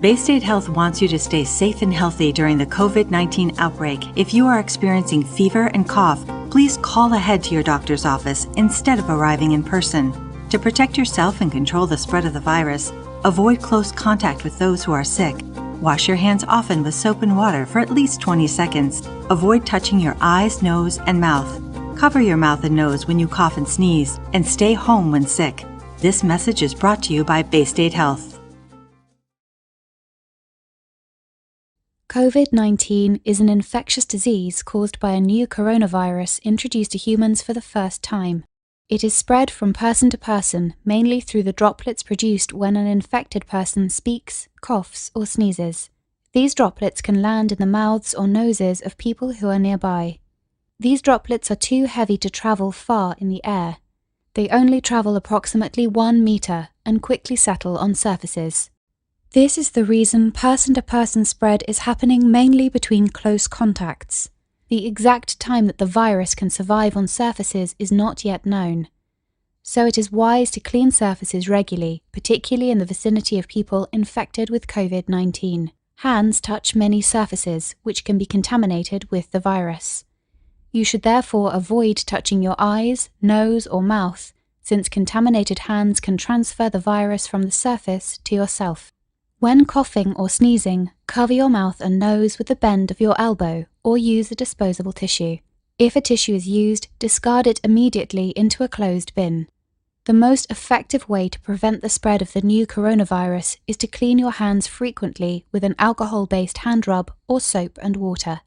Baystate Health wants you to stay safe and healthy during the COVID nineteen outbreak. If you are experiencing fever and cough, please call ahead to your doctor's office instead of arriving in person. To protect yourself and control the spread of the virus, avoid close contact with those who are sick. Wash your hands often with soap and water for at least twenty seconds. Avoid touching your eyes, nose, and mouth. Cover your mouth and nose when you cough and sneeze, and stay home when sick. This message is brought to you by Baystate Health. COVID nineteen is an infectious disease caused by a new coronavirus introduced to humans for the first time. It is spread from person to person, mainly through the droplets produced when an infected person speaks, coughs, or sneezes. These droplets can land in the mouths or noses of people who are nearby. These droplets are too heavy to travel far in the air. They only travel approximately one meter and quickly settle on surfaces. This is the reason person-to-person spread is happening mainly between close contacts. The exact time that the virus can survive on surfaces is not yet known, so it is wise to clean surfaces regularly, particularly in the vicinity of people infected with COVID nineteen. Hands touch many surfaces which can be contaminated with the virus. You should therefore avoid touching your eyes, nose, or mouth, since contaminated hands can transfer the virus from the surface to yourself. When coughing or sneezing, cover your mouth and nose with the bend of your elbow or use a disposable tissue. If a tissue is used, discard it immediately into a closed bin. The most effective way to prevent the spread of the new coronavirus is to clean your hands frequently with an alcohol-based hand rub or soap and water.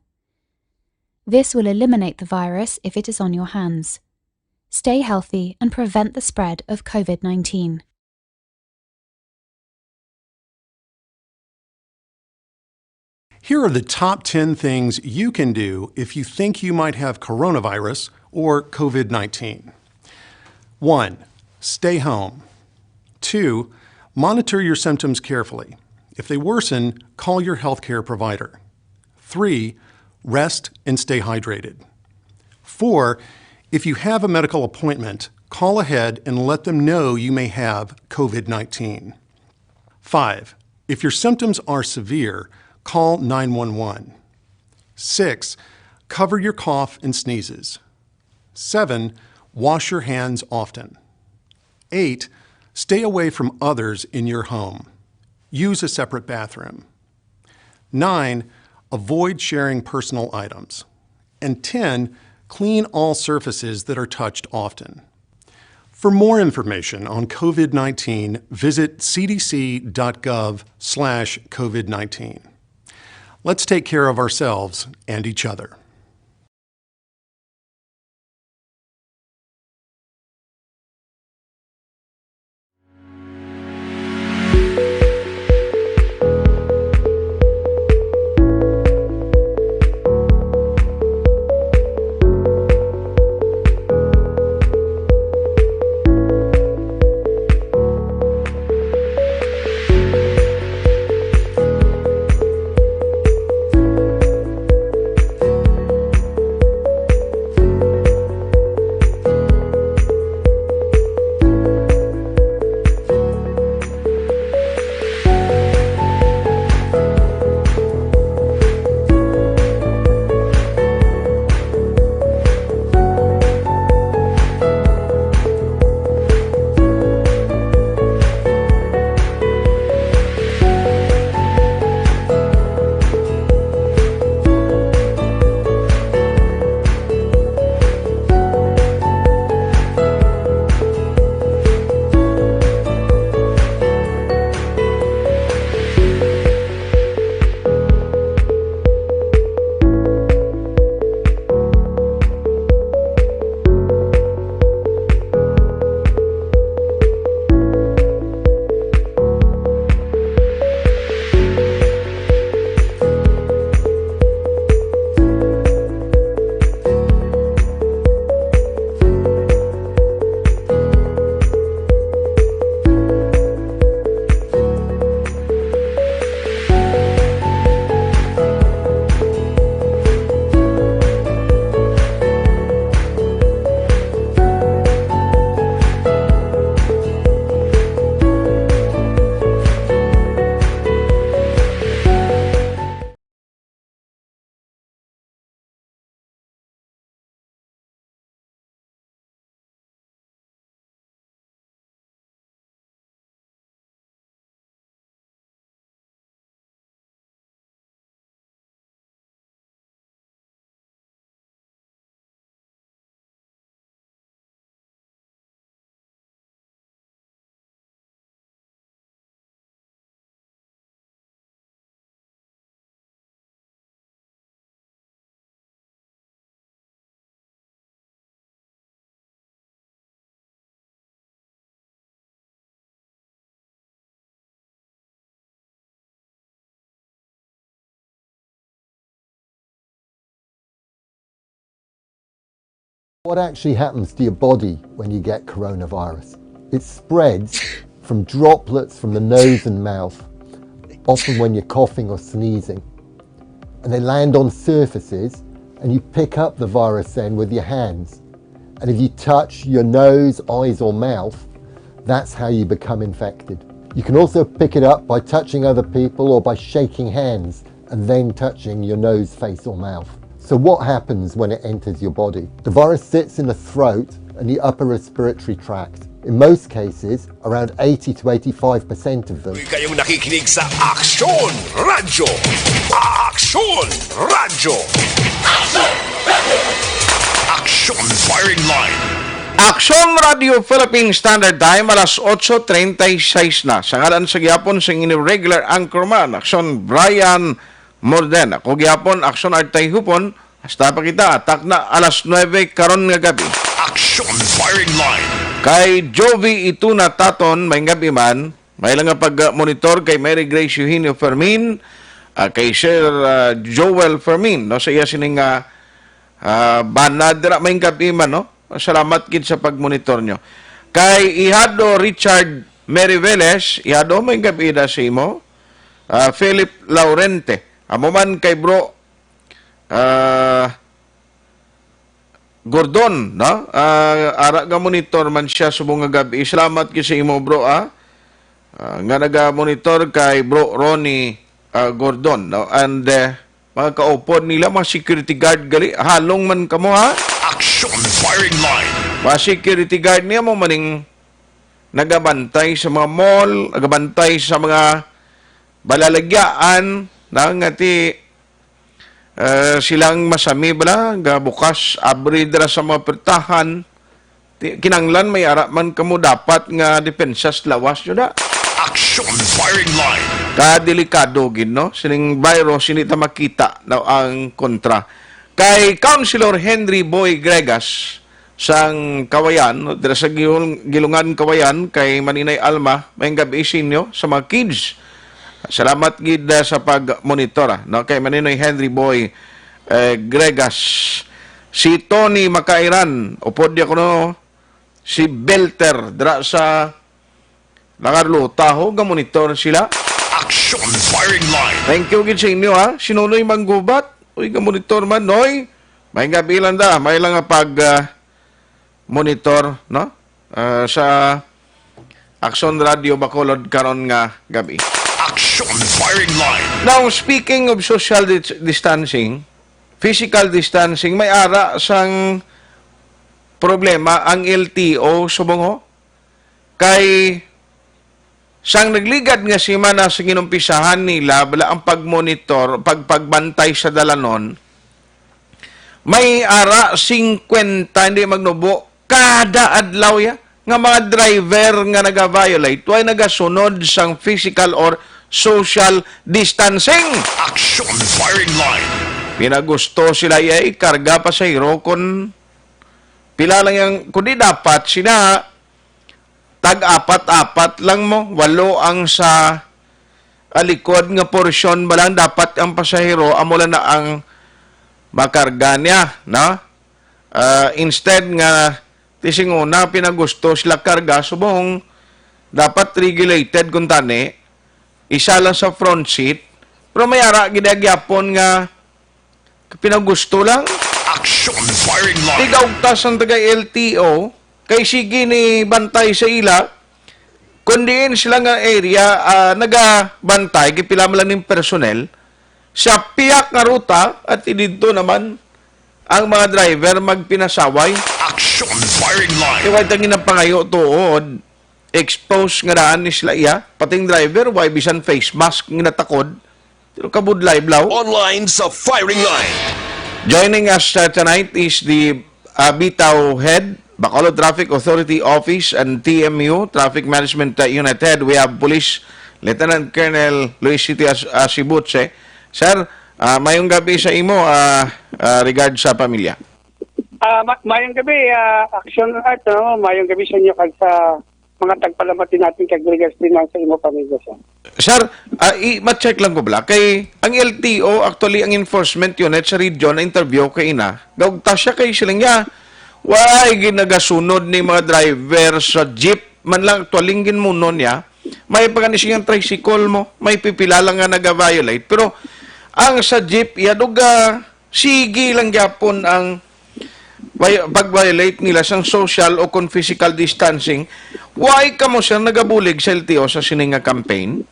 This will eliminate the virus if it is on your hands. Stay healthy and prevent the spread of COVID nineteen. Here are the top ten things you can do if you think you might have coronavirus or COVID nineteen. One, stay home. Two, monitor your symptoms carefully. If they worsen, call your healthcare provider. Three, rest and stay hydrated. Four, if you have a medical appointment, call ahead and let them know you may have COVID nineteen. Five, if your symptoms are severe, call nine one one. Six, cover your cough and sneezes. Seven, wash your hands often. Eight, stay away from others in your home. Use a separate bathroom. Nine, avoid sharing personal items. And ten, clean all surfaces that are touched often. For more information on COVID nineteen, visit C D C dot gov slash COVID nineteen. Let's take care of ourselves and each other. What actually happens to your body when you get coronavirus? It spreads from droplets from the nose and mouth, often when you're coughing or sneezing. And they land on surfaces, and you pick up the virus then with your hands. And if you touch your nose, eyes, or mouth, that's how you become infected. You can also pick it up by touching other people or by shaking hands and then touching your nose, face, or mouth. So, what happens when it enters your body? The virus sits in the throat and the upper respiratory tract. In most cases, around eighty to eighty-five percent of them. Kayong nakikinig sa Aksyon Radyo. Aksyon Radyo. Aksyon Firing Line. Aksyon Radio Philippine Standard Time, alas otso treinta y seis na. Sa ngalan sa gihapon sa inyong regular anchorman, Aksyon Brian Morden. Ako gihapon, Aksyon Artay Hupon. Hasta pa kita, takna alas nuebe karon nga gabi. Aksyon Firing Line. Kay Jovi Ituna Taton, may gabi man. May lang nga pag-monitor kay Mary Grace Eugenio Fermin, ah, kay Sir, ah, Joel Fermin, no, sa iya sining, ah, ah, bana dira may gabi man, no? Salamat gid sa pag-monitor nyo. Kay Ihado Richard Meriveles, Ihado, may gabi na sa imo. Ah, Philip Laurente, amo man kay Bro, ah, Gordon, no? Ah, ara nga monitor man siya subong nga gabi. Salamat gid sa imo, bro, ah. Ah, nga naga-monitor kay Bro Ronnie, ah, Gordon, no? And, eh, mga kaupod nila, mga security guard gali, halong man kamo, ha? Action Firing Line. Mga security guard niya mo maning nagabantay sa mga mall, nagabantay sa mga balalagyaan, na nga ti, eh, silang masami bala, gabukas, abri dira sa mga pertahan. Ti-, kinanglan may ara man kamo dapat nga depensa sa lawas nyo da. Action Firing Line. Kadelikado gid, no? Sining virus, hindi ta makita na ang kontra. Kay Councilor Henry Boy Gregas, sang Kawayan, no, dira sa Gil-, Gilungan, Kawayan, kay Maninay Alma, may gabi sa inyo, sa mga kids. Salamat gid, ah, sa pag-monitor, ah, no, kay Maninoy Henry Boy, eh, Gregas. Si Tony Makairan, upod di ako, no, si Belter, dira sa Langarlo, Taho, ga-monitor sila. Action Firing Line. Thank you gid sa inyo, ha. Si Nonoy Manggubat, uy, ga-monitor man, Noy. May gabi lang da, may lang nga pag, ah, monitor, no? Ah, sa Action Radio Bacolod karon nga gabi. Action Firing Line. Now, speaking of social dis-, distancing, physical distancing, may ara sang problema ang L T O subong, ho. Kay sang nagligad nga semana sa ginumpisahan nila bala ang pagmonitor, pag-, pagbantay sa dalanon, may ara singkwenta, hindi magnubo, kada adlaw ya, nga mga driver nga naga-violate, way nagasunod sang physical or social distancing. Action Firing Line. Pinagusto sila iya ikarga pasahero kon pila lang yang, kundi dapat sina tag-apat-apat lang mo, walo ang sa, ah, likod nga porsyon ba lang dapat ang pasahero, amo lang na ang makarga niya, no? Ah, instead nga, ti sing una, pinagusto sila karga, subong dapat regulated kung tani, isa lang sa front seat, pero may ara gid gyapon nga pinagusto lang. Action Firing Line. Tigaugtas ang taga L T O, kay sige ni bantay sa ila, kun diin sila nga area, ah, nagabantay, kay pila man lang ning personnel, sa piyak nga ruta, at didto naman ang mga driver magpinasaway. Action Firing Line. Kay wala tang ginapangayo tuod, expose nga daan ni sila iya, pating driver, way bisan face mask nga natakod, pero kabudlay, blaw. Online sa Firing Line. Joining us, uh, tonight is the, uh, Bitaw Head, Bacolod Traffic Authority Office and T M U, Traffic Management, uh, Unit Head. We have Police Lieutenant Colonel Luis City As-, Asibutse. Sir, uh, mayong gabi sa imo, uh, uh, regard sa pamilya. Ah, ma-, mayong gabi, ah, Action Art, no? Mayong gabi sa inyo kag sa mga tagpalamati natin kag regards din lang sa imo pamilya, sir. Sir, ah, i-, ma-check lang ko bala. Kay ang L T O, actually, ang enforcement unit sa region na interview kay ina, gaugta siya kay siling niya, Why ginagasunod ni mga driver sa jeep? Man lang, actually, ang ginmuno niya, may pa gani siyang tricycle mo, may pipila lang nga naga-violate. Pero ang sa jeep, yaduga, sige lang gyapon ang vi-, pag-violate nila sang social o kung physical distancing. Why kamo, sir, nagabulig sa L T O sa sini nga campaign?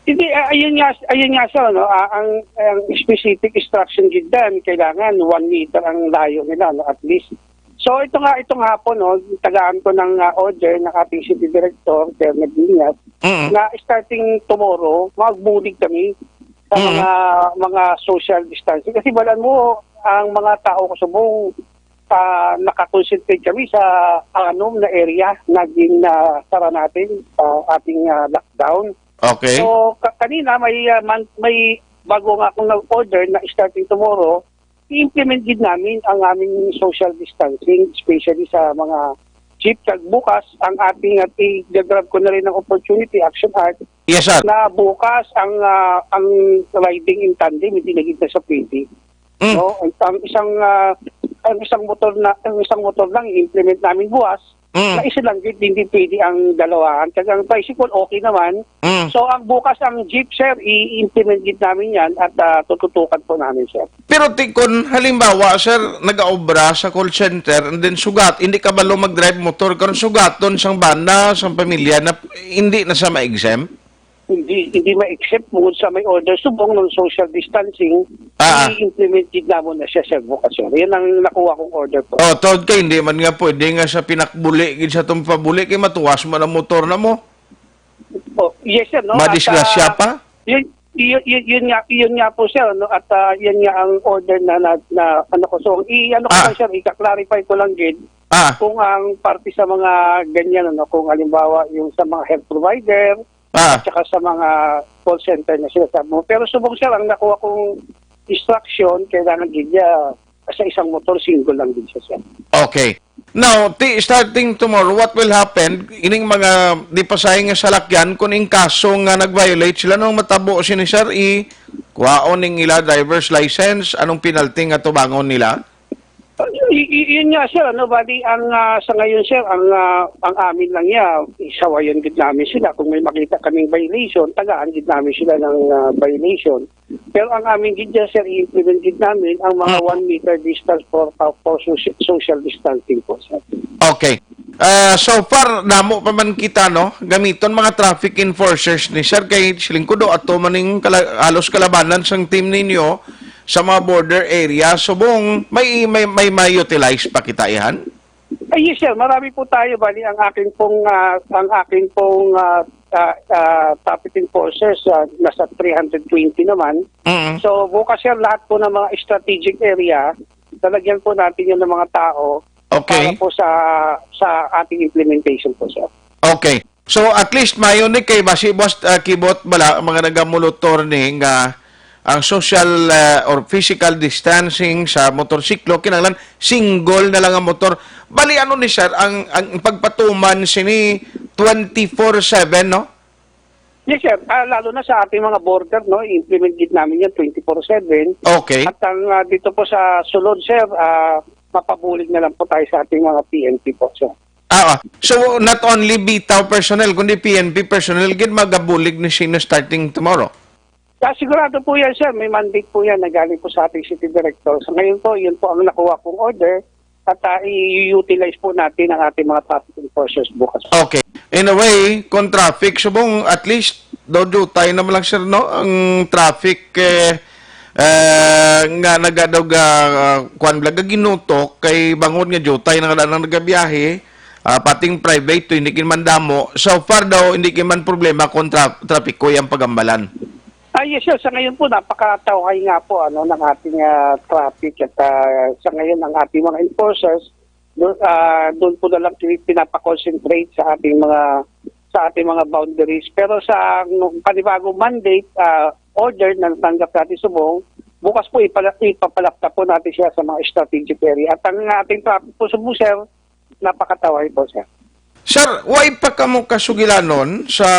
Hindi, ah, ayun nga, ayun nga, sir, no? Ah, ang, ang specific instruction gid dan, kailangan one meter ang layo nila, no, at least. So, ito nga, itong hapon, no, tagaan ko ng, ah, order ng ating city director, Sir Nagnias, Mm. na starting tomorrow, magbulig kami sa Mm. mga, mga social distancing. Kasi balan mo, ang mga tao ko subong, ah, nakakonsentrate kami sa anom na area na gin, ah, sara natin sa ating, ah, lockdown. Okay. So, ka-, kanina may, ah, man-, may bago nga akong nag-order na starting tomorrow, i-implement gid namin ang aming social distancing, especially sa mga jeep. Kag bukas, ang ating, at i-grab ko na rin ang opportunity, Action Art, Yes, sir. na bukas ang, ah, ang riding in tandem, hindi na gid na sa pwede. Mm. No? Ang, ang isang, ah, ang isang motor na, ang isang motor lang i-implement namin bukas, Mm. na isa lang gid, hindi pwede ang dalawahan. Kag ang tricycle, okay naman. Mm. So, ang bukas, ang jeep, sir, i-implement gid namin yan at, ah, tututukan po namin, sir. Pero ti-, kung halimbawa, sir, nag-aobra sa call center and then sugat, hindi kabalo mag-drive motor, karon sugaton sang bana, sang pamilya na hindi na sa ma-exempt? Hindi, hindi ma-exempt bukod sa may order subong ng social distancing, Ah, ah. i-implement gid namon na siya, sir, bukas, sir. Yan ang nakuha kong order po. Oh, tod kay hindi man nga pwede nga sa pinakbuli gid sa tong pabuli kay matuwas man ang motor na mo. Oh, yes, sir, no? Madisgrasya At, ah, pa? Yun, yun, yun, yun nga, yun nga po, sir, no? At, ah, yan nga ang order na, na, na ano ko. So, i-, ano ko Ah. lang, sir, ika-clarify ko lang gid Ah. kung ang parte sa mga ganyan, ano, kung halimbawa yung sa mga health provider, Ah. at saka sa mga call center na sinasabi mo. Pero subong, sir, ang nakuha kong instruction, kailangan gid niya sa isang motor, single lang din siya, sir. Okay. Now, ti-, starting tomorrow, what will happen? Ining mga di pasahe nga salakyan, kung in kaso nga nag-violate sila, anong matabo sini, sir? I-, kuhaon ning ila driver's license, anong penalty nga tubangon nila? Y-, y-, yun nga, sir, ano, bali, ang, ah, sa ngayon, sir, ang, ah, ang amin lang niya, isawayan gid namin sila. Kung may makita kaming violation, tagaan gid namin sila ng, ah, violation. Pero ang amin gid dyan, sir, i-implement gid namin ang mga Mm. one meter distance for, uh, for soci-, social distancing po, sir. Okay. Ah, so far, damo pa man kita, no? Gamiton mga traffic enforcers ni sir kay siling ko do ato man ning kala-, halos kalabanan sang team ninyo sa mga border area. Subong may, may, may ma-utilize pa kita ihan? Ay, yes, sir. Marami po tayo. Bali, ang akin pong, ah, ang akin pong, ah, ah, ah, traffic enforcers, ah, nasa three hundred twenty naman. Mm. So, bukas, sir, lahat po ng mga strategic area, lalagyan po natin yun ng mga tao Okay. para po sa, sa ating implementation po, sir. Okay. So, at least, mayo ni kay basi, boss, ah, Kibot, bala, ang mga nagamulotor ni nga ang social, ah, or physical distancing sa motorsiklo, kinahanglan single na lang ang motor. Bali, ano ni sir, ang, ang pagpatuman sini twenty-four seven, no? Yes, sir. Ah, lalo na sa ating mga border, no, i-implement gid namin yan twenty-four seven. Okay. At ang, ah, dito po sa Sulod, sir, ah, mapabulig na lang po tayo sa ating mga P N P po, sir. Ah, ah. So, not only bitaw personnel, kundi P N P personnel gid magabulig ni sino starting tomorrow? Ah, sigurado po yan, sir. May mandate po yan na galing po sa ating city director. Sa ngayon po, yun po ang nakuha kong order at, ah, i-utilize po natin ang ating mga traffic enforcers bukas. Okay. In a way, kung traffic, subong at least, daw jutay naman lang, sir, no? Ang traffic, eh, eh, nga nagadog, ah, kuwan, blaga ginutok, kay bangod nga jutay na nga nagabiyahe, ah, pating private to, hindi gid man damo. So far daw, hindi gid man problema kung tra-, traffic ko yung pagambalan. Ah, yes, sir. Sa ngayon po, napakatawhay nga po, ano, ng ating, ah, traffic at, ah, sa ngayon, ang ating mga enforcers, doon, ah, doon po na lang pi-, pinapakonsentrate sa ating mga, sa ating mga boundaries. Pero sa nung panibagong mandate, ah, order na natanggap natin subong, bukas po ipala-, ipapalapta po natin siya sa mga strategic area. At ang ating traffic po subong, sir, napakatawhay po, sir. Sir, way pa kamo kasugilanon sa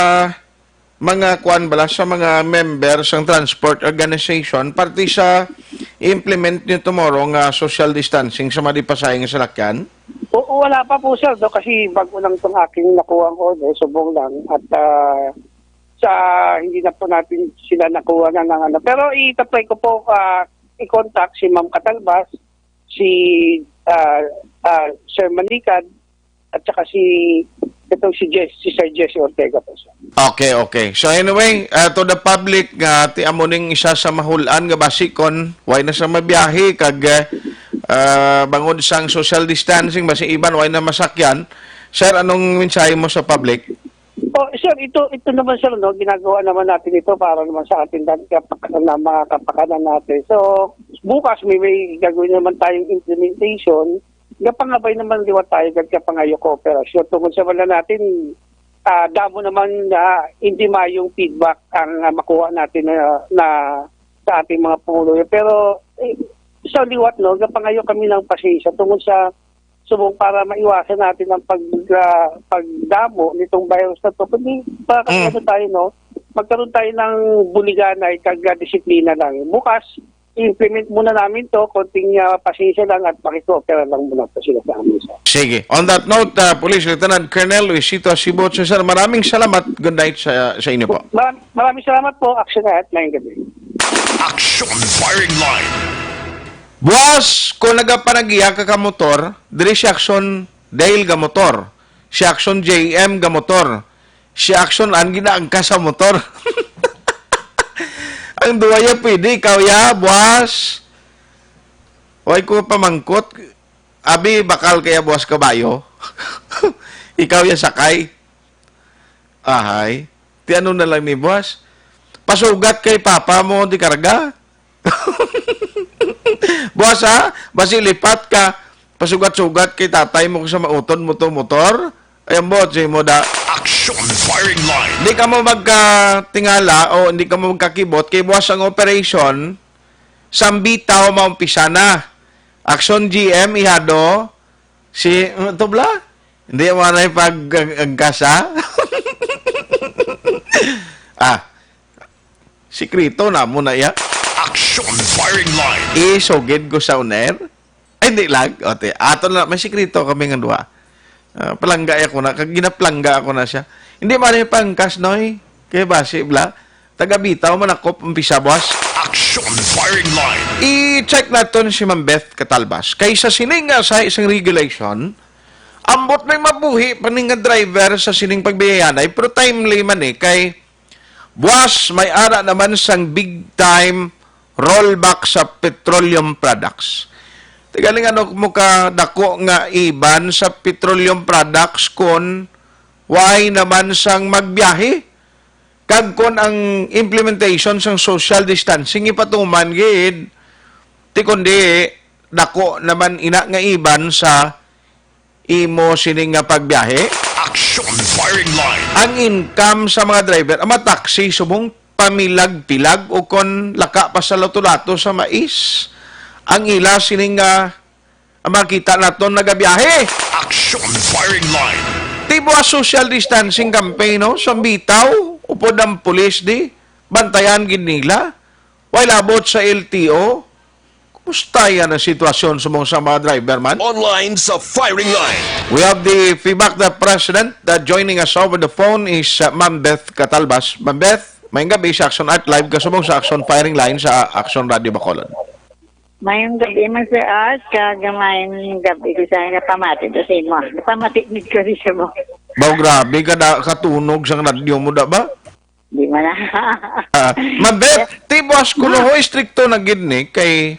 mga kuan bala, sa mga member sang transport organization parte sa implement niyo tomorrow nga social distancing sa mga di pasahe nga salakyan? Oo, wala pa po, sir, no? Kasi bago lang itong aking nakuha ang order, subong lang. At ah, sa hindi na po natin sila nakuha na ng ano. Pero i-try ko po ah, i-contact si Ma'am Catalbas, si ah, ah, Sir Manikad, at saka si itong si Jess, si Sir Jesse Ortega po, sir. Okay, okay. So anyway, uh, to the public, nga ti amo ning isa sa mahulan nga basikon, way na sa mabiyahe kag uh, bangod sang social distancing, basi iban way na masakyan. Sir, anong mensahe mo sa public? Oh, sir, ito ito naman, sir, no, ginagawa naman natin ito para naman sa ating dan- kapak- na mga kapakanan natin. So, bukas may may gagawin naman tayong implementation. Gapangabay naman liwat tayo gad kapangayo kooperasyon tungod sa wala natin ah, damo naman na hindi mayong feedback ang ah, makuha natin na, na sa ating mga pumuluyo. Pero eh, sa liwat, no, gapangayo kami ng pasensya tungod sa subong para maiwasan natin ang pag ah, pagdamo nitong virus na to. Kundi para Mm. ano tayo, no, magkaroon tayo ng buliganay kag ah, disiplina lang. Bukas, i-implement muna namin to, konting ah, pasensya lang at makikooperate lang muna po sila sa amin, sir. Sige. On that note, uh, Police Lieutenant Colonel Luisito Asibot, sir, maraming salamat. Good night sa, sa inyo po. Maram- maraming salamat po, Action at Mayang Gabi. Action Firing Line. Buwas, kung nagapanagiya ka ka motor, diri si Action Dale ga motor, si Action J M ga motor, si Action An ginaangkas sa motor. Ang duwa ya pwede, ikaw ya, buwas. Way ko pamangkot, abi bakal kaya buwas kabayo. Ikaw ya sakay. Ahay. Ti ano na lang ni buwas? Pasugat kay papa mo di karga? Buwas ha? Basi lipat ka. Pasugat-sugat kay tatay mo sa mautod mo to motor. Ay, ang buot sa imo da. Action Firing Line. Hindi ka mo magkatingala o hindi ka mo magkakibot kay buwas ang operation. Sambitaw maumpisa na. Action G M ihado. Si, ano to bla? Hindi mo na pag-agkasa? Ah, sikreto na mo na iya. Action Firing Line. Isugid ko sa uner? Ay, hindi lang. O, te, ato na, may sikreto kami nga duha. Ah, palangga ako na, kag ginapalangga ako na siya. Hindi man yung pangkas, noy. Kaya basi, bla? Taga Bitaw man ako, umpisa, boss. Action Firing Line. I-check naton si Ma'am Beth Catalbas. Kay sa sining nga sa isang regulation, ambot may mabuhi pa ni nga driver sa sining pagbiyayanay, pero timely man eh, kay buwas may ara naman sang big time rollback sa petroleum products. Tigaling ano mo ka dako nga iban sa petroleum products kon why naman sang magbiyahe? Kag kon ang implementation sang social distancing ipatuman gid, ti kundi dako naman ina nga iban sa imo sini nga pagbiyahe. Action Firing Line. Ang income sa mga driver, ang mga taxi subong pamilag-pilag o kon laka pa sa lato-lato sa mais, ang ila sini nga ang makita naton nagabiyahe. Action Firing Line. Tibo a social distancing campaign, no? Sa bitaw, upod ang pulis di, bantayan gid nila. Way labot sa L T O. Kumusta yan ang sitwasyon sa mga, sa mga driver man? Online sa Firing Line. We have the FIBACDA president that joining us over the phone is uh, Ma'am Beth Catalbas. Ma'am Beth, may gabi sa Action Art Live kasubong sa Action Firing Line sa Action Radio Bacolod. Mayong gabi man, Sir Art, kag mayong gabi ko sa napamati ko sa imo. Napamati gid ko sa imo. Baw grabe ka da, katunog sang radyo mo da ba? Di man na. Ah, Ma'am Beth, ti boss, kuno ho, istrikto na gid ni kay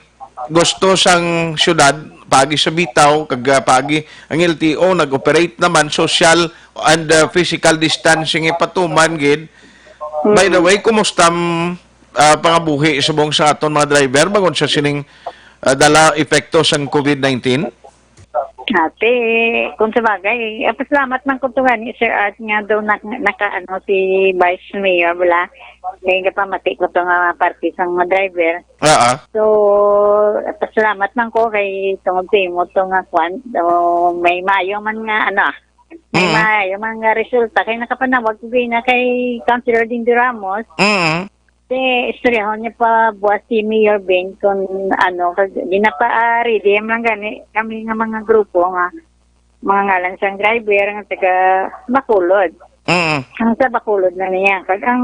gusto sang syudad, pagi sa bitaw, kag ah, pagi ang L T O nag-operate naman, social and ah, physical distancing ipatuman gid. By the way, kumusta ang ah, pangabuhi subong sa aton mga driver bangod sa sining ah, dala epekto sang COVID nineteen? Ate, kung sa bagay, ah, pasalamat man ko to gani, Sir Art, nga daw nak- naka ano si Vice Mayor, wala. Kaya nga pamati ko to nga parte sa mga driver. Ah, So, pasalamat man ko kay tungod sa imo to nga kwan, o, may mayo man nga ano, ah, may Mm. mayo man nga resulta kay nakapanawag ko na kay Councilor Dindo Ramos. mm. Kasi istoryahon niya pa buwas si Mayor Ben kung ano, kag ginapaari, di man lang gani kami nga mga grupo nga mga ngalan sang driver nga taga Bacolod. Mm. Ang sa Bacolod na niya, kag ang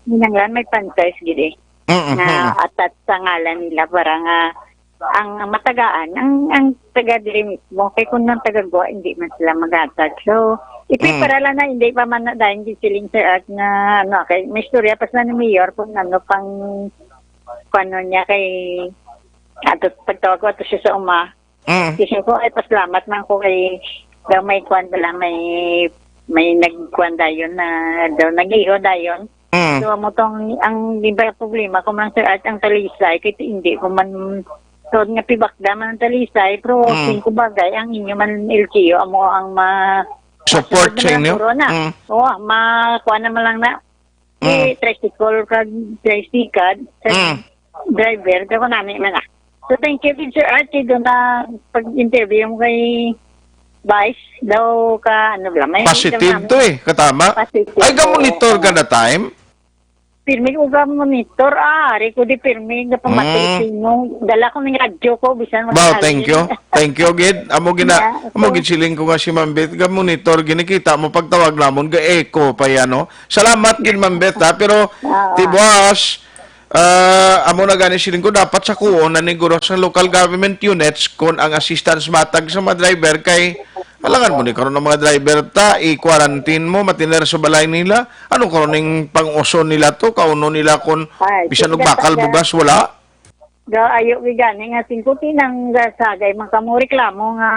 ginanglan may franchise gid eh, Mm, nga mm. attached sa ngalan nila para nga ang, ang matagaan, ang, ang taga diri mismo, kay kung ang taga Goa, hindi man sila maghatag. So, ipipara Mm. lang na hindi pa man na dahil gisiling, Sir Art, nga, ano, kay may istorya pa sila ni Mayor kung ano pang, kung ano niya kay, ato, pagtawag ko, ato siya sa uma. Mm. Kasi ko, ay, pasalamat man ko kay, daw may kwan bala, may, may nagkwan dayon na, daw nag-iho dayon. Mm. So, amo tong, ang iba problema ko man, Sir Art, ang Talisay, kay hindi ko man, so, nga pibakda man ang Talisay, pero Mm. sing ko bagay, ang inyo man L G U, amo ang ma-, Support masunod sa na lang inyo? Puro na. Mm. Oo, ma-, kuha naman lang na, Mm. eh, tricycle kag tricycle, sa Mm. driver, daw ko nami man ah. So, thank you, Sir Art, kay doon na pag-interview mo kay Vice, daw ka, ano lang, may Positive daw to eh, katama. Positive Ay, to. Ga-monitor ka Oo. na time? Pirmi ko ga-monitor, ah, ari ko di pirmi, napamati Mm. sa inyo. Dala ko ning radyo ko, bisan Wow, mag-alin. Thank you. Thank you, gid. Amo gina-, Yeah, amo okay. gid siling ko nga si Ma'am Beth, ga-monitor, ginikita mo pagtawag namon, ga-echo pa yan, no? Salamat gid, Ma'am Beth, ha? Pero, Ah. Tibuas, ah, amo na gani siling ko, dapat sa kuon na ni guro sa local government units kung ang assistance matag sa mga driver kay alangan mo ni karon ang mga driver ta, i-quarantine mo, matiner sa balay nila. Ano karon ning pang-uso nila to? Kauno nila kung Ay, bisan og sila bakal talaga. Bugas, wala? Ga-, ayo gid gani nga singko ti nang gasagay man kamo reklamo nga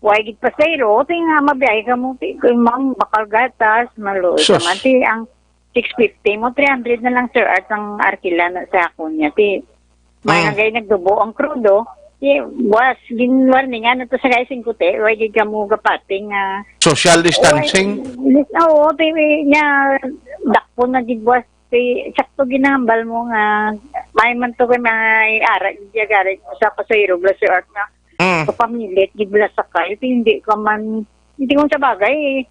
way gid pasahero, ti nga mabiyahe kamo, ti, kay ma'am, bakal gatas, maluoy Sus. Ka man, ti, ang six fifty mo, three hundred na lang, Sir Art, ang arkila na sa akon niya, ti. May Mm. nga gay nagdubo ang krudo, ti, was, gin-warningan na to sa guys, singko ti, way gid kamo gapating nga Social distancing? Way, oo, ti, niya, dakpo na gid, was, ti, sakto ginahambal mo nga, may man to kay may ara, gid, gari, sa pasahero, bla, Sir Art, nga, Mm. Kapamilit gid bala sakay, ti hindi ka man, hindi ko sa bagay, eh.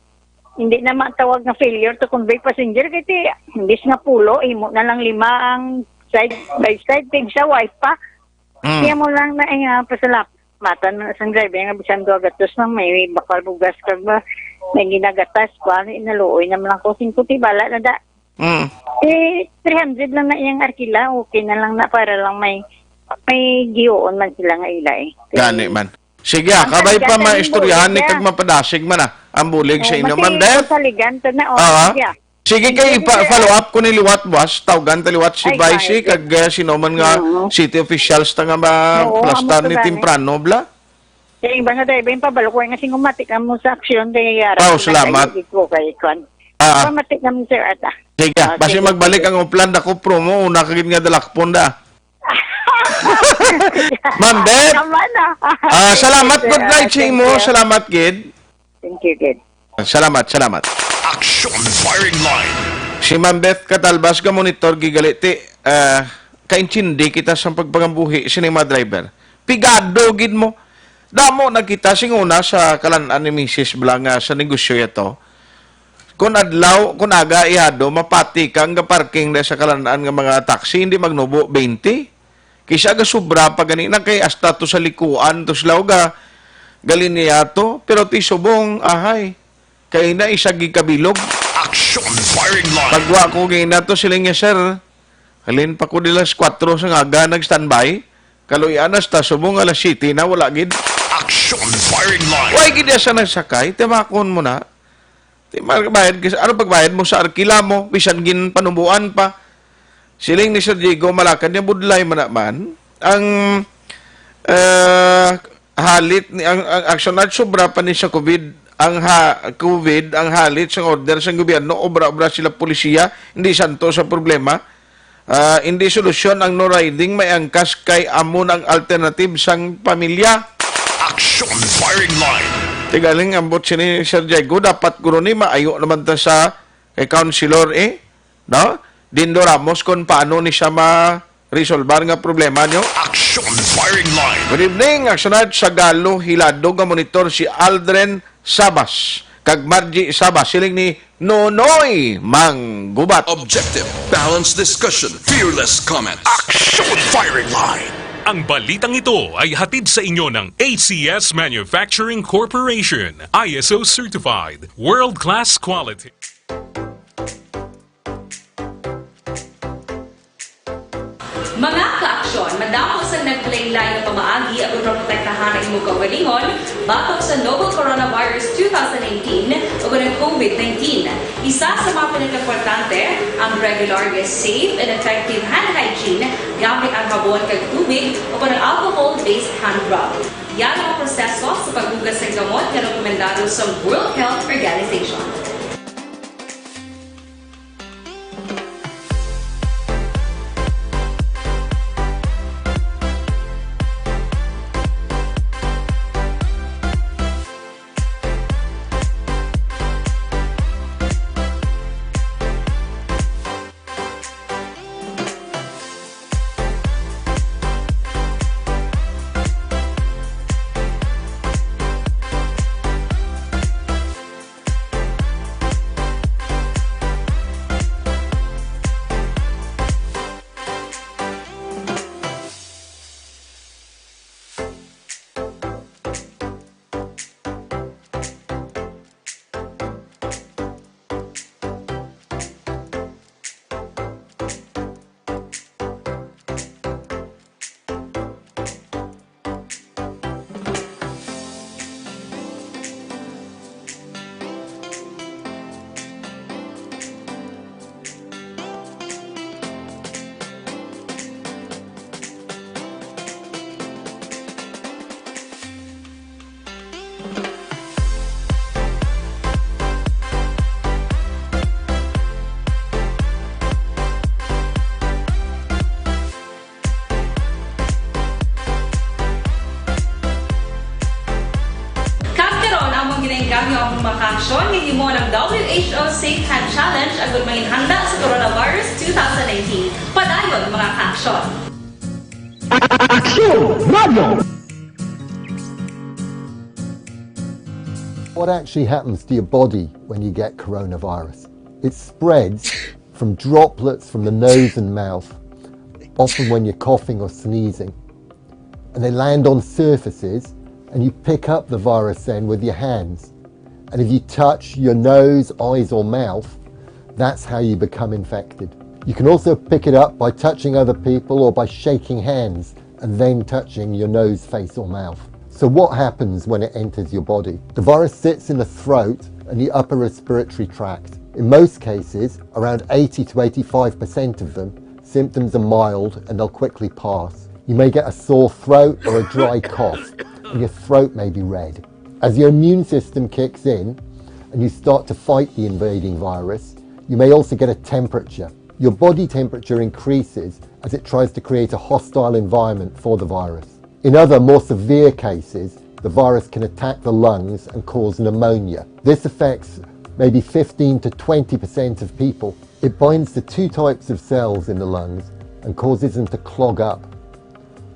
Hindi na matawag nga failure to convey passenger, kay ti, imbis nga pulo, imo na lang lima ang side by side, tig sa wife pa. Mm. Kaya mo lang na, eh, ah, pasalamatan mo na sang driver nga bisan dua gatos lang may bakal bugas ka ba, may ginagatas pa, ano, inaluoy naman lang ko, singko ti bala na da. Mm. Eh, three hundred lang na iyang arkila. Okay na lang na para lang may, may giyoon man sila nga ila eh. Gani man. Sige, ah, ang kabay pa saligan na maistoryahan ni siya. Kag mapadasig man, ah, ang bulig sa Oh, inyo, mati Ma'am Beth. Ang saligan to na, oh, Ah, ah. Sige, ah. Sige, kay Sige, ipa-, sir. Follow up ko ni liwat, boss. Tawgan ta liwat si Ay, Vice, sige. Kag, ah, sino man nga Oo. City officials ta nga ma-, Oo, plastar amo to ni gani. Temprano, bla? Kay iba nga driver, yung pabalo ko nga sing umati ka mo sa aksyon, kay yara Wow, ko na salamat. Kayo, di ko kay kwan. Ah, ah. Pamati ka mo, sir, ata. Sige, ah, basi sige, magbalik sige. Ang uplan, dako promo, una ka gid nga dalakpon da. Ma'am Beth? Tama na. Ah, salamat, Sige, good night ah, sa thank imo. You. Salamat gid. Thank you, gid. Salamat, salamat. Action Firing Line. Si Ma'am Beth Catalbas, ga-monitor, gigaliti, ah, kaintindi kita sa pagpangabuhi sining mga driver. Pigado gid mo. Damo na kita sing una sa kalan-an ni Misis Bla nga sa negosyo yato. Kun adlaw, kun aga ihado, mapati ka ang parking na sa kalan-an nga mga taxi, hindi magnubo twenty. Kisa ga sobra pa gani na kay hasta to sa likuan to sila ga gali niya to, pero ti subong ahay kay na isa gikabilog. Action Firing Line. Pagwa ko gina to sila niya, sir. Halin pa ko di las kwatro sa aga nag-standby. Kaluy-an hasta subong alas siyete na, wala gid. Action Firing Line. Way gid sa nagsakay, timakon mo na. Di magbayad ka sa, ano pagbayad mo sa arkila mo, bisan ginpanubuan pa. Siling ni Sir Diego, malakad niya, budlay man naman. Ang, eh, halit ni, ang, ang aksyon na sobra pa ni sa COVID, ang ha-, COVID, ang halit sa order sa gobyerno, obra-obra sila polisiya, hindi santo sa problema. Ah, hindi solusyon ang no riding, may angkas kay amo ang alternative sang pamilya. Action Firing Line. Tigaling ambot sini Sir Diego, dapat guro ni maayo naman ta sa kay Councilor, eh, no? Dindo Ramos kung paano ni siya ma-resolbar nga problema nyo. Action Firing Line. Good evening, Action Art sa Galo, Hilado, nga monitor si Aldrin Sabas, kag Margie Sabas, siling ni Nonoy Manggubat. Objective, balanced discussion, fearless comment. Action Firing Line. Ang balitang ito ay hatid sa inyo ng A C S Manufacturing Corporation, I S O certified, world-class quality. Mga kaaksyon, madamo sang naglain-lain nga pamaagi agud maprotektahan ang imong kaugalingon batok sa novel coronavirus two thousand nineteen ug ang COVID nineteen. Isa sa mga pinakaimportante, ang regular nga safe and effective hand hygiene gamit ang habon kag tubig o ang alcohol-based hand rub. Yari ang proseso sa paghugas sang gamot nga rekomendado sa World Health Organization. Kag karon, amon ginaengganyo ang mga kaaksyon nga himo ng W H O Safe Hand Challenge agud manginhanda sa coronavirus two thousand nineteen. Padayon, mga kaaksyon. Aksyon Radio! What actually happens to your body when you get coronavirus? It spreads from droplets from the nose and mouth, often when you're coughing or sneezing. And they land on surfaces, and you pick up the virus then with your hands. And if you touch your nose, eyes, or mouth, that's how you become infected. You can also pick it up by touching other people or by shaking hands and then touching your nose, face, or mouth. So what happens when it enters your body? The virus sits in the throat and the upper respiratory tract. In most cases, around eighty to eighty-five percent of them, symptoms are mild and they'll quickly pass. You may get a sore throat or a dry cough, and your throat may be red. As your immune system kicks in and you start to fight the invading virus, you may also get a temperature. Your body temperature increases as it tries to create a hostile environment for the virus. In other, more severe cases, the virus can attack the lungs and cause pneumonia. This affects maybe fifteen to twenty percent of people. It binds to two types of cells in the lungs and causes them to clog up.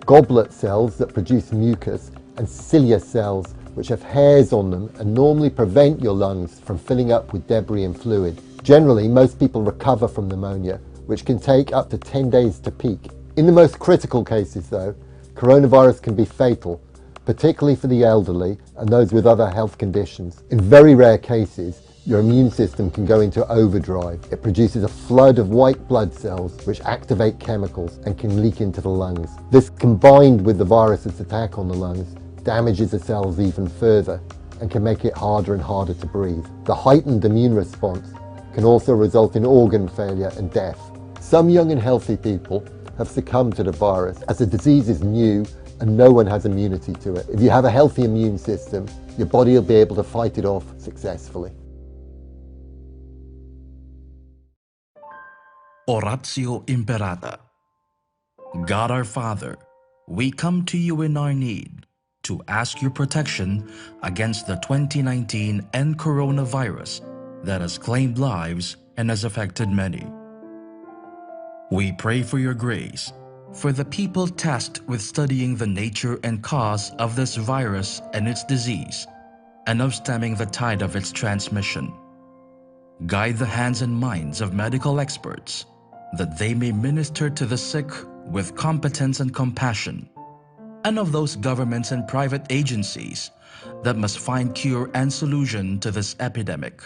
Goblet cells that produce mucus and cilia cells, which have hairs on them and normally prevent your lungs from filling up with debris and fluid. Generally, most people recover from pneumonia, which can take up to ten days to peak. In the most critical cases, though, coronavirus can be fatal, particularly for the elderly and those with other health conditions. In very rare cases, your immune system can go into overdrive. It produces a flood of white blood cells which activate chemicals and can leak into the lungs. This, combined with the virus's attack on the lungs, damages the cells even further and can make it harder and harder to breathe. The heightened immune response can also result in organ failure and death. Some young and healthy people have succumbed to the virus, as the disease is new and no one has immunity to it. If you have a healthy immune system, your body will be able to fight it off successfully. Oratio Imperata. God our Father, we come to you in our need to ask your protection against the twenty nineteen N coronavirus that has claimed lives and has affected many. We pray for your grace for the people tasked with studying the nature and cause of this virus and its disease, and of stemming the tide of its transmission. Guide the hands and minds of medical experts, that they may minister to the sick with competence and compassion, and of those governments and private agencies that must find cure and solution to this epidemic.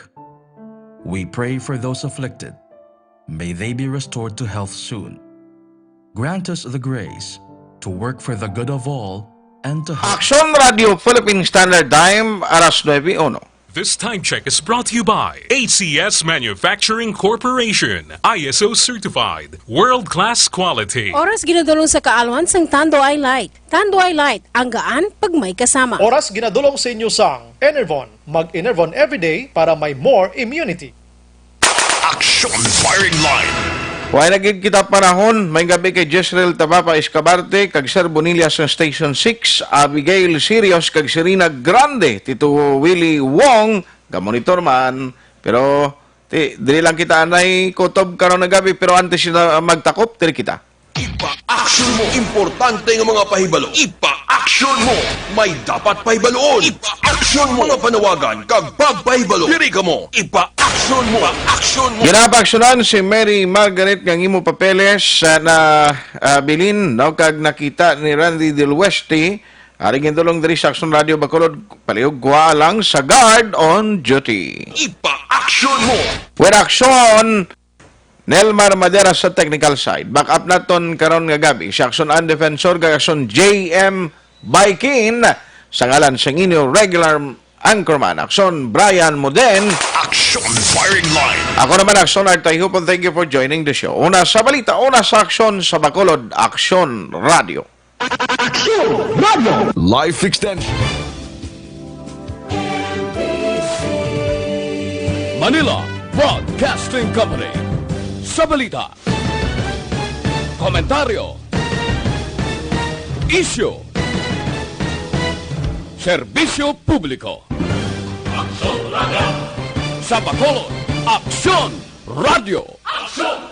We pray for those afflicted. May they be restored to health soon. Grant us the grace to work for the good of all and to help. Aksyon Radio Philippine Standard Time, alas nuebe uno. This time check is brought to you by A C S Manufacturing Corporation, I S O certified, world-class quality. Oras ginadulong sa kaalwan sang Tanduay Light. Tanduay Light, ang gaan pag may kasama. Oras ginadulong sa inyo sang Enervon. Mag-Enervon everyday para may more immunity. Action Firing Line. Way na gid kita panahon, may gabi kay Jezreel Tabapa Escabarte, kag Sir Bonilla sa Station six, Abigail Sirius, kag Serena Grande, Tito Willie Wong, gamonitor man, pero ti, diri lang kita anay kutob karon nga gabi, pero antes sila magtakop, diri kita. Ipa-action mo. Importante nga mga pahibalo. Ipa-action mo. May dapat pahibaluon. Ipa-action mo. Mga panawagan kag pagpahibalo. Diri kamo. Ipa-action mo. Ipa-action mo. Ginapaaksyonan si Mary Margaret nga ang imo papeles sa na, ah, bilin, no, kag nakita ni Randy Del Oeste. Ari gindulong diri sa Action Radio Bacolod, palihog kuha lang sa Guard on Duty. Ipa-action mo. With action, Nelmar Madera sa technical side. Back up naton karon nga gabi si Action An Defensor kag Action J M Baikin sa ngalan sang inyo regular anchorman, Action Brian Moden. Action Firing Line. Ako naman, Action Art Tayhupon. Thank you for joining the show. Una sa balita, una sa aksyon sa Bacolod, Action Radio. Action Radio. Life Extension. Manila Broadcasting Company. Sa balita, komentaryo, isyu, serbisyo publiko. Aksyon Radio. Sa Bacolod, Aksyon Radio. Aksyon